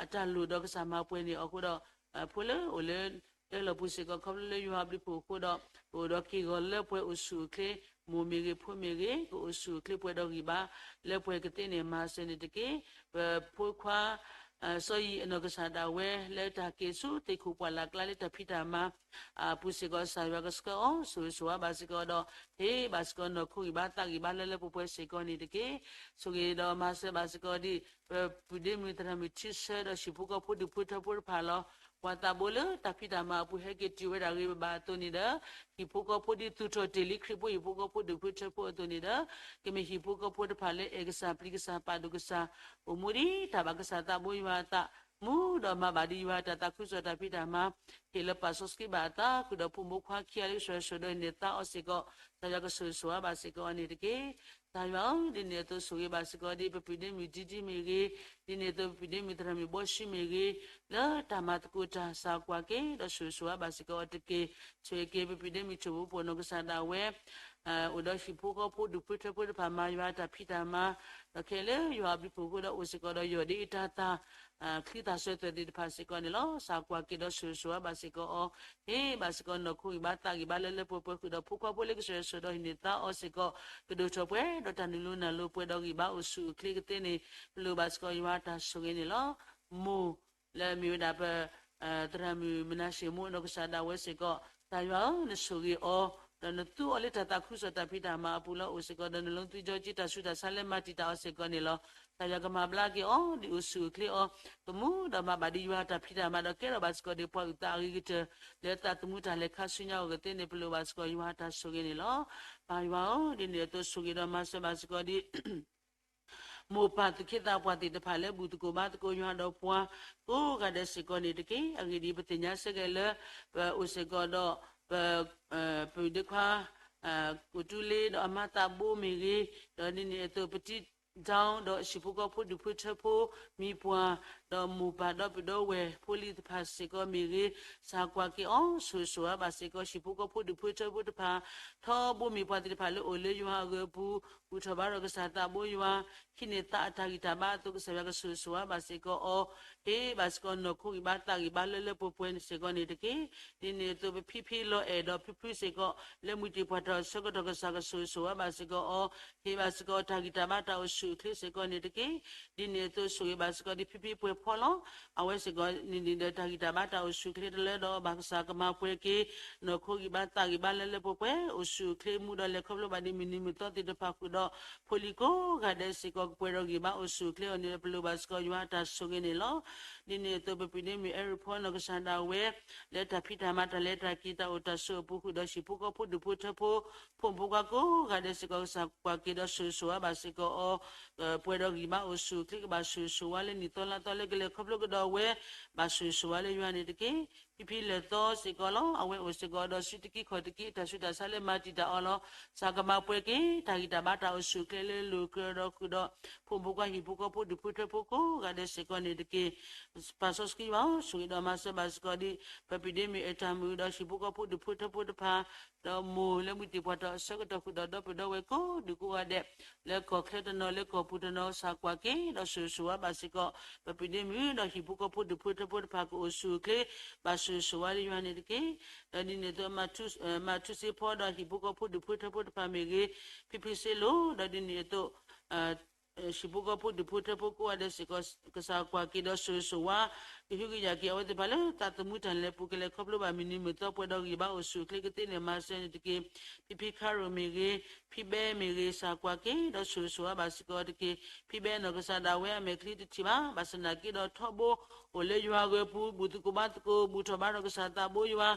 အတၢ်လိၣ်ဒီးကစၢ်မၤပှဲၤန့ၢ်အီၤအဃိဒီး ဖိလၢအိၣ်လၢ တၢလီၢ်ပူၤစ့ၢ်ကီး ခီဖျိလၢယွၤအဘျုးဖှိၣ်အဃိဒီး ကအိၣ်ဒီးက့ၢ်ဂီၤလၢပှဲၤအိၣ်ဆူၣ်အိၣ်ချ့, မိၢ်မ့ၢ်ဂ့ၤ ဖိမ့ၢ်ဂ့ၤ ကအိၣ်ဆူၣ်အိၣ်ချ့ပှဲၤဒီးဂံၢ်ဘါ လၢပှဲၤကသ့န့ၣ် မၤစၢၤန့ၣ်တက့ၢ်. ပဖိခွါ စီၤယံၤအနီၢ်ကစၢ်ဒၣ်ဝဲ လၢတၢ်က့ၤဆူသ့ၣ်ခိၣ်ပှၢ်လၢ်ကျါလၢတၢ်ဖံးတၢ်မၤ အပူၤစ့ၢ်ကီး ကစၢ်ယွၤကဆှၢအီၤ ဆိၣ်ဂ့ၤဆိၣ်ဝါဘၣ်စ့ၢ်ကီးဒီး ဟ့ၣ်ဘၣ်စ့ၢ်ကီးနီၢ်ခိဂံၢ်ဘါသးဂံၢ်ဘါလၢလၢပှဲၤပှဲၤစ့ၢ်ကီးန့ၣ်တက့ၢ်. ဆိၣ်ဂ့ၤဒီးမၤစၢၤဘၣ်စ့ၢ်ကီးဒ် ပပုၢ်ဒ့မုၣ်သရၣ်မုၣ်ထံဆၢဒီးဟံၣ်ဖိဃီဖိဒူၣ်ဖိထၢဖိတဖၣ်လီၤ. ပှၤသးဘိလၢတၢ်ဖံးတၢ်မၤအပူၤဟဲက့ၤတုၤဝဲဒၣ်ဂ့ၤဘၣ်ဘၣ်အသိးန့ၣ်ဒီး ဟံၣ်ဖိဃီဖိဒ်သူၣ်ထီၣ်တ့ၢ်လံခရံာ်ဖိဟံၣ်ဖိဃီဖိဒူၣ်ဖိထၢဖိအသိးန့ၣ်ဒီး ကမ့ၢ်ဟံၣ်ဖိဃီဖိတဖၣ်လၢအဲၣ်ကစၢ်ပျံၤကစၢ်ပာ်ဒိၣ်ကစၢ် အိၣ်မူဒ်တၢ်ဘၣ်ကစၢ်သးဘိယွၤအသး မူဒီးမၤဘၣ်ဒ်ယွၤတၢ်သးခုကစီၣ်တၢ်ဖံးတၢ်မၤ ဟ့ၣ်လီၤပာ်စီဆှံဘၣ်အသး ဃုာ်ဒီးဖိမုၣ်ဖိခွါခံဂၤလၢကစၢ်ယွၤဆိၣ်ဒီးန့ၢ်သါအီၤစ့ၢ်ကီး ကစၢ်ယွၤကဆိၣ်ဂ့ၤဆိၣ်ဝါဘၣ်စ့ၢ်ကီးအီၤန့ၣ်တက့ၢ်. ကစၢ်ယွၤဧၢ, ဒ်န့ၣ်အသိးဆိၣ်ဂ့ၤဘၣ်စ့ၢ်ကီးဒ် ပပုၢ်ဒ့မုၣ်ဒံဒံမ့ၢ်ဂ့ၤ, ဒ်န့ၣ်အသိးပပုၢ်ဒ့မုၣ်သရၣ်မုၣ်ဘီၡံမ့ၢ်ဂ့ၤ, လၢတၢ်မၤသကိးတၢ် ကစၢ်ကွၢ်က့ၤဒီးဆိၣ်ဂ့ၤဆိၣ်ဝါဘၣ်စ့ၢ်ကီးအီၤတက့ၢ်. ဆိၣ်ဂ့ၤက့ၤပပုၢ်ဒ့မုၣ်ထိၣ်ဖိဖိနီၢ်ကစၢ်ဒၣ်ဝဲ အိၣ်ဒီးဟံၣ်ဖိဃီဖိဒူၣ်ဖိထၢဖိတဖၣ်မၤယွၤတၢ်ဖံးတၢ်မၤ, ဒီးခဲလၢာ်ယွၤအဘျုးဖှိၣ်အဃိဒီးအိၣ်စ့ၢ်ကီးဒီးယီၢ်ဒ်အတၤသၣ် ချံသၣ်စၢၤသွဲၣ်သ့ၣ်တဖၣ်စ့ၢ်ကီးန့ၣ်လီၤ. ကစၢ်ကွၢ်က့ၤဒီးဆိၣ်ဂ့ၤဆိၣ်ဝါဘၣ်စ့ၢ်ကီးအီၤ, ဟ့ၣ်ဘၣ်စ့ၢ်ကီးနီၢ်ခိဂံၢ်ဘါသးဂံၢ်ဘါလၢလၢပှဲၤပှဲၤဃုာ်ဒီးဖိခွါဖိလၢကစၢ်ယွၤဆိၣ်ဒီးဟ့ၣ်န့ၢ်သါအီၤစ့ၢ်ကီး ကဒိၣ်ထီၣ်ပှဲၤဒီးတၢ်နုာ်လိၤနၢ်လိၤပှဲၤဒီးဂံၢ်ဘါအိၣ်ဆူၣ်အိၣ်ချ့ကသ့န့ၣ် ပလိၣ်ဘၣ်စ့ၢ်ကီးယွၤတၢ်ဆိၣ်ဂ့ၤန့ၣ်လီၤ. မိၢ် လၢအမ့ၢ်ဝဲဒၣ်ပ သရၣ်မုၣ်မနၤၡ့မိၢ်အနီၢ်ကစၢ်ဒၣ်ဝဲစ့ၢ်ကီး ကစၢ်ယွၤဧၢ, နဆိၣ်ဂ့ၤအီၤ, ဒီးနသူအီၤလၢတၢ်သးခုကစီၣ်တၢ်ဖံးတၢ်မၤအပူၤလၢအအိၣ်စ့ၢ်ကီး ဒီးနလီသုကၠီက့တၢ်ဆူးတၢ်ဆါလၢမၤတံာ်တာ်အီၤစ့ၢ်ကီးန့ၣ်လီၤ. ကစၢ်ယွၤကမၤဘျါက့ၤအီၤ ဒ်အိၣ်ဆူၣ်အိၣ်ချ့အီၤ, ကမူဒီးမၤဘၣ်ဒ်ယွၤတၢ်ဖံးတၢ်မၤဒီးကဲထီၣ်ဘၣ်စ့ၢ်ကီးဒ်ပှၤအုၣ်သးအဂ့ၤကတၢၢ် လၢသးသမူတၢ်လဲၤခါဆူညါအဂီၢ်ကသ့န့ၣ် ပလိၣ်ဘၣ်စ့ၢ်ကီးယွၤတၢ်ဆိၣ်ဂ့ၤန့ၣ်လီၤ. ပၢ်ယွၤဧၢ, ဒ်န့ၣ်အသိးဆိၣ်ဂ့ၤဒီးမၤစၢၤဘၣ်စ့ၢ်ကီးဒ် မိၢ်ပၢ်သူၣ်က့သးပှၢ်သ့ၣ်တဖၣ်လၢဘူၣ်သကိးဘါသကိးယွၤဒီးပှၤ ကိးဂၤဒဲးစ့ၢ်ကီးန့ၣ်တက့ၢ်. အဂ့ၢ်ဒ်အံၤ ပသ့ၣ်ညါဆၢက့ၤလၢ ပအိၣ်စ့ၢ်ကီးဒီး ပ ပုၢ်ဒ့ခွါ ကိၣ်တူလ့ဒီးအမါသးဘိမ့ၢ်ဂ့ၤ, ဒီးဒ်န့ၣ်အသိး ပတံ ဒီးဟံၣ်ဖိဃီဖိဒူၣ်ဖိထၢဖိ မံၤပှၢ် ဒီးမိၢ်ပၢ်ဒီးပုၢ်ဒီဝဲၢ်ဖိလံၤတဖၣ်စ့ၢ်ကီးမ့ၢ်ဂ့ၤ, ကစၢ်ကွၢ်က့ၤအီၤ ဆိၣ်ဂ့ၤဆိၣ်ဝါဘၣ်စ့ၢ်ကီး ဟံၣ်ဖိဃီဖိဒူၣ်ဖိထၢဖိတဖၣ် ထီဘိမ့ၢ်ပှၤသ့ၣ်တဖၣ်လၢအိၣ်လၢယွၤအဂ့ၤအပူၤ ဘူၣ်ထီၣ်ဘါထီၣ်ကစၢ်သးဘိယွၤ ဟံးန့ၢ်သါအတၢ်ဂံၢ်တၢ်ဘါအသိး ကစၢ်ယွၤကဆိၣ်ဂ့ၤဆိၣ်ဝါဘၣ်စ့ၢ်ကီးအီၤ, ဟ့ၣ်ဘၣ်စ့ၢ်ကီးနီၢ်ခိဂံၢ်ဘါသးဂံၢ်ဘါလၢလၢပှဲၤပှဲၤစ့ၢ်ကီးန့ၣ်တက့ၢ်. ဒ်န့ၣ်အသိး ပဖံဖံလီၤအဲၣ်ဒီးဖုဖုစ့ၢ်ကီး လၢမုၢ်တ့ၢ်ပှၢ်ထီၣ်ဆၢကတီၢ် ကစၢ်ကဆိၣ်ဂ့ၤဆိၣ်ဝါဘၣ်စ့ၢ်ကီးအီၤ, ဟ့ၣ်ဘၣ်စ့ၢ်ကီးတၢ်ဂံၢ်တၢ်ဘါတၢ်အိၣ်ဆူၣ်အိၣ်ချ့စ့ၢ်ကီးန့ၣ်တက့ၢ်. ဒ်န့ၣ်အသိးဆိၣ်ဂ့ၤဘၣ်စ့ၢ်ကီးဒ်ဖံဖံပှဲၤ အဝဲစ့ၢ်ကီးမ့ၢ်ဝဲဒၣ်ပှၤလၢအအိၣ်ဒီးတၢ်မုၢ်လၢ်အလၤကပီၤလီၤ. အဝဲစ့ၢ်ကီးန့ၣ်ဒီးတၢ်ဂံၢ်တၢ်ဘါတၢ်အိၣ်ဆူၣ်အိၣ်ချ့တလၢဒီးဘၣ်ကစၢ်ကမၤပှဲၤက့ၤ နီၢ်ခိဂံၢ်ဘါသးဂံၢ်ဘါလၢလၢပှဲၤပှဲၤ အိၣ်ဆူၣ်အိၣ်ချ့မူဒီးလဲၤခီဖျိဘၣ်ဒ်မုၢ်နံၤမုၢ်သီသ့ၣ်တဖၣ်ဃုာ်ဒီး ဖိလံၤကိးဂၤဒဲးစ့ၢ်ကီးကပှဲၤဒီးဂံၢ်ဘါအိၣ်ဆူၣ်အိၣ်ချ့အီၤန့ၣ်ဒီး ပလိၣ်ဘၣ်စ့ၢ်ကီးယွၤအတၢ်ဆိၣ်ဂ့ၤန့ၣ်လီၤ. ဒ်န့ၣ်အသိးပပှၤဒ့မုၣ်အဲရဖီနီၢ်ကစၢ်ဒၣ်ဝဲ လၢတၢ်ဖံးတၢ်မၤတၢ်လဲၤတၢ်က့ၤတၢ်အိၣ်တၢ်ဆိးအပူၤဃုာ်ဒီးဟံၣ်ဖိဃီဖိဒူၣ်ဖိထၢဖိ ဖိမုၣ်ဖိခွါကိးဂၤဒဲးစ့ၢ်ကီး ကစၢ်ကွၢ်က့ၤဒီးဆိၣ်ဂ့ၤဆိၣ်ဝါဘၣ်စ့ၢ်ကီးအီၤ ပှဲၤဒီးဂံၢ်ဘါအိၣ်ဆူၣ်အိၣ်ချ့ကဘၣ်ဆိၣ်ဂ့ၤဆိၣ်ဝါလၢနံၣ်သီလါသီလၢကလဲၤခီဖျိကဒီးဝဲ ဘၣ်ဆိၣ်ဂ့ၤဆိၣ်ဝါလၢယွၤန့ၣ်တက့ၢ်. ဖံဖံလဲၤသီစ့ၢ်ကီးလီၤ. အဝဲအိၣ်စ့ၢ်ကီးဒီးစုတကံခီၣ်တကံ တၢ်ဆူးတၢ်ဆါလၢမၤတံာ်တာ်အီၤလီၤ. ကစၢ်ကမၤပှဲၤက့ၤ တၢ်ဂံၢ်တၢ်ဘါတၢ်အိၣ်ဆူၣ်အိၣ်ချ့လၢလိၤကြၢးဒီးဃုာ်ဒီး ဖိမုၣ်ဖိခွါဟံၣ်ဖိဃီဖိဒူၣ်ဖိထၢဖိကိးဂၤဒဲးစ့ၢ်ကီးန့ၣ်တက့ၢ်. ပၢ်စီဆှံဘၣ် ဆိၣ်ဂ့ၤဒီးမၤစၢၤဘၣ်စ့ၢ်ကီးဒ် ပပှၤဒ့မုၣ်အတၢ်မုာ်ဒီးဟံၣ်ဖိဃီဖိဒူၣ်ဖိထၢဖိတဖၣ် ဒီးမိၢ်လၢမုၢ်တံၢ်ပှၤတီၢ်အဆၢကတီၢ်ဃုာ်ဒီးဒီပုၢ်ဒီဝဲၢ်ကိးဒူၣ်ကိးဂၤဒဲး လၢကီၢ်ချၢတနီၤလၢကီၢ်ပူၤတနီၤ ကစၢ်ကွၢ်က့ၤဒီးဆိၣ်ဂ့ၤဆိၣ်ဝါဘၣ်စ့ၢ်ကီး ပပှၤဒ့မုၣ်ဒီးဟံၣ်ဖိဃီဖိဒူၣ်ဖိထၢဖိတဖၣ်ကအိၣ်ဆူၣ်အိၣ်ချ့ ဘၣ်ဆိၣ်ဂ့ၤဆိၣ်ဝါလၢယွၤန့ၣ်တက့ၢ်. ဒီးဒ်န့ၣ်အသိး မၤထူစ့ဖိဒီးဟံၣ်ဖိဃီဖိဒူၣ်ဖိထၢဖိတဖၣ်မ့ၢ်ဂ့ၤ, ဖံဖံစ့လိၤ ဒီးဒ်န့ၣ်အသိး ဟံၣ်ဖိဃီဖိဒူၣ်ဖိထၢဖိကိးဂၤဒဲးစ့ၢ်ကီး ကစၢ်ကွၢ်က့ၤဒီးဆိၣ်ဂ့ၤဆိၣ်ဝါ ကဟုကယာ်က့ၤအဝဲသ့ၣ်တဖၣ်လၢတၢ်သမူတၢ်လဲၤပူၤ ကလဲၤခီဖျိဘၣ်မုၢ်နံၤမုၢ်သီပှဲၤဒီးဂံၢ်ဘါအိၣ်ဆူၣ်အိၣ်ချ့ကသ့န့ၣ်မၤစၢၤန့ၣ်တက့ၢ်. ဖံဖံခါရိၣ်မ့ၢ်ဂ့ၤ, ဖံဘဲမ့ၢ်ဂ့ၤ ကစၢ်ကွၢ်က့ၤဒီးဆိၣ်ဂ့ၤဆိၣ်ဝါဘၣ်စ့ၢ်ကီးတက့ၢ်. ဖံဘဲနီၢ်ကစၢ်ဒၣ်ဝဲအမဲာ်ချံတထံၣ်ဘၣ်, ဘၣ်ဆၣ်သနာ်က့ဒီးထီဘိအိၣ်လၢယွၤဂၢၢ်ပူၤ ဘူၣ်သကိးဘါသကိး ဘူၣ်ထီၣ်ဘါထီၣ်ကစၢ်သးဘိယွၤ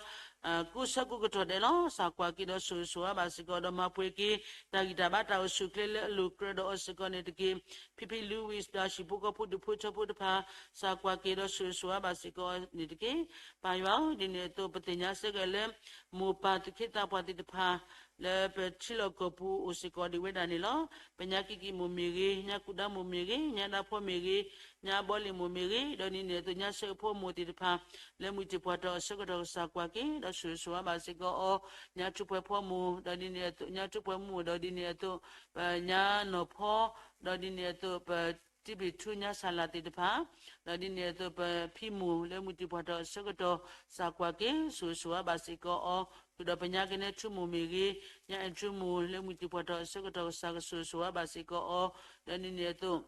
ကိးဆၢကိးကတီၢ်ဒဲးလီၤ. ကစၢ်ကွၢ်က့ၤဒီးဆိၣ်ဂ့ၤဆိၣ်ဝါဘၣ်စ့ၢ်ကီး ဒီးမၤပှဲၤက့ၤ တၢ်ဂံၢ်တၢ်ဘါတၢ်အိၣ်ဆူၣ်အိၣ်ချ့လၢအလိၤကြၢးဒီးအီၤစ့ၢ်ကီးန့ၣ်တက့ၢ်. ဖံဖံလူဝံၣ်ဒီးဟံၣ်ဖိဃီဖိဒူၣ်ဖိထၢဖိတဖၣ် ကစၢ်ကွၢ်က့ၤဒီးဆိၣ်ဂ့ၤဆိၣ်ဝါဘၣ်စ့ၢ်ကီးန့ၣ်တက့ၢ်. ပၢ်ယွၤဧၢ, ဒ်န့ၣ်အသိးပသ့ၣ်ညါဆၢက့ၤလၢ မိၢ်ပၢ်သူၣ်က့သးပှၢ်သ့ၣ်တဖၣ် လၢပထံလီၢ်ကီၢ်ပူၤအိၣ်စ့ၢ်ကီးဒံးဝဲဒၣ်န့ၣ်လီၤ. ပညါကံၢ်ကံၢ်မိၢ်မ့ၢ်ဂ့ၤ, ညါကူၣ်ဒါမိၢ်မ့ၢ်ဂ့ၤ, ညါဒါဖီမ့ၢ်ဂ့ၤ, ညါဘီလ့ၣ်မိၢ်မ့ၢ်ဂ့ၤ, ဒီးဒ်န့ၣ်အသိးညါဆၢဖိမိၢ်သ့ၣ်တဖၣ် လၢမုၢ်တံၢ်ပှၤတီၢ်အဆၢကတီၢ်ကစၢ်ကွၢ်က့ၤ ဒီးဆိၣ်ဂ့ၤဆိၣ်ဝါဘၣ်စ့ၢ်ကီးအီၤ, ညါထူၣ်ပှဲၤဖီမိၢ် ဒီးဒ်န့ၣ်အသိး ညါထူၣ်ပှဲၤမိၢ် ဒီးဒ်န့ၣ်အသိး ပညါနီၢ်ဖီ ဒီးဒ်န့ၣ်အသိး ပတံဘ့ၣ်ထူညါစၢ်လၢ်သ့ၣ်တဖၣ် ဒီးဒ်န့ၣ်အသိး ပဖံမိၢ်လၢမုၢ်တံၢ်ပှၤတီၢ်အဆၢကတီၢ် ကစၢ်ကွၢ်က့ၤ ဆိၣ်ဂ့ၤဆိၣ်ဝါဘၣ်စ့ၢ်ကီးအီၤ, ဃုာ်ဒီးပညါကနဲထူမိၢ်မ့ၢ်ဂ့ၤ, ညါအဲၣ်ထူမိၢ်လၢမုၢ်တံၢ်ပှၤတီၢ်အဆၢကတီၢ်ကစၢ်ကဆိၣ်ဂ့ၤဆိၣ်ဝါဘၣ်စ့ၢ်ကီးအီၤ, ဒီးဒ်န့ၣ်အသိး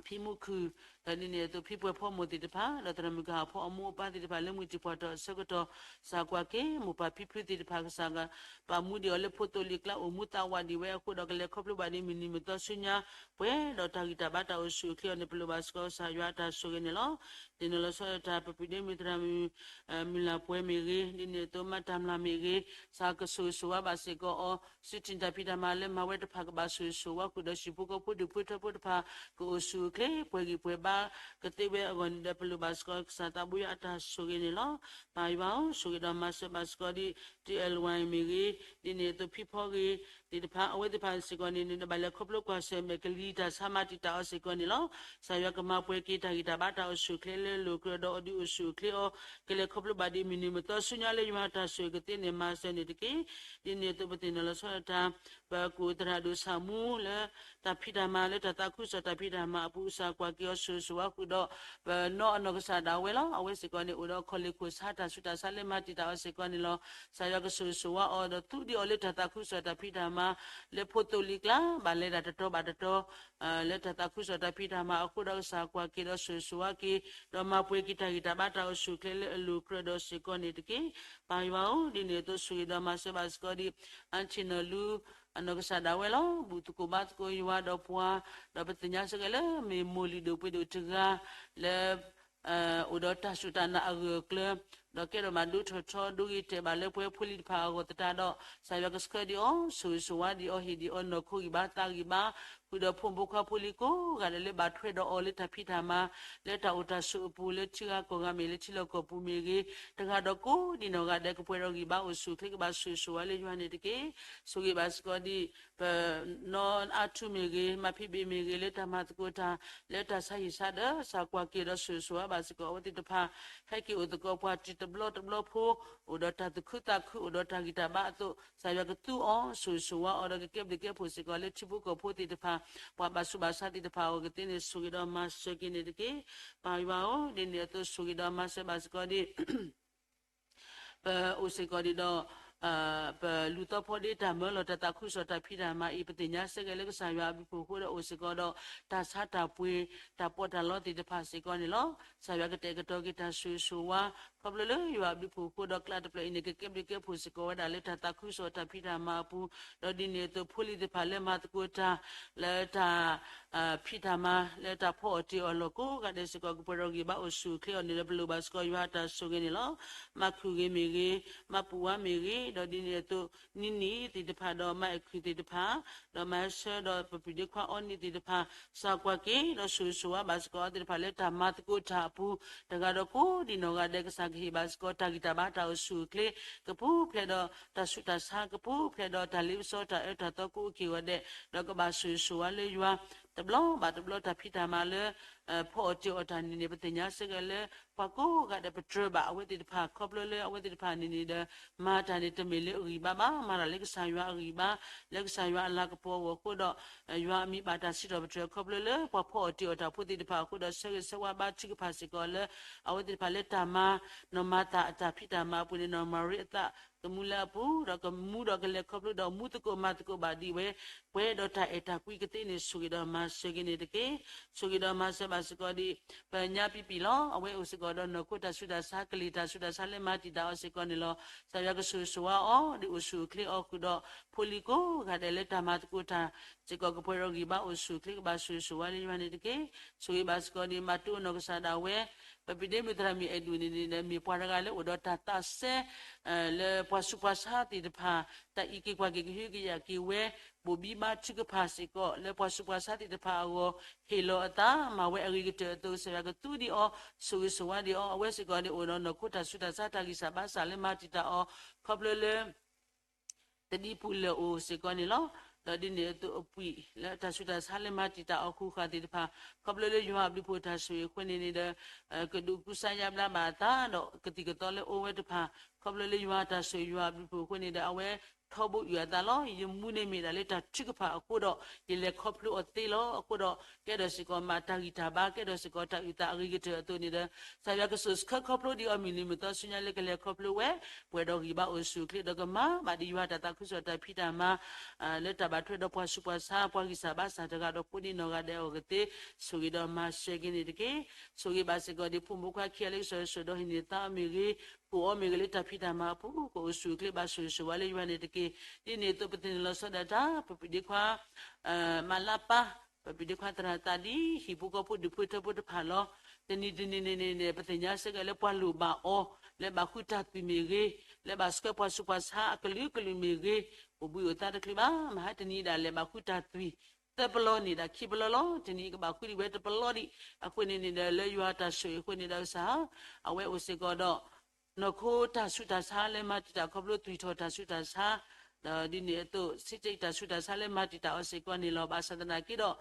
ဖံမူခုၣ်, ဒီးဒ်န့ၣ်အသိးဖံပှဲၤဖီမိၢ်သ့ၣ်တဖၣ် ဒီးသရၣ်မုၣ်ကဟၣ်ဖီအမိၢ်အပၢ်သ့ၣ်တဖၣ်လၢမုၢ်တံၢ်ပှၤတီၢ်အဆၢကတီၢ် ကစၢ်ကွၢ်က့ၤ မိၢ်ပၢ်ဖံဖုသ့ၣ်တဖၣ်ကစၢ် ပာ်မူဒံးအီၤလၢဖိသိလံၤကျါ အိၣ်မူသးဝးဒံးဝဲအဃိဒီး ကလဲၤခီဖျိဘၣ်ဒ်မုၢ်နံၤမုၢ်သီဆူညါ ပှဲၤဒီးတၢ်ဂံၢ်တၢ်ဘါတၢ်အိၣ်ဆူၣ်အိၣ်ချ့အီၤန့ၣ် ပလိၣ်ဘၣ်စ့ၢ်ကီးကစၢ်ယွၤအတၢ်ဆိၣ်ဂ့ၤန့ၣ်လီၤ. သ့ၣ်နီၣ်လီၤဆီဒၣ်တၢ် ပပှၤဒ့မုၣ်သရၣ်မုၣ် မုၢ်လၢ်ပှဲၤမ့ၢ်ဂ့ၤ, ဒ်န့ၣ်အသိးမၤတၢ်မျၢ်မ့ၢ်ဂ့ၤ, ကစၢ်ကဆိၣ်ဂ့ၤဆိၣ်ဝါဘၣ်စ့ၢ်ကီးအီၤ, စုတံၢ်တၢ်ဖံးတၢ်မၤလၢမၤဝဲတဖၣ်ကဘၣ်ဆိၣ်ဂ့ၤဆိၣ်ဝါဃုာ်ဒီးဟံၣ်ဖိဃီဖိဒူၣ်ဖိထၢဖိတဖၣ် ကအိၣ်ဆူၣ်အိၣ်ချ့ ပှဲၤဂံၢ်ပှဲၤဘါကသ့ဝဲအဂီၢ်န့ၣ်ဒီး ပလိၣ်ဘၣ်စ့ၢ်ကီးကစၢ်သးဘိယွၤအတၢ်ဆိၣ်ဂ့ၤန့ၣ်လီၤ. ပၢ်ယွၤဧၢ, ဆိၣ်ဂ့ၤဒီးမၤစၢၤဘၣ်စ့ၢ်ကီးဒ် ထံအဲၣ်လဝါအံၤမ့ၢ်ဂ့ၤ, ဒ်န့ၣ်အသိးဖံဖီဂ့ၤ သ့ၣ်တဖၣ် အဝဲသ့ၣ်တဖၣ်စ့ၢ်ကီးန့ၣ် နဘၣ်လဲၤခီဖျိကွၢ်ဆၢၣ်မဲာ်ကလံၤတၢ်ဆါမၤတံာ်တာ်အီၤစ့ၢ်ကီးန့ၣ်လီၤ. ကစၢ်ယွၤကမၤပှဲၤက့ၤတၢ်ဂံၢ်တၢ်ဘါတၢ်အိၣ်ဆူၣ်အိၣ်ချ့လၢလိၤကြၢးဒီးအီၤဒုးအိၣ်ဆူၣ်အိၣ်ချ့အီၤ, ကလဲၤခီဖျိဘၣ်ဒ်မုၢ်နံၤမုၢ်သီဆူညါလၢယွၤတၢ်ဆိၣ်ဂ့ၤကသ့န့ၣ်မၤစၢၤန့ၣ်တက့ၢ်. ဒ်န့ၣ်အသိးပသ့ၣ်နီၣ်လီၤဆီဒၣ်တၢ် ပကအိၣ်သရၣ်ဒိၣ်ဆၣ်မူလၢ တၢ်ဖံးတၢ်မၤလၢတၢ်သးခုကစီၣ်တၢ်ဖံးတၢ်မၤအပူၤ ကစၢ်ကွၢ်က့ၤအီၤဆိၣ်ဂ့ၤဆိၣ်ဝါဃုာ်ဒီး ပနီၢ်အနီၢ်ကစၢ်ဒၣ်ဝဲလီၤ. အဝဲစ့ၢ်ကီးန့ၣ် အိၣ်ဒီးခီၣ်လ့ၣ်ခိၣ်ဆါတၢ်ဆူးတၢ်ဆါလၢမၤတံာ်တာ်အီၤစ့ၢ်ကီးန့ၣ်လီၤ. ကစၢ်ယွၤကဆိၣ်ဂ့ၤဆိၣ်ဝါအီၤဒီးသူဒံးအီၤလၢတၢ်သးခုကစီၣ်တၢ်ဖံးတၢ်မၤ လၢဖိသိလံၤကျါ ဘၣ်လဲၤဒၣ်တတီၤဘၣ်တတီၤ လၢတၢ်သးခုကစီၣ်တၢ်ဖံးတၢ်မၤအဃိဒီးကစၢ်ကွၢ်က့ၤဒီးဆိၣ်ဂ့ၤဆိၣ်ဝါက့ၤ ဒီးမၤပှဲၤက့ၤတၢ်ဂံၢ်တၢ်ဘါတၢ်အိၣ်ဆူၣ်အိၣ်ချ့လၢအလိၤကြၢးဒီးစ့ၢ်ကီးန့ၣ်တက့ၢ်. ပၢ်ယွၤဧၢ, ဒ်န့ၣ်အသိးဆိၣ်ဂ့ၤဒီးမၤစၢၤဘၣ်စ့ၢ်ကီးဒ် အါထံၣ်နီၢ်လူ အနီၢ်ကစၢ်ဒၣ်ဝဲလီၤ. ဘူၣ်သကိးဘါသကိးယွၤဒီးပှၤ, ဒီးပသ့ၣ်ညါစ့ၢ်ကီးလၢမ့ၢ်မိၢ်လုၢ်ဒိၣ်ပှ့ၤဒိၣ်တဂၤ လၢ အိၣ်ဒီးတၢ်စူၢ်တၢ်နာ်အဂၢၢ်အကျၢၤ, ဒီးကဲထီၣ်မးဒိထီၣ်ထီ ဒိဂ့ၤတဲာ်ဘၣ်လၢပှဲၤဖိလံၤတဖၣ်အဂီၢ်သတးဒီး ကစၢ်ယွၤကဆှၢဒံးအီၤ ဆိၣ်ဂ့ၤဆိၣ်ဝါဒံးအီၤ ဟ့ၣ်ဒံးအီၤနီၢ်ခိဂံၢ်ဘါသးဂံၢ်ဘါ ဃုာ်ဒီးဖိမုၣ်ဖိခွါဖိလံၤကိးဂၤဒဲးလၢဘၣ်ထွဲဒီးအီၤလၢတၢ်ဖံးတၢ်မၤ လၢတၢ်အိၣ်တၢ်ဆိးအပူၤ လၢထံဂၤကီၢ်ဂၤမ့ၢ်လၢထံလီၢ်ကီၢ်ပူၤမ့ၢ်ဂ့ၤ, တဂၤဒီးကိးဒံးနီၢ်ဂၤဒဲးကပှဲၤဒီးဂံၢ်ဘါအိၣ်ဆူၣ်အိၣ်ချ့ကဘၣ်ဆိၣ်ဂ့ၤဆိၣ်ဝါလၢယွၤန့ၣ်တက့ၢ်. ဆိၣ်ဂ့ၤဘၣ်စ့ၢ်ကီးဒ် ပနီၢ်အါထူမ့ၢ်ဂ့ၤ, မၤဖံးဘ့ၣ်မ့ၢ်ဂ့ၤ လၢတၢ်မၤသကိးတၢ် လၢတၢ်ဆါဟံၣ်ဆါဒီး ကစၢ်ကွၢ်က့ၤဒီးဆိၣ်ဂ့ၤဆိၣ်ဝါဘၣ်စ့ၢ်ကီးအဝဲသ့ၣ်တဖၣ် ဟဲက့ၤအိၣ်သကိးပှၤတုၤတဘျီတဘျီဖိ အိၣ်ဒီးတၢ်သူၣ်ခုသးခု အိၣ်ဒီးတၢ်ဂံၢ်တၢ်ဘါအသိး ကစၢ်ယွၤကသူအီၤ ဆိၣ်ဂ့ၤဆိၣ်ဝါအီၤဒီးကကဲဘျုးကဲဖှိၣ်စ့ၢ်ကီး လၢထံဖိကီၢ်ဖိသ့ၣ်တဖၣ် ပှၤဘၣ်ဆူးဘၣ်ဆါသ့ၣ်တဖၣ်အဂီၢ်ကသ့န့ၣ် ဆိၣ်ဂ့ၤဒီးမၤစၢၤက့ၤန့ၣ်တက့ၢ်. ပၢ်ယွၤဧၢ, ဒ်န့ၣ်အသိးဆိၣ်ဂ့ၤဒီးမၤစၢၤဘၣ်စ့ၢ်ကီးဒ် ပအိၣ်စ့ၢ်ကီးဒံးဒီး ပလူၤသီဖီဒ့တၢ်မၢလီၤတၢ်သးခုကစီၣ်တၢ်ဖံးတၢ်မၤအံၤ ပသ့ၣ်ညါဆၢက့ၤလၢကစၢ်ယွၤအဘျုးအဖှိၣ်အဃိဒီးအိၣ်စ့ၢ်ကီးဒီး တၢ်ဆါတၢ်ပှ့ၤ တၢ်ပီးတၢ်လီသ့ၣ်တဖၣ်စ့ၢ်ကီးန့ၣ်လီၤ. ကစၢ်ယွၤကတဲာ်ကတီၤက့ၤတၢ်ဆိၣ်ဂ့ၤဆိၣ်ဝါ ခီဖျိလၢယွၤအဘျုးအဖှိၣ်အဃိဒီးကျးတဖျၢၣ်အံၤန့ၣ် ကကဲဘျုးကဲဖှိၣ်စ့ၢ်ကီးဝဲဒၣ်လၢတၢ်သးခုကစီၣ်တၢ်ဖံးတၢ်မၤအပူၤ, ဒီးဒ်န့ၣ်အသိးဖိလံၤသ့ၣ်တဖၣ်လၢမၤသကိးတၢ် လၢတၢ် ဖံးတၢ်မၤ လၢတၢ်ဖီအီၣ်တ့ၢ်အီၣ်လီၢ်ကိးဂၤဒဲးစ့ၢ်ကီး ကပှဲၤဒီးဂံၢ်ဘါအိၣ်ဆူၣ်အိၣ်ချ့အီၤန့ၣ်ဒီး ပလိၣ်ဘၣ်စ့ၢ်ကီးယွၤအတၢ်ဆိၣ်ဂ့ၤန့ၣ်လီၤ. မၤခုၣ်ဂ့ၤမ့ၢ်ဂ့ၤ, မၤပူၣ်ဝါမ့ၢ်ဂ့ၤ, ဒီးဒ်န့ၣ်အသိး နံၤနံၤသ့ၣ်တဖၣ် ဒီးမၤအဲၣ်ခုၣ်သ့ၣ်တဖၣ် ဒီးမၤဆၢဒီးပပုၢ်ဒ့ခွါအီနံၤသ့ၣ်တဖၣ် ကစၢ်ကွၢ်က့ၤ ဒီးဆိၣ်ဂ့ၤဆိၣ်ဝါဘၣ်စ့ၢ်ကီးအဝဲသ့ၣ်တဖၣ်လၢ တၢ်မၤသကိးတၢ်အပူၤ တဂၤဒီးကိးဒံးနီၢ်ဂၤဒဲး ကစၢ်ကဟ့ၣ်ဘၣ်စ့ၢ်ကီးတၢ်ဂံၢ်တၢ်ဘါတၢ်အိၣ်ဆူၣ်အိၣ်ချ့ ကပူၤဖျဲးဒီးတၢ်ဆူးတၢ်ဆါ ကပူၤဖျဲးဒီးတၢ်လ့ပစီတၢ်အၢတၢ်သီကိးအိၣ်က့ၤဂီၤဒဲး ဒီးကဘၣ်ဆိၣ်ဂ့ၤဆိၣ်ဝါလၢယွၤ တဘျီဘၣ်တဘျီတၢ်ဖံးတၢ်မၤလၢ ဖီအီၣ်တ့ၢ်အီၣ်တၢ်န့ၣ်န့ၣ် ပသ့ၣ်ညါဆၢက့ၤလၢ ပှၤကိးဂၤဒဲးပတြၢၤဘၣ်အဝဲသ့ၣ်တဖၣ် ခီဖျိလၢအဝဲသ့ၣ်တဖၣ်န့ၣ်န့ၣ်ဒီး မၤတၢ်န့ၣ်တမ့ၢ်လၢအဂံၢ်ဘါဘၣ် မၤတၢ်လၢကစၢ်ယွၤအဂံၢ်ဘါ လၢကစၢ်ယွၤအလၤကပီၤအဂီၢ်အဃိဒီး ယွၤအမံၤဘၣ်တၢ်စံးထီၣ်ပတြၢၤ ခီဖျိလၢပှၤဖီအီၣ်တ့ၢ်အီၣ်တၢ်ဖိသ့ၣ်တဖၣ်အဃိဒီး ဆၢဂ့ၤဆၢဝါဘါထုကဖၣ်စ့ၢ်ကီးလၢ အဝဲသ့ၣ်တဖၣ်လၢတၢ်မၤ နီၢ်မၤသးအတၢ်ဖံးတၢ်မၤအပူၤန့ၣ် နီၢ်မၤရံအသးသမူလၢအပူၤ ဒီးကမူဒီးကလဲၤခီဖျိဒီးမူသကိးမၤသကိးဘၣ်ဒံးဝဲ ပှဲၤဒီးတၢ်အဲၣ်တၢ်ကွံကသ့န့ၣ် ဆိၣ်ဂ့ၤဒီးမၤစၢၤက့ၤန့ၣ်တက့ၢ်. ဆိၣ်ဂ့ၤဒီးမၤစၢၤဘၣ်စ့ၢ်ကီးဒံး ပညါပံပံၤလီၤ. အဝဲအိၣ်စ့ၢ်ကီးဒီးနီၢ်ခိတၢ်ဆူးတၢ်ဆါ ကလံၤတၢ်ဆူးတၢ်ဆါလၢမၤတံာ်တာ်အီၤစ့ၢ်ကီးန့ၣ်လီၤ. ကစၢ်ယွၤကဆိၣ်ဂ့ၤဆိၣ်ဝါအီၤ ဒ်အိၣ်ဆူၣ်အိၣ်ချ့အီၤဃုာ်ဒီး ဖိလံၤကိးဂၤဒဲးလၢတၢ်မၤသကိးတၢ် စ့ၢ်ကီးကပှဲၤဒီးဂံၢ်ဘါအိၣ်ဆူၣ်အိၣ်ချ့ ကဘၣ်ဆိၣ်ဂ့ၤဆိၣ်ဝါလၢယွၤန့ၣ်တက့ၢ်. ဆိၣ်ဂ့ၤဘၣ်စ့ၢ်ကီးဒံး မၤတိၢ်နီၢ်ကစၢ်ဒၣ်ဝဲ ပပံၤဒ့မုၣ်သရၣ်မုၣ်အဲၣ်ဒိၣ်န့ၣ်န့ၣ်ဒီး မ့ၢ်ပှၤတဂၤလၢအိၣ်ဒီးတၢ်သးစဲ လၢပှၤဆူးပှၤဆါသ့ၣ်တဖၣ် တၢ်အံးက့ၤကွၢ်က့ၤကဟုကယာ်က့ၤဝဲ ဘိၣ်ဘံဘါထုကဖၣ်စ့ၢ်ကီး လၢပှၤဆူးပှၤဆါသ့ၣ်တဖၣ်အဂီၢ် ဟ့ၣ်လီၤအသး မၤဝဲအဂ့ၤကတၢၢ်အသိး ကစၢ်ယွၤကသူဒံးအီၤ ဆိၣ်ဂ့ၤဆိၣ်ဝါဒံးအီၤ အဝဲစ့ၢ်ကီးန့ၣ်အိၣ်ဒီးနီၢ်ခိတၢ်ဆူးတၢ်ဆါ တၢ်ဂံၢ်စၢ်ဘါစၢ်လၢမၤတံာ်တာ်အီၤ ခီဖျိလၢ တဒံပူၤလၢာ်အိၣ်စ့ၢ်ကီးန့ၣ်လီၤ. ဒီးဒ်န့ၣ်အသိးအပှံာ်လၢတၢ်ဆူးတၢ်ဆါလၢမၤတံာ်တာ်အီၤဃုာ်ဃာ်သ့ၣ်တဖၣ် ခီဖျိလၢယွၤအဘျုးအဖှိၣ်တၢ်ဆိၣ်ဂ့ၤအဃိန့ၣ်န့ၣ်ဒီး ကဒုးကူစါယါဘျါဘၣ်အသး ဒီးကသံၣ်ကသီလၢအိၣ်ဝဲတဖၣ် ခီဖျိလၢယွၤတၢ်ဆိၣ်ဂ့ၤယွၤအဘျုးအဖှိၣ်အဃိန့ၣ်ဒီး အဝဲထီဘိအုၣ်အသးလီၤ. ယမူန့ၣ်မ့ၢ်ဒၣ်လၢတၢ်ထုကဖၣ်အဃိဒီး ယလဲၤခီဖျိအီၤသ့လီၤ. အဃိဒီး ကဲထီၣ်စ့ၢ်ကီးမ့ၢ်တၢ်ဂံၢ်တၢ်ဘါ ကဲထီၣ်စ့ၢ်ကီးတၢ်အုၣ်သးအဂ့ၤကတၢၢ်အသိးန့ၣ်ဒီး ကစၢ်ယွၤကဆိၣ်ဆၢခီဖျိဒံးအီၤ မုၢ်နံၤမုၢ်သီဆူညါလၢကလဲၤခီဖျိဝဲ ပှဲၤဒီးဂံၢ်ဘါအိၣ်ဆူၣ်အိၣ်ချ့ဒီးကမၤဘၣ်ဒံးယွၤတၢ်သးခုကစီၣ်တၢ်ဖံးတၢ်မၤ လၢတၢ်ဘၣ်ထွဲဒီးပှၤဆူးပှၤဆါ ပှၤဂံၢ်စၢ်ဘါစၢ်တဂၤဒီးကိးဒံးနီၢ်ဂၤဒဲးအဂီၢ်ကသ့ ဆိၣ်ဂ့ၤဒီးမၤစၢၤက့ၤန့ၣ်တက့ၢ်. ဆိၣ်ဂ့ၤဘၣ်စ့ၢ်ကီးဒံးဖိမုၣ်ဖိခွါခံဂၤလၢကစၢ်ယွၤဆိၣ်ဒီးဟ့ၣ်န့ၢ်သါအီၤမ့ၢ်ဂ့ၤ, ကိးအီၤမ့ၢ်ဂ့ၤလၢတၢ်ဖံးတၢ်မၤအပူၤ ကအိၣ်ဆူၣ်အိၣ်ချ့ဘၣ်ဆိၣ်ဂ့ၤဆိၣ်ဝါလၢယွၤန့ၣ်တက့ၢ်. ဒ်န့ၣ်အသိးပသန့ၤလီၤဆီဒၣ်တၢ် ပပုၢ်ဒ့ခွါ မၤလါပၢ်, ပပုၢ်ဒ့ခွါသရၣ်သးဒ် ဟံၣ်ဖိဃီဖိဒူၣ်ဖိထၢဖိတဖၣ်လီၤ. တနံၤတနံၤန့ၣ်န့ၣ် ပသ့ၣ်ညါဆၢက့ၤလၢပှၤလိၣ်ဘၣ်အီၤ လၢဘၣ်ဃုတၢ်သွံၣ်မ့ၢ်ဂ့ၤ, လၢဘၣ်ဆှၢပှၤဆူးပှၤဆါအကလုာ်ကလုာ်မ့ၢ်ဂ့ၤ, အိၣ်ဘှံးအိၣ်သါတချုးဘၣ် မဟါတနံၤဒၣ်လဲာ်ဘၣ်ဃုတၢ်သွံၣ် သၢပလီၢ်န့ၣ်ဒၣ်ခံပလီၢ်လီၤ. တနံၤအံၤကဘၣ်ဃုဒံးဝဲတပလီၢ်ဒံး. အဃိန့ၣ်န့ၣ်ဒီး လၢယွၤတၢ်ဆိၣ်ဂ့ၤအဃိန့ၣ်ဒီးကစၢ် အဝဲအိၣ်စ့ၢ်ကီးဒီး နီၢ်ခိတၢ်ဆူးတၢ်ဆါလၢမၤတံာ်တာ်ခီဖျိသွံၣ်ထီၣ်တၢ်ဆူးတၢ်ဆါ, ဒီးဒ်န့ၣ်အသိး ဆံးစဲးတၢ်ဆူးတၢ်ဆါလၢမၤတံာ်တာ်အီၤစ့ၢ်ကီးန့ၣ်လီၤ. ဘၣ်ဆၣ်သနာ်က့ဒီး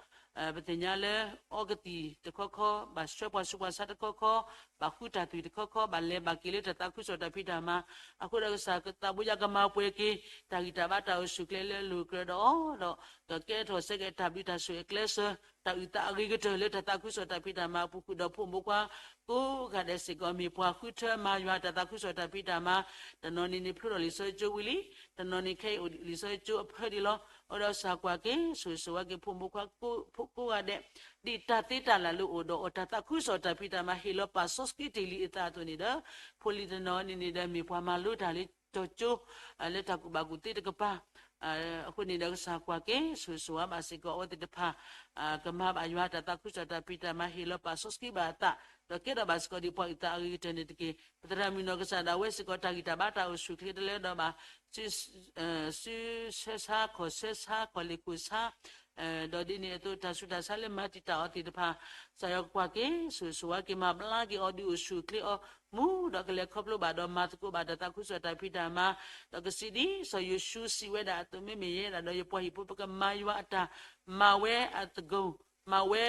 ပသ့ၣ်ညါလၢ အီကသံၣ်တခီခီ, ဘၣ်ဆှၢပှၤဆူးပှၤဆါတခီခီ, ဘၣ်ဃုတၢ်သွံၣ်တခီခီ, ဘၣ်လဲၤဘၣ်က့ၤလၢတၢ်သးခုကစီၣ်တၢ်ဖံးတၢ်မၤ, အဃိဒီးကစၢ်သးဘိယါကမၤပှဲၤက့ၤ တၢ်ဂံၢ်တၢ်ဘါတၢ်အိၣ်ဆူၣ်အိၣ်ချ့လၢအလိၤကြၢးဒီးအီၤဒီး ဒီးကဲထီၣ်ဆၢက့ၤတၢ်ဘျုးတၢ်ဆိၣ်ဂ့ၤအကျဲးစၢး တၢ်အုၣ်သးအဂ့ၤကတၢၢ်လၢတၢ်သးခုကစီၣ်တၢ်ဖံးတၢ်မၤအပူၤဃုာ်ဒီးဖိမုၣ်ဖိခွါ ကိးဂၤဒဲးစ့ၢ်ကီး မ့ၢ်ပှၤဃုထၢမၤယွၤတၢ်သးခုကစီၣ်တၢ်ဖံးတၢ်မၤ, တနီၤန့ၣ်န့ၣ်ဖျိထီၣ်လံာ်စီဆှံကၠိဝံၤလံ, တနီၤန့ၣ်ခဲအံၤအိၣ်လံာ်စီဆှံကၠိအဖၢဒံးလီၤ. အဃိဒီးကစၢ်ကွၢ်က့ၤ ဆိၣ်ဂ့ၤဆိၣ်ဝါက့ၤဖိမုၣ်ဖိခွါကိးဂၤဒဲး ဒ်တၢ်သ့တၢ်လၢ်လၢအိၣ်ဒီးအီၤ တၢ်သးခုကစီၣ်တၢ်ဖံးတၢ်မၤဟ့ၣ်လီၤပာ်စီဆှံတ့ၢ်လံအသးအသိးန့ၣ်ဒီး ဖိလံၤတနီၤန့ၣ်န့ၣ်ဒီး မ့ၢ်ပှၤမၤလိတၢ်လၢ တီၤကၠိ လၢတၢ်ကူၣ်ဘၣ်ကူၣ်သ့တကပၤ, အဃိန့ၣ်ဒီးကစၢ်ကွၢ်က့ၤ ဆိၣ်ဂ့ၤဆိၣ်ဝါဘၣ်စ့ၢ်ကီးအဝဲသ့ၣ်တဖၣ်, ကမၤဘၣ်ယွၤတၢ်သးခုကစီၣ်တၢ်ဖံးတၢ်မၤဟ့ၣ်လီၤပာ်စီဆှံဘၣ်အသး, ဒီးကဲထီၣ်ဘၣ်စ့ၢ်ကီးဒ်ပှၤအုၣ်သးအဂ့ၤကတၢၢ်န့ၣ်တက့ၢ်. ပသရၣ်မုၣ်နီၢ်ကစၢ်ဒၣ်ဝဲစ့ၢ်ကီး တၢ်ဂံၢ်တၢ်ဘါတၢ်အိၣ်ဆူၣ်အိၣ်ချ့တလၢဒီးဘၣ် စုဆဲဆါ ခီၣ်ဆဲဆါ ခီၣ်လ့ၢ်ခိၣ်ဆါ ဒီးဒ်န့ၣ်အသိး တၢ်ဆူးတၢ်ဆါလၢမၤတံာ်တာ်အီၤသ့ၣ်တဖၣ်, ကစၢ်ယွၤကွၢ်က့ၤ ဆိၣ်ဂ့ၤဆိၣ်ဝါက့ၤ မၤဘျါက့ၤအီၤဒုးအိၣ်ဆူၣ်အိၣ်ချ့အီၤ မူဒီးကလဲၤခီဖျိဘၣ်ဒီးမၤသကိးဘၣ်တၢ်သးခုကစီၣ်တၢ်ဖံးတၢ်မၤ, ဒီးကစံးဒ်စီၤယိၤၡူစံးဝဲဒၣ်အသိး မ့မ့ၢ်ယဲဒၣ်ဒီးယပှၤဟံၣ်ဖိ ပကမၤယွၤအတၢ်, မၤဝဲအသကိး, မၤဝဲ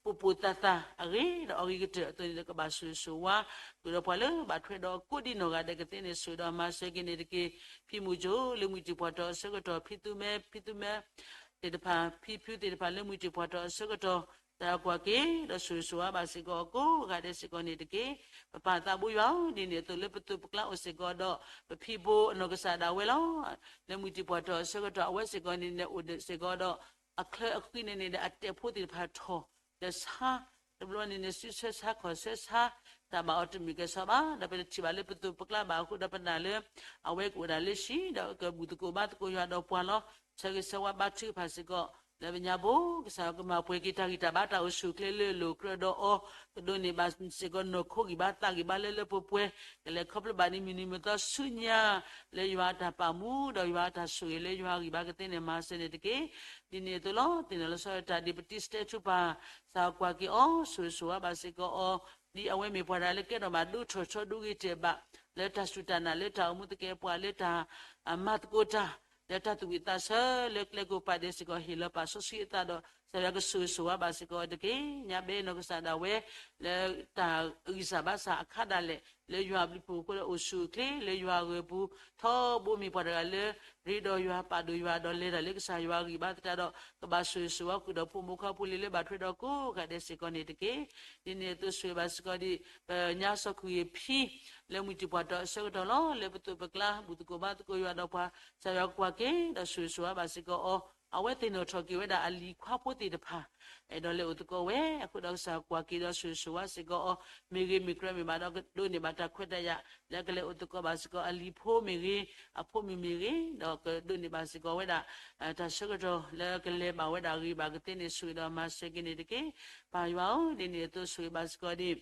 ပိာ်ပိာ်သၣ်သၣ်အဂ့ၤ ဒီးအဂ့ၤကတၢၢ်အသိးန့ၣ်ဒီး ကဘၣ်ဆိၣ်ဂ့ၤဆိၣ်ဝါ ဃုာ်ဒီးပှၤလၢဘၣ်ထွဲဒီးကိးဒံးနီၢ်ဂၤဒဲးကသ့န့ၣ် ဆိၣ်ဂ့ၤဒီးမၤစၢၤက့ၤန့ၣ်တက့ၢ်. ဖံမုၢ်ကၠိလၢမှံၤတံၢ်ပှၢ်ထီၣ်အဆၢကတီၢ် ဖံသူမဲ ဖံသူမဲသ့ၣ်တဖၣ် ဖံဖုသ့ၣ်တဖၣ်လၢမှံၤတံၢ်ပှၢ်ထီၣ်အဆၢကတီၢ် စးကွၢ်က့ၤ ဒီးဆိၣ်ဂ့ၤဆိၣ်ဝါဘၣ်စ့ၢ်ကီးအီၤကိးဂၤဒဲးစ့ၢ်ကီးန့ၣ်တက့ၢ်. ပပၢ်သးဘိယွၤဧၢ, ဒ်န့ၣ်အသိးလၢပသိးပကျါအိၣ်စ့ၢ်ကီးဒီး ပဖံဖိအနီၢ်ကစၢ်ဒၣ်ဝဲလီၤ. လၢမုၢ်တံၤပှၢ်ထီၣ်အဆၢကတီၢ်အဝဲစ့ၢ်ကီးန့ၣ် အိၣ်ဒီးစ့ၢ်ကီးဒီး အချၢအဃံန့ၣ်န့ၣ်ဒီး အတဲာ်ဖိသ့ၣ်တဖၣ်ထီၣ် ဒီးဆါ, တဘျီန့ၣ်န့ၣ် စုဆၢဆါခီၣ်ဆၢဆါ, တၢ်ဘၣ်အီၤတမုာ်ကဲဆီဘၣ်, ဒီးပတထံၣ်ဘၣ်လၢပသိးပကျါဘၣ်အဃိဒီး ပနာ်လၢ အဝဲကအိၣ်ဒၣ်လၢဟံၣ် ဒီးကဘူၣ်သကိးဘါသကိးယွၤဒီးပှၤလီၤ. ဆၢဂ့ၤဆၢဝါဘါထုကဖၣ်စ့ၢ်ကီး လၢပညါဘိ ကစၢ်ယွၤကမၤပှဲၤက့ၤတၢ်ဂံၢ်တၢ်ဘါတၢ်အိၣ်ဆူၣ်အိၣ်ချ့လၢလိၤကြၢးဒီးအီၤ, ကဒိးန့ၢ်ဘၣ်စ့ၢ်ကီးနီၢ်ခိဂံၢ်ဘါသးဂံၢ်ဘါလၢလၢပှဲၤပှဲၤ, ကလဲၤခီဖျိဘၣ်န့ၣ်မုၢ်နံၤမုၢ်သီဆူညါ လၢယွၤအတၢ်ပာ်မူဒီးယွၤအတၢ်ဆိၣ်ဂ့ၤ လၢယွၤဂံၢ်ဘါကသ့န့ၣ်မၤစၢၤန့ၣ်တက့ၢ်. ဒ်န့ၣ်အသိးလီၤ. သ့ၣ်နီၣ်လီၤဆီဒၣ်တၢ်ဒ်ပတံၤစတဲထူပၢ် စးကွၢ်က့ၤအီၤ ဆိၣ်ဂ့ၤဆိၣ်ဝါဘၣ်စ့ၢ်ကီးအီၤ, ဒ်အဝဲမ့ၢ်ပှၤတဂၤလၢကဲထီၣ်ဘၣ်ဒိထီၣ်ဆီဒိဂ့ၤတဲာ်ဘၣ် လၢတၢ်စူၢ်တၢ်နာ် လၢတၢ်အိၣ်မူသကဲးပှၤ လၢတၢ် မၤသကိးတၢ် လၢတၢ်သူၣ်ဝံၣ်သးဆၢ လၢကျဲကိးပၤဒဲးစ့ၢ်ကီး ဟ့ၣ်လီၤပာ်စီဆှံအသးဒီး ကစၢ်ယွၤကဆိၣ်ဂ့ၤဆိၣ်ဝါဘၣ်စ့ၢ်ကီးအီၤတက့ၢ်. ညါဘဲနီၢ်ကစၢ်ဒၣ်ဝဲ လၢတၢ်ဂံၢ်စၢ်ဘါစၢ်အခါဒၣ်လဲာ် လၢယွၤအဘျုးအဖှိၣ်အဃိဒီးအိၣ်ဆူၣ်အိၣ်ချ့ လၢယွၤအဂီၢ်အပူၤ ထီဘိမ့ၢ်ပှၤတဂၤလၢ ရ့ဒီးယွၤပာ်ဒိၣ်ယွၤဒီးလဲၤတၢ်လၢကစၢ်ယွၤအဂံၢ်ဘါသတးဒီး ကဘၣ်ဆိၣ်ဂ့ၤဆိၣ်ဝါဃုာ်ဒီးဖိမုၣ်ဖိခွါဖိလံၤလၢဘၣ်ထွဲဒီးကိးဂၤဒဲးစ့ၢ်ကီးန့ၣ်တက့ၢ်. ဒ်န့ၣ်အသိးဆိၣ်ဂ့ၤဘၣ်စ့ၢ်ကီးဒ် ပညါစီၤခရံာ်ဖံ လၢမုၢ်တံၤပှၢ်ထီၣ်အဆၢကတီၢ်လီၤ. လၢပသိးပကျါ ဘူၣ်သကိးဘါသကိးယွၤဒီးပှၤ ကစၢ်ယွၤကွၢ်က့ၤ ဒီးဆိၣ်ဂ့ၤဆိၣ်ဝါဘၣ်စ့ၢ်ကီးအီၤ, အဝဲသ့ၣ်နီၣ်ထီၣ်က့ၤဝဲဒၣ်အလံၤခွါဖိသ့ၣ်တဖၣ် အဲၣ်ဒိးလဲၤအိၣ်သကိးဝဲအဃိဒီး ကစၢ်ကွၢ်က့ၤဒီးဆိၣ်ဂ့ၤဆိၣ်ဝါစ့ၢ်ကီးအီၤ မ့ၢ်ဂ့ၤမ့ၢ်ကြၢးမ့ၢ်ဘၣ်ဒီး ကဒိးန့ၢ်ဘၣ်တၢ်ခွဲးတၢ်ယာ် လၢကလဲၤအိၣ်သကိးဘၣ်စ့ၢ်ကီးအလံၤဖိမ့ၢ်ဂ့ၤ အဖိမုၣ်မ့ၢ်ဂ့ၤ ဒီးကဒိးန့ၢ်ဘၣ်စ့ၢ်ကီးဝဲဒၣ် တၢ်ဆၢကတီၢ်လၢကလဲၤဘၣ်ဝဲဒၣ်ဂ့ၤဘၣ်ကသ့န့ၣ် ဆိၣ်ဂ့ၤဒီးမၤစၢၤက့ၤန့ၣ်တက့ၢ်. ပၢ်ယွၤဧၢ, ဒ်န့ၣ်အသိးဆိၣ်ဂ့ၤဘၣ်စ့ၢ်ကီးဒ်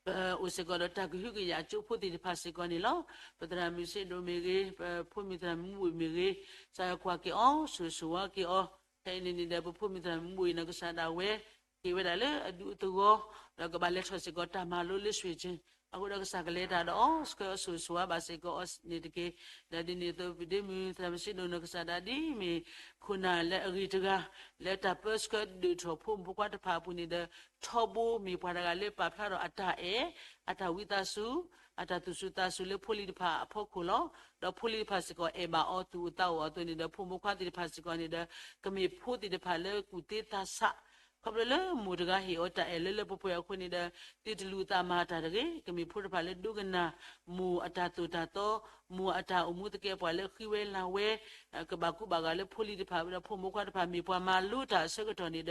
ပအိၣ်စ့ၢ်ကီးဒီးတၢ်ကဟုကယာ်အကၠိဖိသ့ၣ်တဖၣ်စ့ၢ်ကီးန့ၣ်လီၤ. ပသရၣ်မုၣ်စ့ဒိၣ်မ့ၢ်ဂ့ၤ, ပဖိမုၣ်သရၣ်မုၣ်မုၣ်ဘိၣ်မ့ၢ်ဂ့ၤ, ကစၢ်ယွၤကွၢ်က့ၤအီၤ ဆိၣ်ဂ့ၤဆိၣ်ဝါက့ၤအီၤ, ဖဲအံၤန့ၣ်န့ၣ်ဒီး ပဖိမုၣ်သရၣ်မုၣ်မုၣ်ဘိၣ်အံၤနီၢ်ကစၢ်ဒၣ်ဝဲ က့ၤဝဲဒၣ်လၢအဒူအသဝီ, ဒီးကဘၣ်လဲၤထီၣ်စ့ၢ်ကီးတၢ်မၤလိလၢ Sweden အဃိဒီးကစၢ်ကလဲၤတၢ်ဒီးအီၤ ဆှၢအီၤဆိၣ်ဂ့ၤဆိၣ်ဝါဘၣ်စ့ၢ်ကီးအီၤန့ၣ်တက့ၢ်. ဒီးဒ်န့ၣ်အသိး ပဒ့မုၣ်သရၣ်မုၣ်စ့ဒိၣ်နီၢ်ကစၢ်ဒၣ်ဒ်မ့ၢ်ခိၣ်နၢ်လၢအဂ့ၤတဂၤ လၢတၢ်ပၢဆှၢဒုးထီၣ်ဖိမုၣ်ဖိခွါတဖၣ်အပူၤန့ၣ်ဒီး ထီဘိမ့ၢ်ပှၤတဂၤလၢပာ်ဖျါထီၣ်အတၢ်အဲၣ် အတၢ်ဝံသးစူၤ အတၢ်သူၣ်စူၤသးစူၤလၢဖိလံၤတဖၣ်အဖီခိၣ်လီၤ. ဒီးဖိလံၤတဖၣ်စ့ၢ်ကီးအဲၣ်ဘၣ်အီၤသူၣ်အိၣ်သးအိၣ်အသိးန့ၣ်ဒီး ဖိမုၣ်ဖိခွါသ့ၣ်တဖၣ်စ့ၢ်ကီးန့ၣ်ဒီး ကမ့ၢ်ဖိသ့ၣ်တဖၣ်လၢကူၣ်သ့သးဆး ခီဖျိလၢမိၢ်တဂၤဟ့ၣ်အီၤတၢ်အဲၣ်လၢလၢပှဲၤပှဲၤအဃိန့ၣ်ဒီး သုတလူၤသးမၤတၢ်တဂ့ၤ. ကမ့ၢ်ဖိတဖၣ်လၢဒိကနၣ် မိၢ်အတၢ်သိၣ်တၢ်သီ, မိၢ်အတၢ်အိၣ်မူသကဲးပှၤလၢဃံဝဲလၤဝဲ, ကဘၣ်ကူဘၣ်ဂာ်လၢဖိလံၤတဖၣ်ဝဲဒီးဖိမုၣ်ခွါတဖၣ် မ့ၢ်ပှၤမၤလိတၢ်အဆၢကတီၢ်န့ၣ်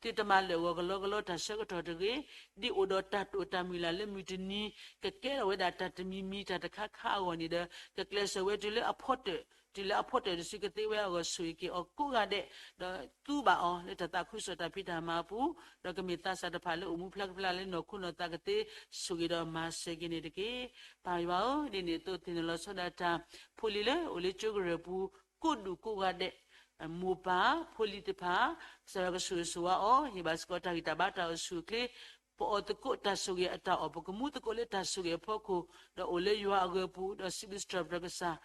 ဒီး သုတမၤလၢာ်ဂီၤကလီကလီတၢ်ဆၢကတီၢ်တဂ့ၤ. ဒ်အိၣ်ဒီးတၢ်တိာ်တၢ်မုၢ်လၢ်လၢမုၢ်တနံၤ ကကဲထီၣ်ဝဲဒၣ်တၢ်တမံၤမံၤတၢ်တခါခါအဂီၢ်န့ၣ်ဒီး ကကျဲးစၢးဝဲတုၤလၢအဖီတၢၢ် တုၤလၢအဖီတၢၢ်တစုကသ့ဝဲအဂီၢ် ဆိၣ်ဂ့ၤက့ၤအီၤကိးဂၤဒဲး, ဒီးသူဘၣ်အီၤလၢတၢ်သးခုကစီၣ်တၢ်ဖံးတၢ်မၤအပူၤ, ဒီးကမ့ၢ်သးစၢ်တဖၣ်လၢအိၣ်မူဖျါကဖျါလၢနီၢ်ခိနီၢ်သးကသ့ ဆိၣ်ဂ့ၤဒီးမၤစၢၤက့ၤန့ၣ်တက့ၢ်. ပၢ်ယွၤဧၢ, ဒ်န့ၣ်အသိးသ့ၣ်နီၣ်လီၤဆီဒၣ်တၢ် ဖိလံၤလၢအိၣ်လၢကၠိကရၢၢ်ပူၤ ကိးဒူၣ်ကိးဂၤဒဲး, မိၢ်ပၢ်ဖိလံၤတဖၣ်, ကစၢ်ယွၤကဆိၣ်ဂ့ၤဆိၣ်ဝါအီၤ, ဟ့ၣ်ဘၣ်စ့ၢ်ကီးတၢ်ဂံၢ်တၢ်ဘါတၢ်အိၣ်ဆူၣ်အိၣ်ချ့, ပအီၣ်သကိးတၢ်ဆိၣ်ဂ့ၤအတၢ်အီၣ်, ပကမူသကိးလၢတၢ်ဆိၣ်ဂ့ၤအဖီခိၣ်, ဒီးအိၣ်လၢယွၤအဂၢၤပူၤ, ဒီးစံးဘျုးစံးထီၣ်ပတြၢၤကစၢ်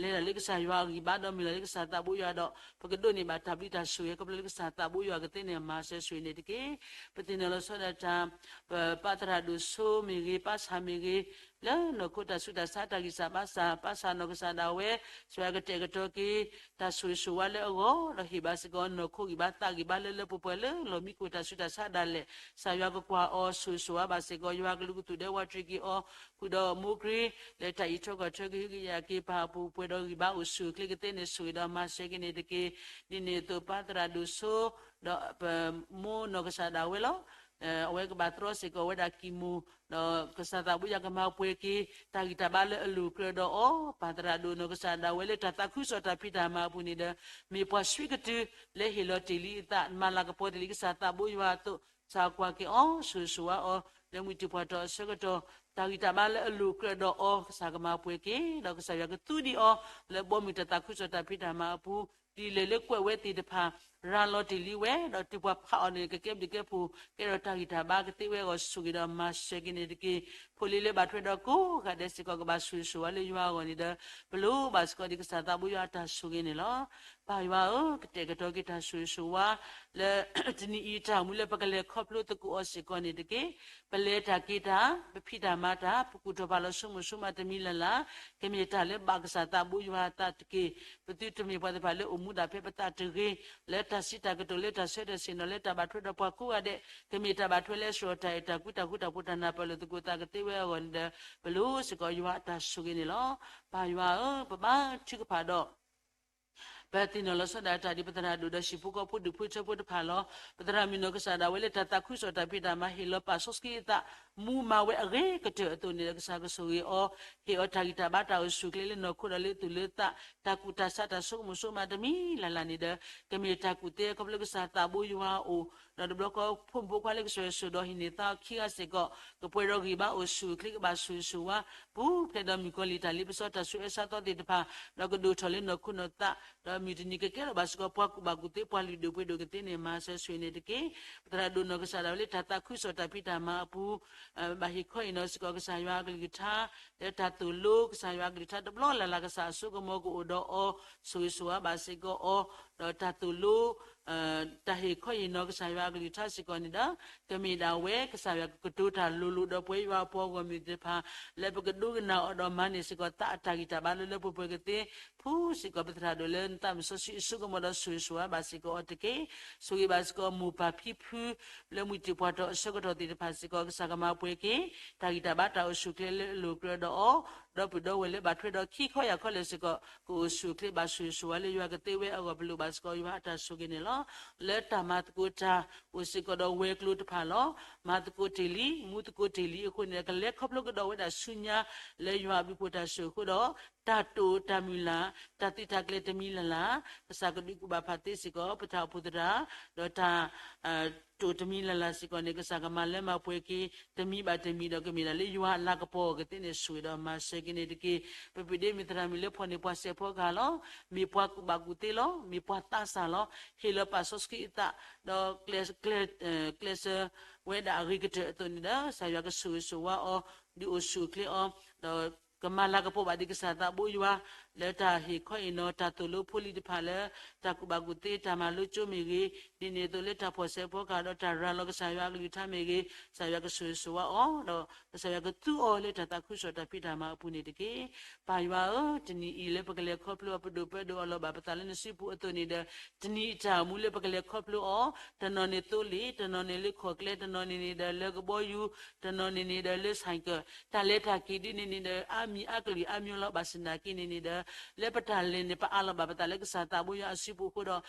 လဲၤတၢ်လၢကစၢ်ယွၤအဂံၢ်ဘါဒီးမုၢ်လၢ်လၢကစၢ်သးဘိယွၤဒီး ပကဒိးန့ၢ်ဘၣ်တၢ်ဘျုးတၢ်ဆိၣ်ဂ့ၤ ခီဖျိလၢကစၢ်သးဘိယွၤကသ့န့ၣ်မၤစၢၤဆိၣ်ဂ့ၤန့ၣ်တက့ၢ်. ပသ့ၣ်နီၣ်လီၤဆီဒၣ်တၢ် ပပၢ်သရၣ်ဒိၣ်စိမ့ၢ်ဂ့ၤ, ပၢ်ဆၣ်မ့ၢ်ဂ့ၤ, လၢနီၢ်ခိတၢ်ဆူးတၢ်ဆါတၢ်ဂံၢ်စၢ်ဘါစၢ်, ပၢ်ဆၣ်နီၢ်ကစၢ်ဒၣ်ဝဲ, ကစၢ်ယွၤကတဲာ်ကတီၤက့ၤ တၢ်ဆိၣ်ဂ့ၤဆိၣ်ဝါလၢအဂီၢ်, ဒီးဟ့ၣ်ဘၣ်စ့ၢ်ကီးနီၢ်ခိဂံၢ်ဘါသးဂံၢ်ဘါလၢလၢပှဲၤပှဲၤလၢလီၢ်မံခိၣ်တၢ်ဆူးတၢ်ဆါဒၣ်လဲာ်, ကစၢ်ယွၤကကွၢ်အီၤဆိၣ်ဂ့ၤဆိၣ်ဝါဘၣ်စ့ၢ်ကီး, ယွၤကလူးကသူၣ်ဒဲဝးတရံးက့ၤအီၤ ဃုာ်ဒီးမိၢ်ကရ့, လၢတၢ်အံးထွဲကွၢ်ထွဲကဟုကယာ်က့ၤပၢ်အပူၤပှဲၤဒီးဂံၢ်ဘါအိၣ်ဆူၣ်အိၣ်ချ့ကသ့န့ၣ် ဆိၣ်ဂ့ၤဒီးမၤစၢၤက့ၤန့ၣ်တက့ၢ်. ဒ်န့ၣ်အသိးပၢ်သရၣ်ဒိၣ်စိ ဒီးပမိၢ်နီၢ်ကစၢ်ဒၣ်ဝဲလီၤ. အဝဲကဘၣ်တြီစ့ၢ်ကီးဝဲဒၣ်ကံၢ်မိၢ်, ဒီးကစၢ်သးဘိယွၤကမၤပှဲၤက့ၤ တၢ်ဂံၢ်တၢ်ဘါလၢအလိၤကြၢးဒီးအီၤ, ပၢ်သရၣ်ဒိၣ်နီၢ်ကစၢ်ဒၣ်ဝဲလၢတၢ်သးခုကစီၣ်တၢ်ဖံးတၢ်မၤအပူၤန့ၣ်ဒီး မ့ၢ်ပှၤဆှံကတုၤ လၢဟ့ၣ်လီၤတ့ၢ်လံအသး မၤလၤကပီၤတ့ၢ်လံကစၢ်သးဘိယွၤအသိး, ကစၢ်ကွၢ်က့ၤအီၤ ဆိၣ်ဂ့ၤဆိၣ်ဝါအီၤ လၢမုၢ်တံၤပှၢ်တီၢ်အဆၢကတီၢ်, တၢ်ဂံၢ်တၢ်ဘါလၢအလိၤကြၢးဒီးအီၤ ကစၢ်ကမၤပှဲၤက့ၤ, ဒီးကစၢ်ယွၤကသူဒံးအီၤ လၢဘီမုၢ်တၢ်သးခုကစီၣ်တၢ်ဖံးတၢ်မၤအပူၤ, ဒ်လဲၣ်လၢကွဲးဝဲသ့ၣ်တဖၣ် ရၤလီၤတ့ၢ်လံဝဲ, ဒီးတုၤပှၤဖးအီၤန့ၣ် ကကဲဘျုးကဲဖှိၣ် ကဲထီၣ်တၢ်ဂံၢ်တၢ်ဘါကသ့ဝဲအဂီၢ် ဆိၣ်ဂ့ၤဒီးမၤစၢၤက့ၤန့ၣ်တက့ၢ်. ဖိလံၤလၢဘၣ်ထွဲဒီးကိးဂၤဒဲးစ့ၢ်ကီး ကဘၣ်ဆိၣ်ဂ့ၤဆိၣ်ဝါလၢယွၤအဂီၢ်န့ၣ်ဒီး ပလိၣ်ဘၣ်စ့ၢ်ကီးဒ်ကစၢ်သးဘိယွၤအတၢ်ဆိၣ်ဂ့ၤန့ၣ်လီၤ. ပၢ်ယွၤဧၢ, ကတဲာ်ကတီၤက့ၤတၢ်ဆိၣ်ဂ့ၤဆိၣ်ဝါ လၢတနံၤအံၤတၢ်အိၣ်မူလၢပကလဲၤခီဖျိသကိးအီၤစ့ၢ်ကီးန့ၣ်တက့ၢ်. ပလဲၤတၢ်က့ၤတၢ်, ပဖံးတၢ်မၤတၢ်, ပကူၣ်ထီၣ်ဖးလီၤဆိကမိၣ်ဆိကမးတမံၤလၢ်လၢ်, ကမ့ၢ်တၢ်လၢဘၣ်ကစၢ်သးဘိယွၤအသးတက့ၢ်. ပသုတမ့ၢ်ပှၤသ့ၣ်တဖၣ်လၢ ပကမူဒါဖဲပသးတဂ့ၤ, လၢတၢ်စံးတၢ်ကတိၤ လၢတၢ်ဆၢတဲာ်ဆ့ၣ်နီၤ လၢတၢ်ဘၣ်ထွဲဒီးပှၤကိးဂၤဒဲး, ကမ့ၢ်တၢ်ဘၣ်ထွဲလၢအဆှၢအတၢ်အဲၣ်တၢ်ကွံ တၢ်ဃူတၢ်ဖိး တၢ်နၢ်ပၢၢ်လိာ်သကိးသးကသ့ဝဲအဂီၢ်န့ၣ်ဒီး ပလိၤစ့ၢ်ကီးယွၤအတၢ်ဆိၣ်ဂ့ၤန့ၣ်လီၤ. ပၢ်ယွၤဧၢ, ပဘါထုကဖၣ်ဒီး ပသ့ၣ်နီၣ်လီၤဆီဒၣ်တၢ်ဒ်ပသရၣ်ဒိၣ်ဒီးဟံၣ်ဖိဃီဖိဒူၣ်ဖိထၢဖိတဖၣ်လီၤ. ပသရၣ်မုၣ်နီၢ်ကစၢ်ဒၣ်ဝဲလၢတၢ်သးခုကစီၣ်တၢ်ဖံးတၢ်မၤ ဟ့ၣ်လီၤပာ်စီဆှံအသး မူမၤဝဲအဂ့ၤကတၢၢ်အသိးန့ၣ်ဒီး ကစၢ်ကဆိၣ်ဂ့ၤအီၤ, ဟ့ၣ်အီၤတၢ်ဂံၢ်တၢ်ဘါတၢ်အိၣ်ဆူၣ်အိၣ်ချ့လၢနီၢ်ခိဒီးလၢသူၣ်လၢသး, တၢ်ကူၣ်တၢ်ဆးတၢ်ဆိကမိၣ်ဆိကမးတမံၤလၢ်လၢ်န့ၣ်ဒီး ကမ့ၢ်တၢ်ကူၣ်သ့ခီဖျိကစၢ်သးဘိယွၤအအိၣ်, ဒီးတဘျီဃီဖိမုၣ်ဖိခွါလၢကစၢ်ယွၤဆိၣ်ဒီးဟံးန့ၢ်သါအီၤခံဂၤစ့ၢ်ကီး ကပှဲၤဒီးဂံၢ်ဘါအိၣ်ဆူၣ်အိၣ်ချ့ ကဘၣ်ဆိၣ်ဂ့ၤဆိၣ်ဝါ ပူၤဖျဲးဒီးမုၣ်ကီၤလံၢ်တၢ်လ့ပစီတၢ်ဆူးအါဆါသီသ့ၣ်တဖၣ်, ဒီးကဒိၣ်ထီၣ်လၢနီၢ်ခိနီၢ်သး, ဒီးမုၢ်တနံၤကကဲထီၣ်ဘၣ်စ့ၢ်ကီး ပှၤကူၣ်ဘၣ်ကူၣ်သ့ ပှၤလုၢ်ဒိၣ်ပှ့ၤဒိၣ်ကသ့န့ၣ် မၤစၢၤဆိၣ်ဂ့ၤန့ၣ်တက့ၢ်. ပသရၣ်ဒိၣ်နီၢ်ကစၢ်ဒၣ်ဝဲလၢတၢ်သးခုကစီၣ်တၢ်ဖံးတၢ်မၤအပူၤ ဘၣ်ဟ့ၣ်ခီဟ့ၣ်နီၤစ့ၢ်ကီးကစၢ်ယွၤအကလုၢ်ကထါ လၢတၢ်သိၣ်လိကစၢ်ယွၤအကလုၢ်ကထါတဘျီလၢ်လၢ် ကစၢ်အစိကမီၤကအိၣ်ဒီးအီၤ ဆိၣ်ဂ့ၤဆိၣ်ဝါဘၣ်စ့ၢ်ကီးအီၤ, ဒီးတၢ်သိၣ်လိ တၢ်ဟ့ၣ်ခီဟ့ၣ်နီၤကစၢ်ယွၤအကလုၢ်ကထါစ့ၢ်ကီးန့ၣ်ဒီး ကမ့ၢ်ဒၣ်ဝဲကစၢ်ယွၤကကတိၤတၢ်လိၤလိၤဒီးပဝဲယွၤအပှၤဂီၢ်မုၢ်သ့ၣ်တဖၣ် လၢပကဒိကနၣ်အီၤဒီးမၤန့ၢ်စ့ၢ်ကီးသးအတၢ်ဂံၢ်တၢ်ဘါလၢလၢပှဲၤပှဲၤကသ့, ဖုစ့ၢ်ကီးပသရၣ်ဒိၣ်လၢနသးမုၢ်စီဆှံအစိကမီၤဒီးဆိၣ်ဂ့ၤဆိၣ်ဝါဘၣ်စ့ၢ်ကီးအီၤတက့ၢ်. ဆိၣ်ဂ့ၤဘၣ်စ့ၢ်ကီးမိၢ်ပၢ်ဖံဖု လၢမုၢ်တံၢ်ပှၢ်ထီၣ်အဆၢကတီၢ်သ့ၣ်တဖၣ်စ့ၢ်ကီး ကစၢ်ကမၤပှဲၤက့ၤ တၢ်ဂံၢ်တၢ်ဘါတၢ်အိၣ်ဆူၣ်ချ့လၢအလိၤကြၢးဒီးအီၤ, ဒီပုၢ်ဒီဝဲၢ်လၢဘၣ်ထွဲဒီးခံခီယၢ်ခီလဲၣ်စ့ၢ်ကီး ကအိၣ်ဆူၣ်အိၣ်ချ့ဘၣ်ဆိၣ်ဂ့ၤဆိၣ်ဝါလၢယွၤကသ့ဝဲအဂီၢ် ပလိၣ်ဘၣ်စ့ၢ်ကီးယွၤအတၢ်ဆိၣ်ဂ့ၤန့ၣ်လီၤ. လၢတၢ်မၤသကိးတၢ်အိၣ်စ့ၢ်ကီးဒီးဝဲၤကျိၤတဖၣ်လီၤ. မၤသကိးတ့ၢ်လံ မူသကိးတ့ၢ်လံအဃိန့ၣ် ကလဲၤခီဖျိကဒီးဝဲဒၣ်ဆူညါ လၢယွၤအဘျုးအဖှိၣ်တၢ်ဆိၣ်ဂ့ၤအဃိဒီး တၢ်တိာ်တၢ်မုၢ်လၢ် တၢ်သံးတၢ်ကျဲၤတမံၤလၢ်လၢ် ကစၢ်ကဒုးကူၣ်ဘၣ်ဖးသ့စ့ၢ်ကီး ပတၢ်အိၣ်ဖှိၣ်သရၣ် ဒီးတၢ် တိာ်တမံၤလၢ်လၢ်စ့ၢ်ကီးန့ၣ် ကစၢ်ကမၤလၢမၤပှဲၤက့ၤ တမံၤဘၣ်တမံၤဒီးကမ့ၢ်ဒၣ်လၢယွၤအလၤကပီၤအဂ့ၢ်သ့ၣ်န့ၣ် ဆိၣ်ဂ့ၤဒီးမၤစၢၤက့ၤန့ၣ်တက့ၢ်. ပပှၤဒ့မုၣ်သရၣ်မုၣ်လၢဖီၣ်န့ၢ်ပှၤစဲးဖီကဟၣ်လီၤ. မ့ၢ်ပှၤကူၣ်ဘၣ်ကူၣ်သ့လီၤ. မ့ၢ်ပှၤသးစၢ်လီၤ. ဟ့ၣ်လီၤပာ်စီဆှံအသး ဒီးကျဲးစၢးဝဲဒၣ်အဂ့ၤကတၢၢ်အသိးန့ၣ်ဒီး ကစၢ်ယွၤကဆိၣ်ဂ့ၤဆိၣ်ဝါအီၤ ဒုးအိၣ်ဆူၣ်အိၣ်ချ့အီၤ ဒီးကမၤလၤကပီၤဘၣ်ဒံးကစၢ်သးဘိယွၤ လၢတၢ်ဟ့ၣ်ခီဟ့ၣ်နီၤတၢ်သိၣ်လိဖိလံၤတဖၣ်လၢ တၢ်ကူၣ်ဘၣ်ကူၣ်သ့တၢ်မၤလိကၠိမ့ၢ်ဂ့ၤ, ဒ်န့ၣ်အသိးလၢတၢ်ဖီၣ်စဲးဖီကဟၣ်ဒီးတၢ်ရၤလီၤကစၢ်ယွၤအကလုၢ်ကထါမ့ၢ်ဂ့ၤ, ကစၢ်ယွၤကဆိၣ်ဂ့ၤဆိၣ်ဝါအီၤ ဒီးကစၢ်ယွၤကသူအီၤလၢတၢ်သးခုကစီၣ်တၢ်ဖံးတၢ်မၤအပူၤန့ၣ်တက့ၢ်. ပၢ်ယွၤဧၢ, တနံၤအံၤလၢပကလဲၤခီဖျိအပဒိၣ်ပဒိၣ် အလီၢ်ဘၣ်ပသးလၢနစုပူၤအသိးန့ၣ်ဒီး တနံၤအတၢ်အိၣ်မူလၢပကလဲၤခီဖျိအီၤ, တနီၤန့ၣ်သိလ့ၣ်, တနီၤန့ၣ်လၢခီၣ်ကျဲ, တနီၤန့ၣ်န့ၣ်ဒီးလၢကဘီယူၤ, တနီၤန့ၣ်န့ၣ်ဒီးလၢ ဆိုင်ကယ်, တၢ်လဲၤတၢ်က့ၤဒ်န့ၣ်န့ၣ်ဒီး အါမံၤအါကလုာ်အါမံၤလီၤ. ဘၣ်ဆၣ်သနာ်က့န့ၣ်န့ၣ်ဒီး လၢပတၢ်လဲၤန့ၣ် ပအးလီၤဘၣ်ပသးလၢကစၢ်သးဘိယွၤအစုပူၤအဃိ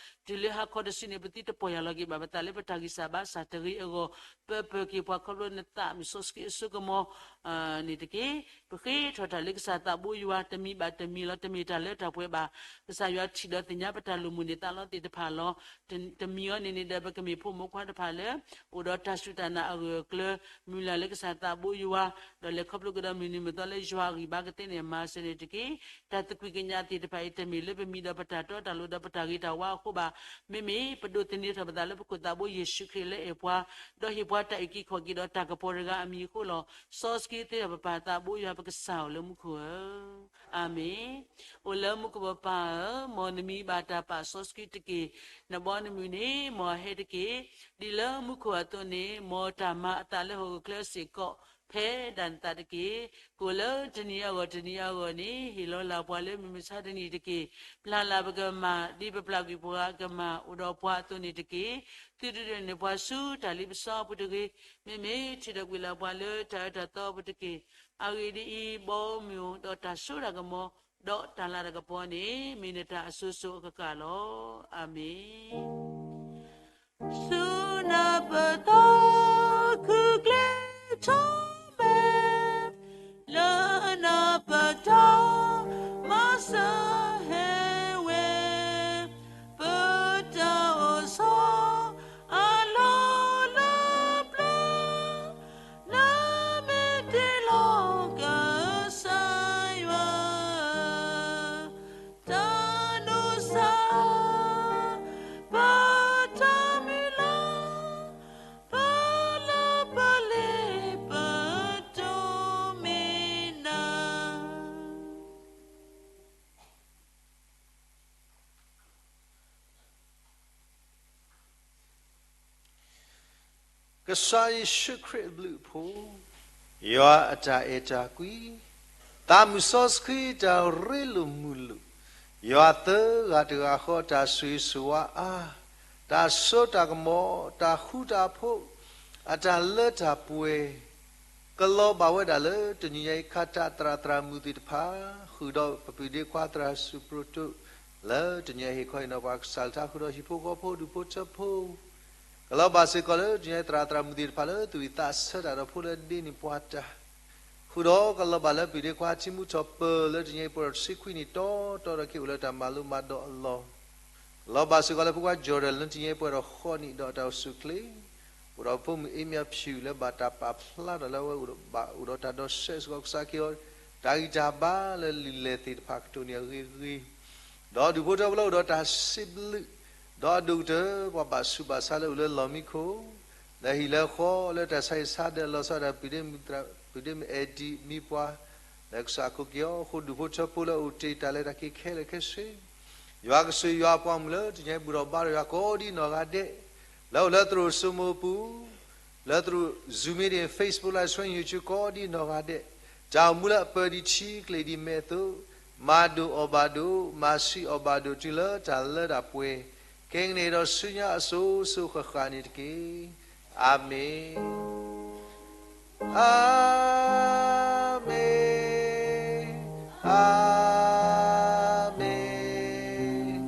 ဒီး တုၤလၢဟါခီတစုန့ၣ် ပသုတပီၢ်ယၢ်လီၤက့ၤဘၣ်ပသးလၢပတၢ်ဂံၢ်စၢ်ဘါစၢ်တဂ့ၤအဂီၢ်, ပၢပၢၤက့ၤပှၤခီဖျိနသးမုၢ်စီဆှံအစိကမီၤ န့ၣ်တက့ၢ်. ပဃ့ထီၣ်တၢ်လၢကစၢ်သးဘိယွၤ တမံၤဘၣ်တမံၤလီၤ. တမ့ၢ်တၢ်လၢတၢ်ပှဲၤဘၣ်. ကစၢ်ယွၤထံၣ်ဒီးသ့ၣ်ညါပတၢ်လိၣ်မုာ်န့ၢ်သးလီသ့ၣ်တဖၣ်လီၤ. တမံၤအံၤန့ၣ်န့ၣ်ဒီး ပကမ့ၢ်ဖိမုၣ်ဖိခွါတဖၣ်လၢ အိၣ်ဒီးတၢ်စူၢ်တၢ်နာ်အဂၢၢ်အကျၢၤ မုၢ်လၢ်လၢကစၢ်သးဘိယွၤ ဒီးလဲၤခီဖျိကဒီးမုၢ်နံၤမုၢ်သီလၢယွၤအဂံၢ်ဘါကသ့န့ၣ် မၤစၢၤန့ၣ်တက့ၢ်. တၢ်သကွံာ်ကညးသ့ၣ်တဖၣ်အံၤ တမ့ၢ်လၢပမံၤဒီးပတၢ်တီတၢ်လိၤဒီးပတၢ်ဂ့ၤတၢ်ဝါအဃိဘၣ်. မ့မ့ၢ်ပဒိးသန့ၤထီၣ်ပသးလၢပခိၣ်သးဘိယ့ၣ်ၡူးခရံာ်လၢအဲၣ်ပှၤ ဒီးဟ့ၣ်ပှၤတၢ်အုၣ်က့ၤခီၣ်က့ၤဒီးတၢ်ကပီၤတဂၤအမံၤအဃိလီၤ. စီဆှံသ့ဒီးပပၢ်သးဘိယွၤ ပကစၢ်အိၣ်လၢမူခိၣ်ဧၢ, အၤမ့ၣ်. အိၣ်လၢမူခိၣ်ပပၢ်ဧၢ, မ်နမံၤဘၣ်တၢ်ပာ်စီဆှံတက့ၢ်. နဘီနမုၢ်န့ၣ် မ်အဟဲတက့ၢ်. ဒ်လၢမူခိၣ်အသိးန့ၣ် မ်တၢ်မၤအသးလၢဟီၣ်ခိၣ်ချၢစ့ၢ်ကီး ဖဲဒၣ်နသးတက့ၢ်. ကိၣ်လၢတနံၤအဂီၢ်တနံၤအဂီၢ်န့ၣ် ဟ့ၣ်လီၤလၢ်ပှၤလၢမုၢ်မဆါတနံၤတက့ၢ်. ပျၢ်လၢ်ပကမၢ် ဒ်ပပျၢ်ကွံာ်ပှၤအကမၢ် အိၣ်ဒီးပှၤအသိးန့ၣ်တက့ၢ်. သုတဒုးန့ၢ်ပှၤဆူတၢ်လ့ပစီအပူၤတဂ့ၤ, မ့မ့ၢ်ထုးထီၣ်ကွံာ်လၢ်ပှၤလၢတၢ်အၢတၢ်သီအပူၤတက့ၢ်. အဂ့ၢ်ဒ်အံၤ, ဘီမုၢ်ဒီးတၢ်စိတၢ်ကမီၤ ဒီးတၢ်လၤတၢ်ကပီၤန့ၣ် မ့ၢ်နတၢ်အစိၤစိၤအဃၣ်ဃၣ်လီၤ. အၤမ့ၣ်. ဆူနၢ်ပၢၢ်သီခုကျဲထီၣ်မဲာ်, လၢနၢ်ပၢၢ်တၢ်မၤစၢၤဟဲဝဲ, ပတၢ်အိၣ်ဆီ အလီၢ်လၢပျၢၤ, နမ့ၢ်တ့လီၤကစၢ်ယွၤ, တၢ်ဒိးစၢ် ပတၢ်မုၢ်လၢ်, ပလၢပလဲၤပတိၢ်မ့ၢ်နၤ. ကစၢ်ယ့ၣ်ၡူးခရံာ်အဘျုးအဖှိၣ်, ယွၤအတၢ်အဲၣ်တၢ်ကွံ, သးမုၢ်စီဆှံတၢ်ရ့လိာ်မုာ်လိာ်, ယွၤသၢဂၤတဂၤဃီအတၢ်ဆိၣ်ဂ့ၤဆိၣ်ဝါအါ, တၢ်စိတၢ်ကမီၤ, တၢ်ဃူတၢ်ဖိး, အတၢ်လၢတၢ်ပှဲၤ, ကလီၤဘၣ်ဝဲဒၣ်လၢတနံၤညါအံၤ ခါတၢ်သရၣ်သရၣ်မုၣ်သ့ၣ်တဖၣ်, ဃုာ်ဒီးပပုၢ်ဒ့ခွါသရၣ်စူၣ်ပြိတိ, လၢတနံၤအံၤဟ့ၣ်ခီဟ့ၣ်နီၤပှၤကစၢ်လၢထါဃုာ်ဒီးဟံၣ်ဖိဃီဖိဒူၣ်ဖိထၢဖိ ကလီၤဘၣ်စ့ၢ်ကီးလၢတနံၤညါအံၤ သရၣ်သရၣ်မုၣ်သ့ၣ်တဖၣ်လၢသူၣ်ဝံၣ်သးဆၢတၢ်ဒီးဖိလၢဒ့န့ၢ်ပှၤတၢ် ဃုာ်ဒီးကလီၤဘၣ်လၢပုၢ်ဒ့ခွါထံမူထီၣ်ပၢၢ်လၢတနံၤအံၤ ပှဲၤဒီးတဆံခွံနံၣ်တီတီဒီးက့ၤအိၣ်လၢတၢ်မၤလိမၤဒိးအလီၢ်, ကလီၤဘၣ်စ့ၢ်ကီးလၢဖိခွါ Jordan လၢတနံၤအံၤ ပှဲၤဒီးဃိးနံၣ်ဒီးတၢ်အိၣ်ဆူၣ်အိၣ်ချ့, အိၣ်ဒီးဖိမုၣ်အ့မ့ၢ်အဖၠူၣ်လၢဘၣ်တၢ်ပာ်ဖျါထီၣ်လၢအဝဲအိၣ်ဒီးဘၣ်အိၣ်ဒီးတၢ်ဒီးစဲးစ့ၢ်ကီး ကစၢ်ခ့အီၤ တၢ်ဂံၢ်တၢ်ဘါလၢလံာ်လဲၢ်သ့ၣ်တဖၣ်ကတိၤန့ၢ်အဂ့ၤဂ့ၤ ဒီးဒူၣ်ဖိထၢဖိလၢအိၣ်ဒီးတၢ်စံးဘျုး, ဒီးအဒိၣ်ကတၢၢ် ပှၤဘၣ်ဆူးဘၣ်ဆါလၢအိၣ်လၢလီၢ်မံခိၣ်, လၢဟံၣ်လၢဃီ လၢတၢ်ဆါဟံၣ်ဆါဒၢးလီၤဆီဒၣ်တၢ် ပုၢ်ဒ့မုၣ်အဲၣ်ဒံးမံပှၤ, လၢကစၢ်ကိးက့ၤအီၤအဃိ ဒူၣ်ဖိထၢဖိလၢအိၣ်တ့ၢ်တၢ်လဲၤတၢ်က့ၤခဲလၢာ်ခဲဆ့, ယွၤကဆိၣ်ဂ့ၤယွၤအပှၤမုၣ်လၢတနံၤအံၤဘူၣ်ထီၣ်ဘါထီၣ်ယွၤကိးဒံနီၢ်ဂၤဒဲး, လၢအိၣ်လၢသရိာ်စိမိၤအပူၤ လၢသရိာ် Zoom meeting, Facebook Live Stream, YouTube ကိးဒံနီၢ်ဂၤဒဲး, တၢ်အိၣ်မူလၢအပၢၢ်ဒံးထံကျ့ၤဒံးမဲာ်အသိး, မၤဒိၣ်အီၣ်ဘၣ်ဒိၣ်, မၤဆံးအီၣ်ဘၣ်ဒိၣ် တုၤလၢတၢ်လၢတၢ်ပှဲၤ, ခဲကနံၣ်အံၤဒီးဆူညါအစိၤစိၤဃၣ်ဃၣ်န့ၣ်တက့ၢ်. အၤမ့ၣ်, အၤမ့ၣ်, အၤမ့ၣ်, အၤမ့ၣ်.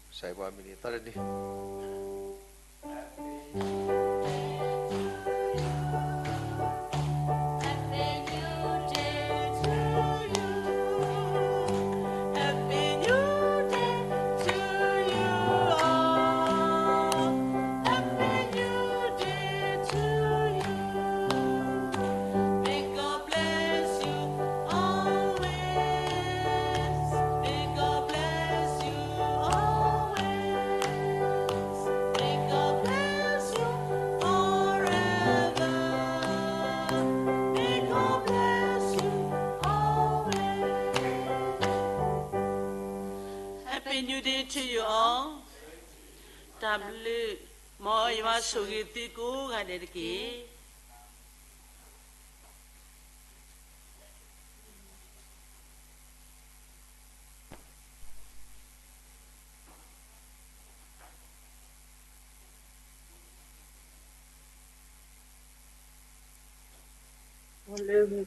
ကစၢ်ယွၤမ့ၢ်န့ၣ်သီတနံၤ Happy New Day to you all. တၢ်ဘျုး, မ်ယွၤဆိၣ်ဂ့ၤသုကိးဂၤဒဲးတက့ၢ်.